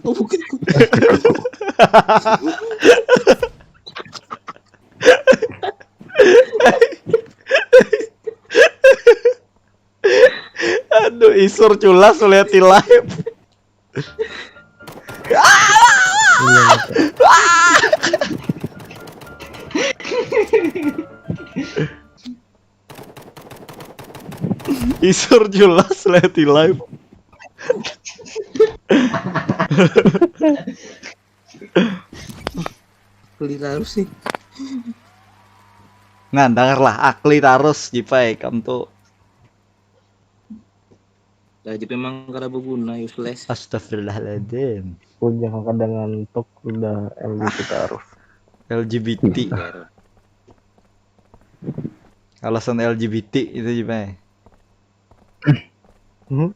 Oh, bukan. Aduh, isur culas melihat di live. Iya, Isur culas melihat di live. Beli terus sih. Nah, dengarlah, Akli terus, Jipai, kamu tuh. Rajib memang kada berguna, useless. Astagfirullahaladzim. Aku jangan kadang ngantuk udah L G B T terus. L G B T. Alasan L G B T itu juga. Hmm?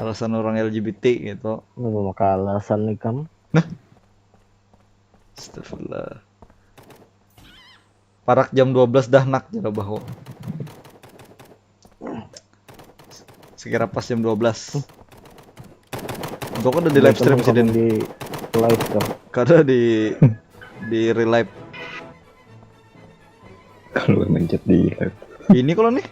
Alasan orang L G B T gitu. Nggak mau makan alasan nih kamu. Nah. Astagfirullah. Parak jam dua belas dah nak jala baho. Sekira pas jam dua belas. Untuk ada di live stream sih di live kan. Kada di di real life. Kalau mencet di live. Ini kalau nih.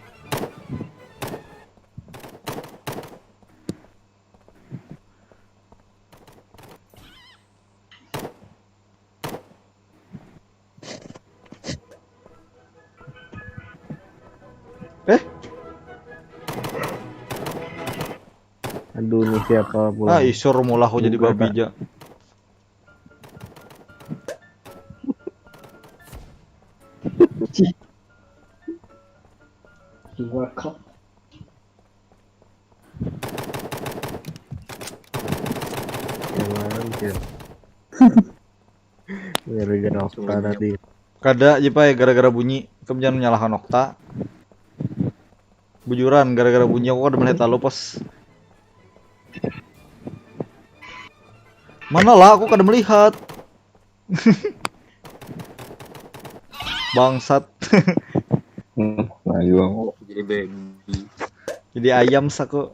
Eh? Aduh, ini siapa pula? Ah, isur mula aku jadi babi aja. Welcome. Gara-gara Okta tadi. Kada aja pai, gara-gara bunyi. Kamu jangan menyalahkan Okta. Bujuran, gara-gara bunyi aku kada melihat lalu pas. Mana lah, aku kada melihat. Bangsat. Hmm, nah juga aku. Jadi baby. Jadi ayam saku.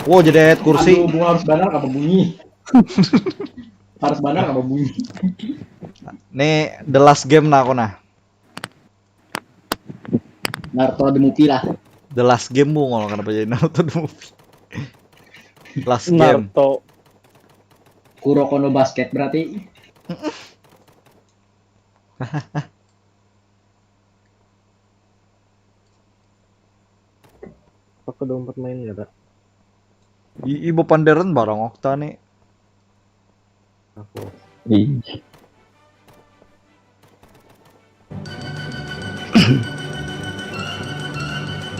Wow, jadi ayat kursi. Aduh, bunga harus benar apa bunyi? Harus benar apa bunyi? Nih the last game nah aku nah. Naruto the movie lah. The last game bungol kenapa jadi Naruto the movie? Last game. Naruto. Kuroko no Basket berarti. Aku dompet main gak tak? I, ibu panderan barang Okta nih. Aku. Ih.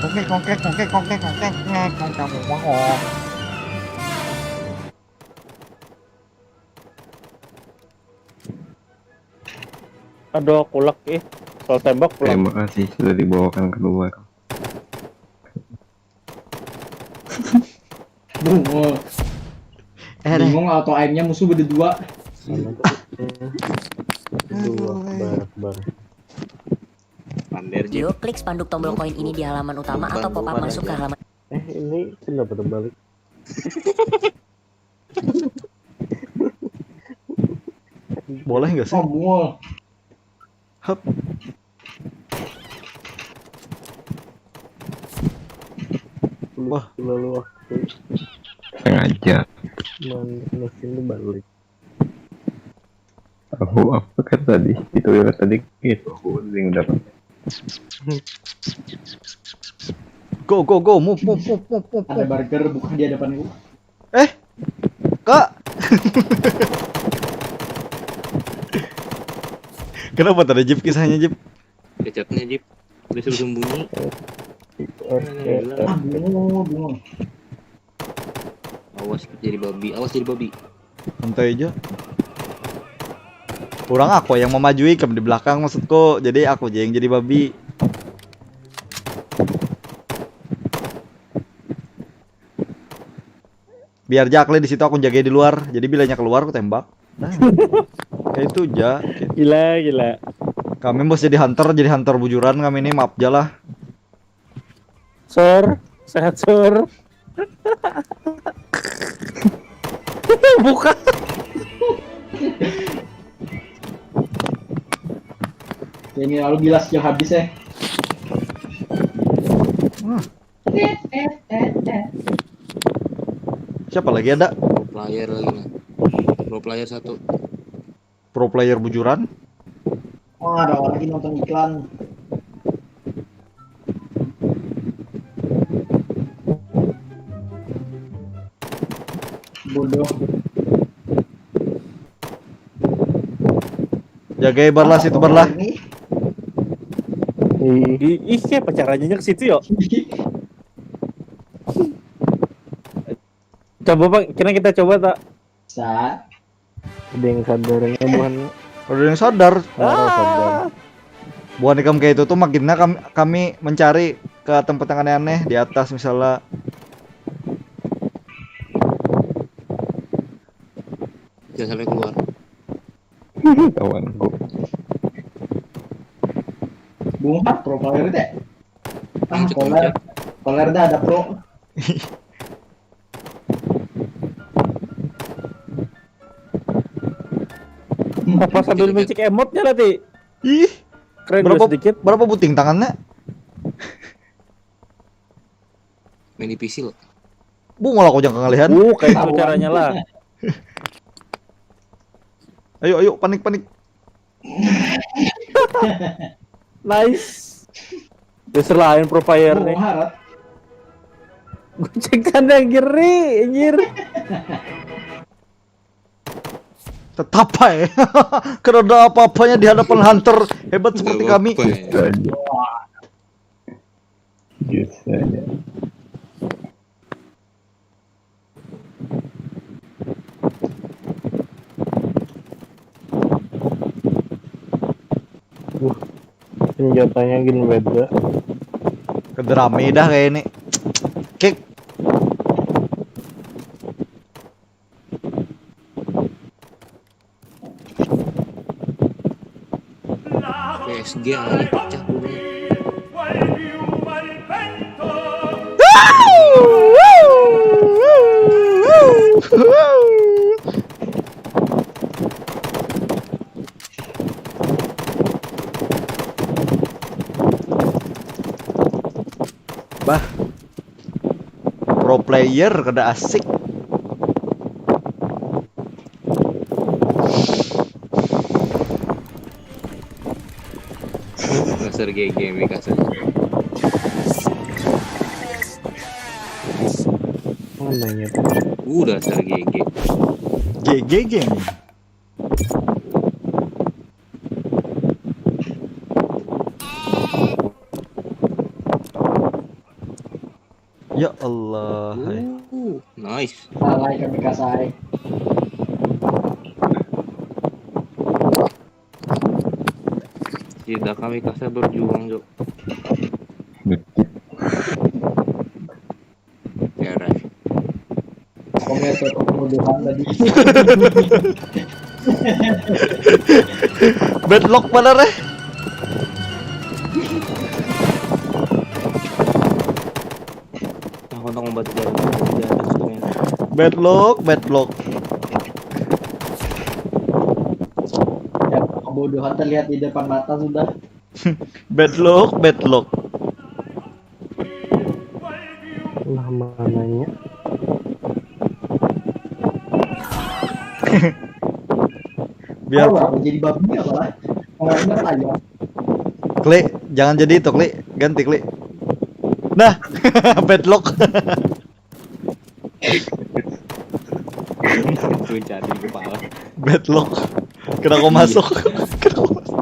Kongkek, kongkek, kongkek, kongkek, kongkek, ngek, ngek, kamu mau. Aduh, kulak ih. Soal tembak kulak. Terima kasih sudah dibawakan keluar. Bungul. Eh, bingung auto aimnya musuh berdua. Dua, bar, bar. Pander. Yuk, klik spanduk tombol koin ini di halaman utama atau pop up masuk ke halaman. Eh, ini kenapa terbalik? Boleh nggak sih? Oh, bungul. Hup. Wah, lalu waktu sengaja. Man, mesin itu balik. Aku apa kan tadi? Itu ya tadi gitu. Aku yang dapat. Go, go, go, move, move, move, move, move. Ada burger buka di hadapanku. Eh, Kak. Kenapa tadi Jip kisahnya Jip? Kecapnya Jip. Udah suruh sembunyi. Awas jadi babi, awas jadi babi. Santai aja. Kurang aku yang memajui kam di belakang maksudku. Jadi aku aja yang jadi babi. Biar jakle di situ aku jaga di luar. Jadi bilanya keluar aku tembak. Nah. Kayak itu aja. Gila, gila. Kami bos jadi hunter, jadi hunter bujuran kami ini, maaf aja lah. Sur, sehat sur. Buka. Ini lalu bilas ya habis ya. Wah. Siapa lagi ada? Pro player lagi nah. Pro player satu. Pro player bujuran. Wah, ada orang lagi nonton iklan. Bodoh. Jagai barlah situ barlah. Ih, ih, siapa caranya ke situ yo? Coba, Pak, kena kita coba tak? Sa, Ada yang sadarnya buhan Ada yang sadar. Orang sadar. Buhan ikam kayak itu tuh makinnya kami, kami mencari ke tempat yang aneh-aneh di atas misalnya. Jangan sampai keluar. Kawanku. Bunga pro player teh. Ah, Lanjut, koler. Koler dah ada pro. Apa sambil mencik emotnya nanti? Ih, Keren berapa dulu sedikit. Berapa buting tangannya? Main di P C loh. Bu, malah kau jangan ngalihan. Uh, kayak itu caranya lah. Ayo, ayo, panik, panik. Nice. Dasar lain pro player Oh, nih. Harat. Gocek tanda geri, anjir. Tetap aja. Karena ada apa-apanya di hadapan hunter hebat seperti kami. Apa ya? Yes, ya. Uh, senjatanya gini beda. Kedrami dah kayak ini. Kick. P S G yang pecah dulu. Bah. Pro player kada asik. Dasar G G mi kasar. Mana ya? Uh, dasar G G. G G game. Ya Allah. Hai. Uh, nice. Alay kami kasai. Tidak, kami kasar berjuang, Jok. Ya, Rai. Aku melihat suatu kemudahan tadi. Bad luck bener eh. Nah, untuk membantu jalan, tidak ada instrumen. Bad luck, bad luck. Ya, kebodohan terlihat di depan mata sudah. Bad luck, bad luck. Lah mananya? Biar Oh, aku jadi babi apa lah? Orangnya kayak Klik, jangan jadi itu, Klik. Ganti, Klik. Nah, bad luck. Gue jadi kepala. Bad luck. Kenapa masuk? Kenapa masuk?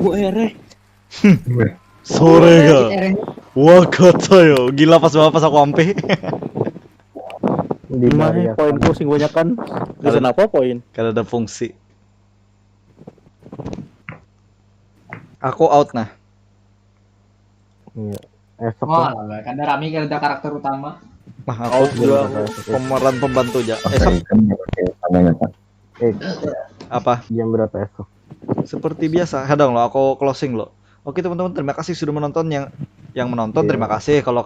Gue ere. Sore ga? Ereng. Wakatayo. Gila pas banget pas aku ampe. Di Gimana Maria poin pusing banyak kan? Bisa apa poin? Kada ada fungsi. Aku out nah. Iya. Esok Wah, lah, kan rami kan ada karakter utama. Mah aku Out juga. Pemeran pembantu aja. Eh, Oke, sap- kan oke, namanya kan. Eh, apa? Jam berapa esok? Seperti biasa. Hadang lo, aku closing lo. Oke teman-teman, terima kasih sudah menonton yang yang menonton. Iya. Terima kasih. Kalau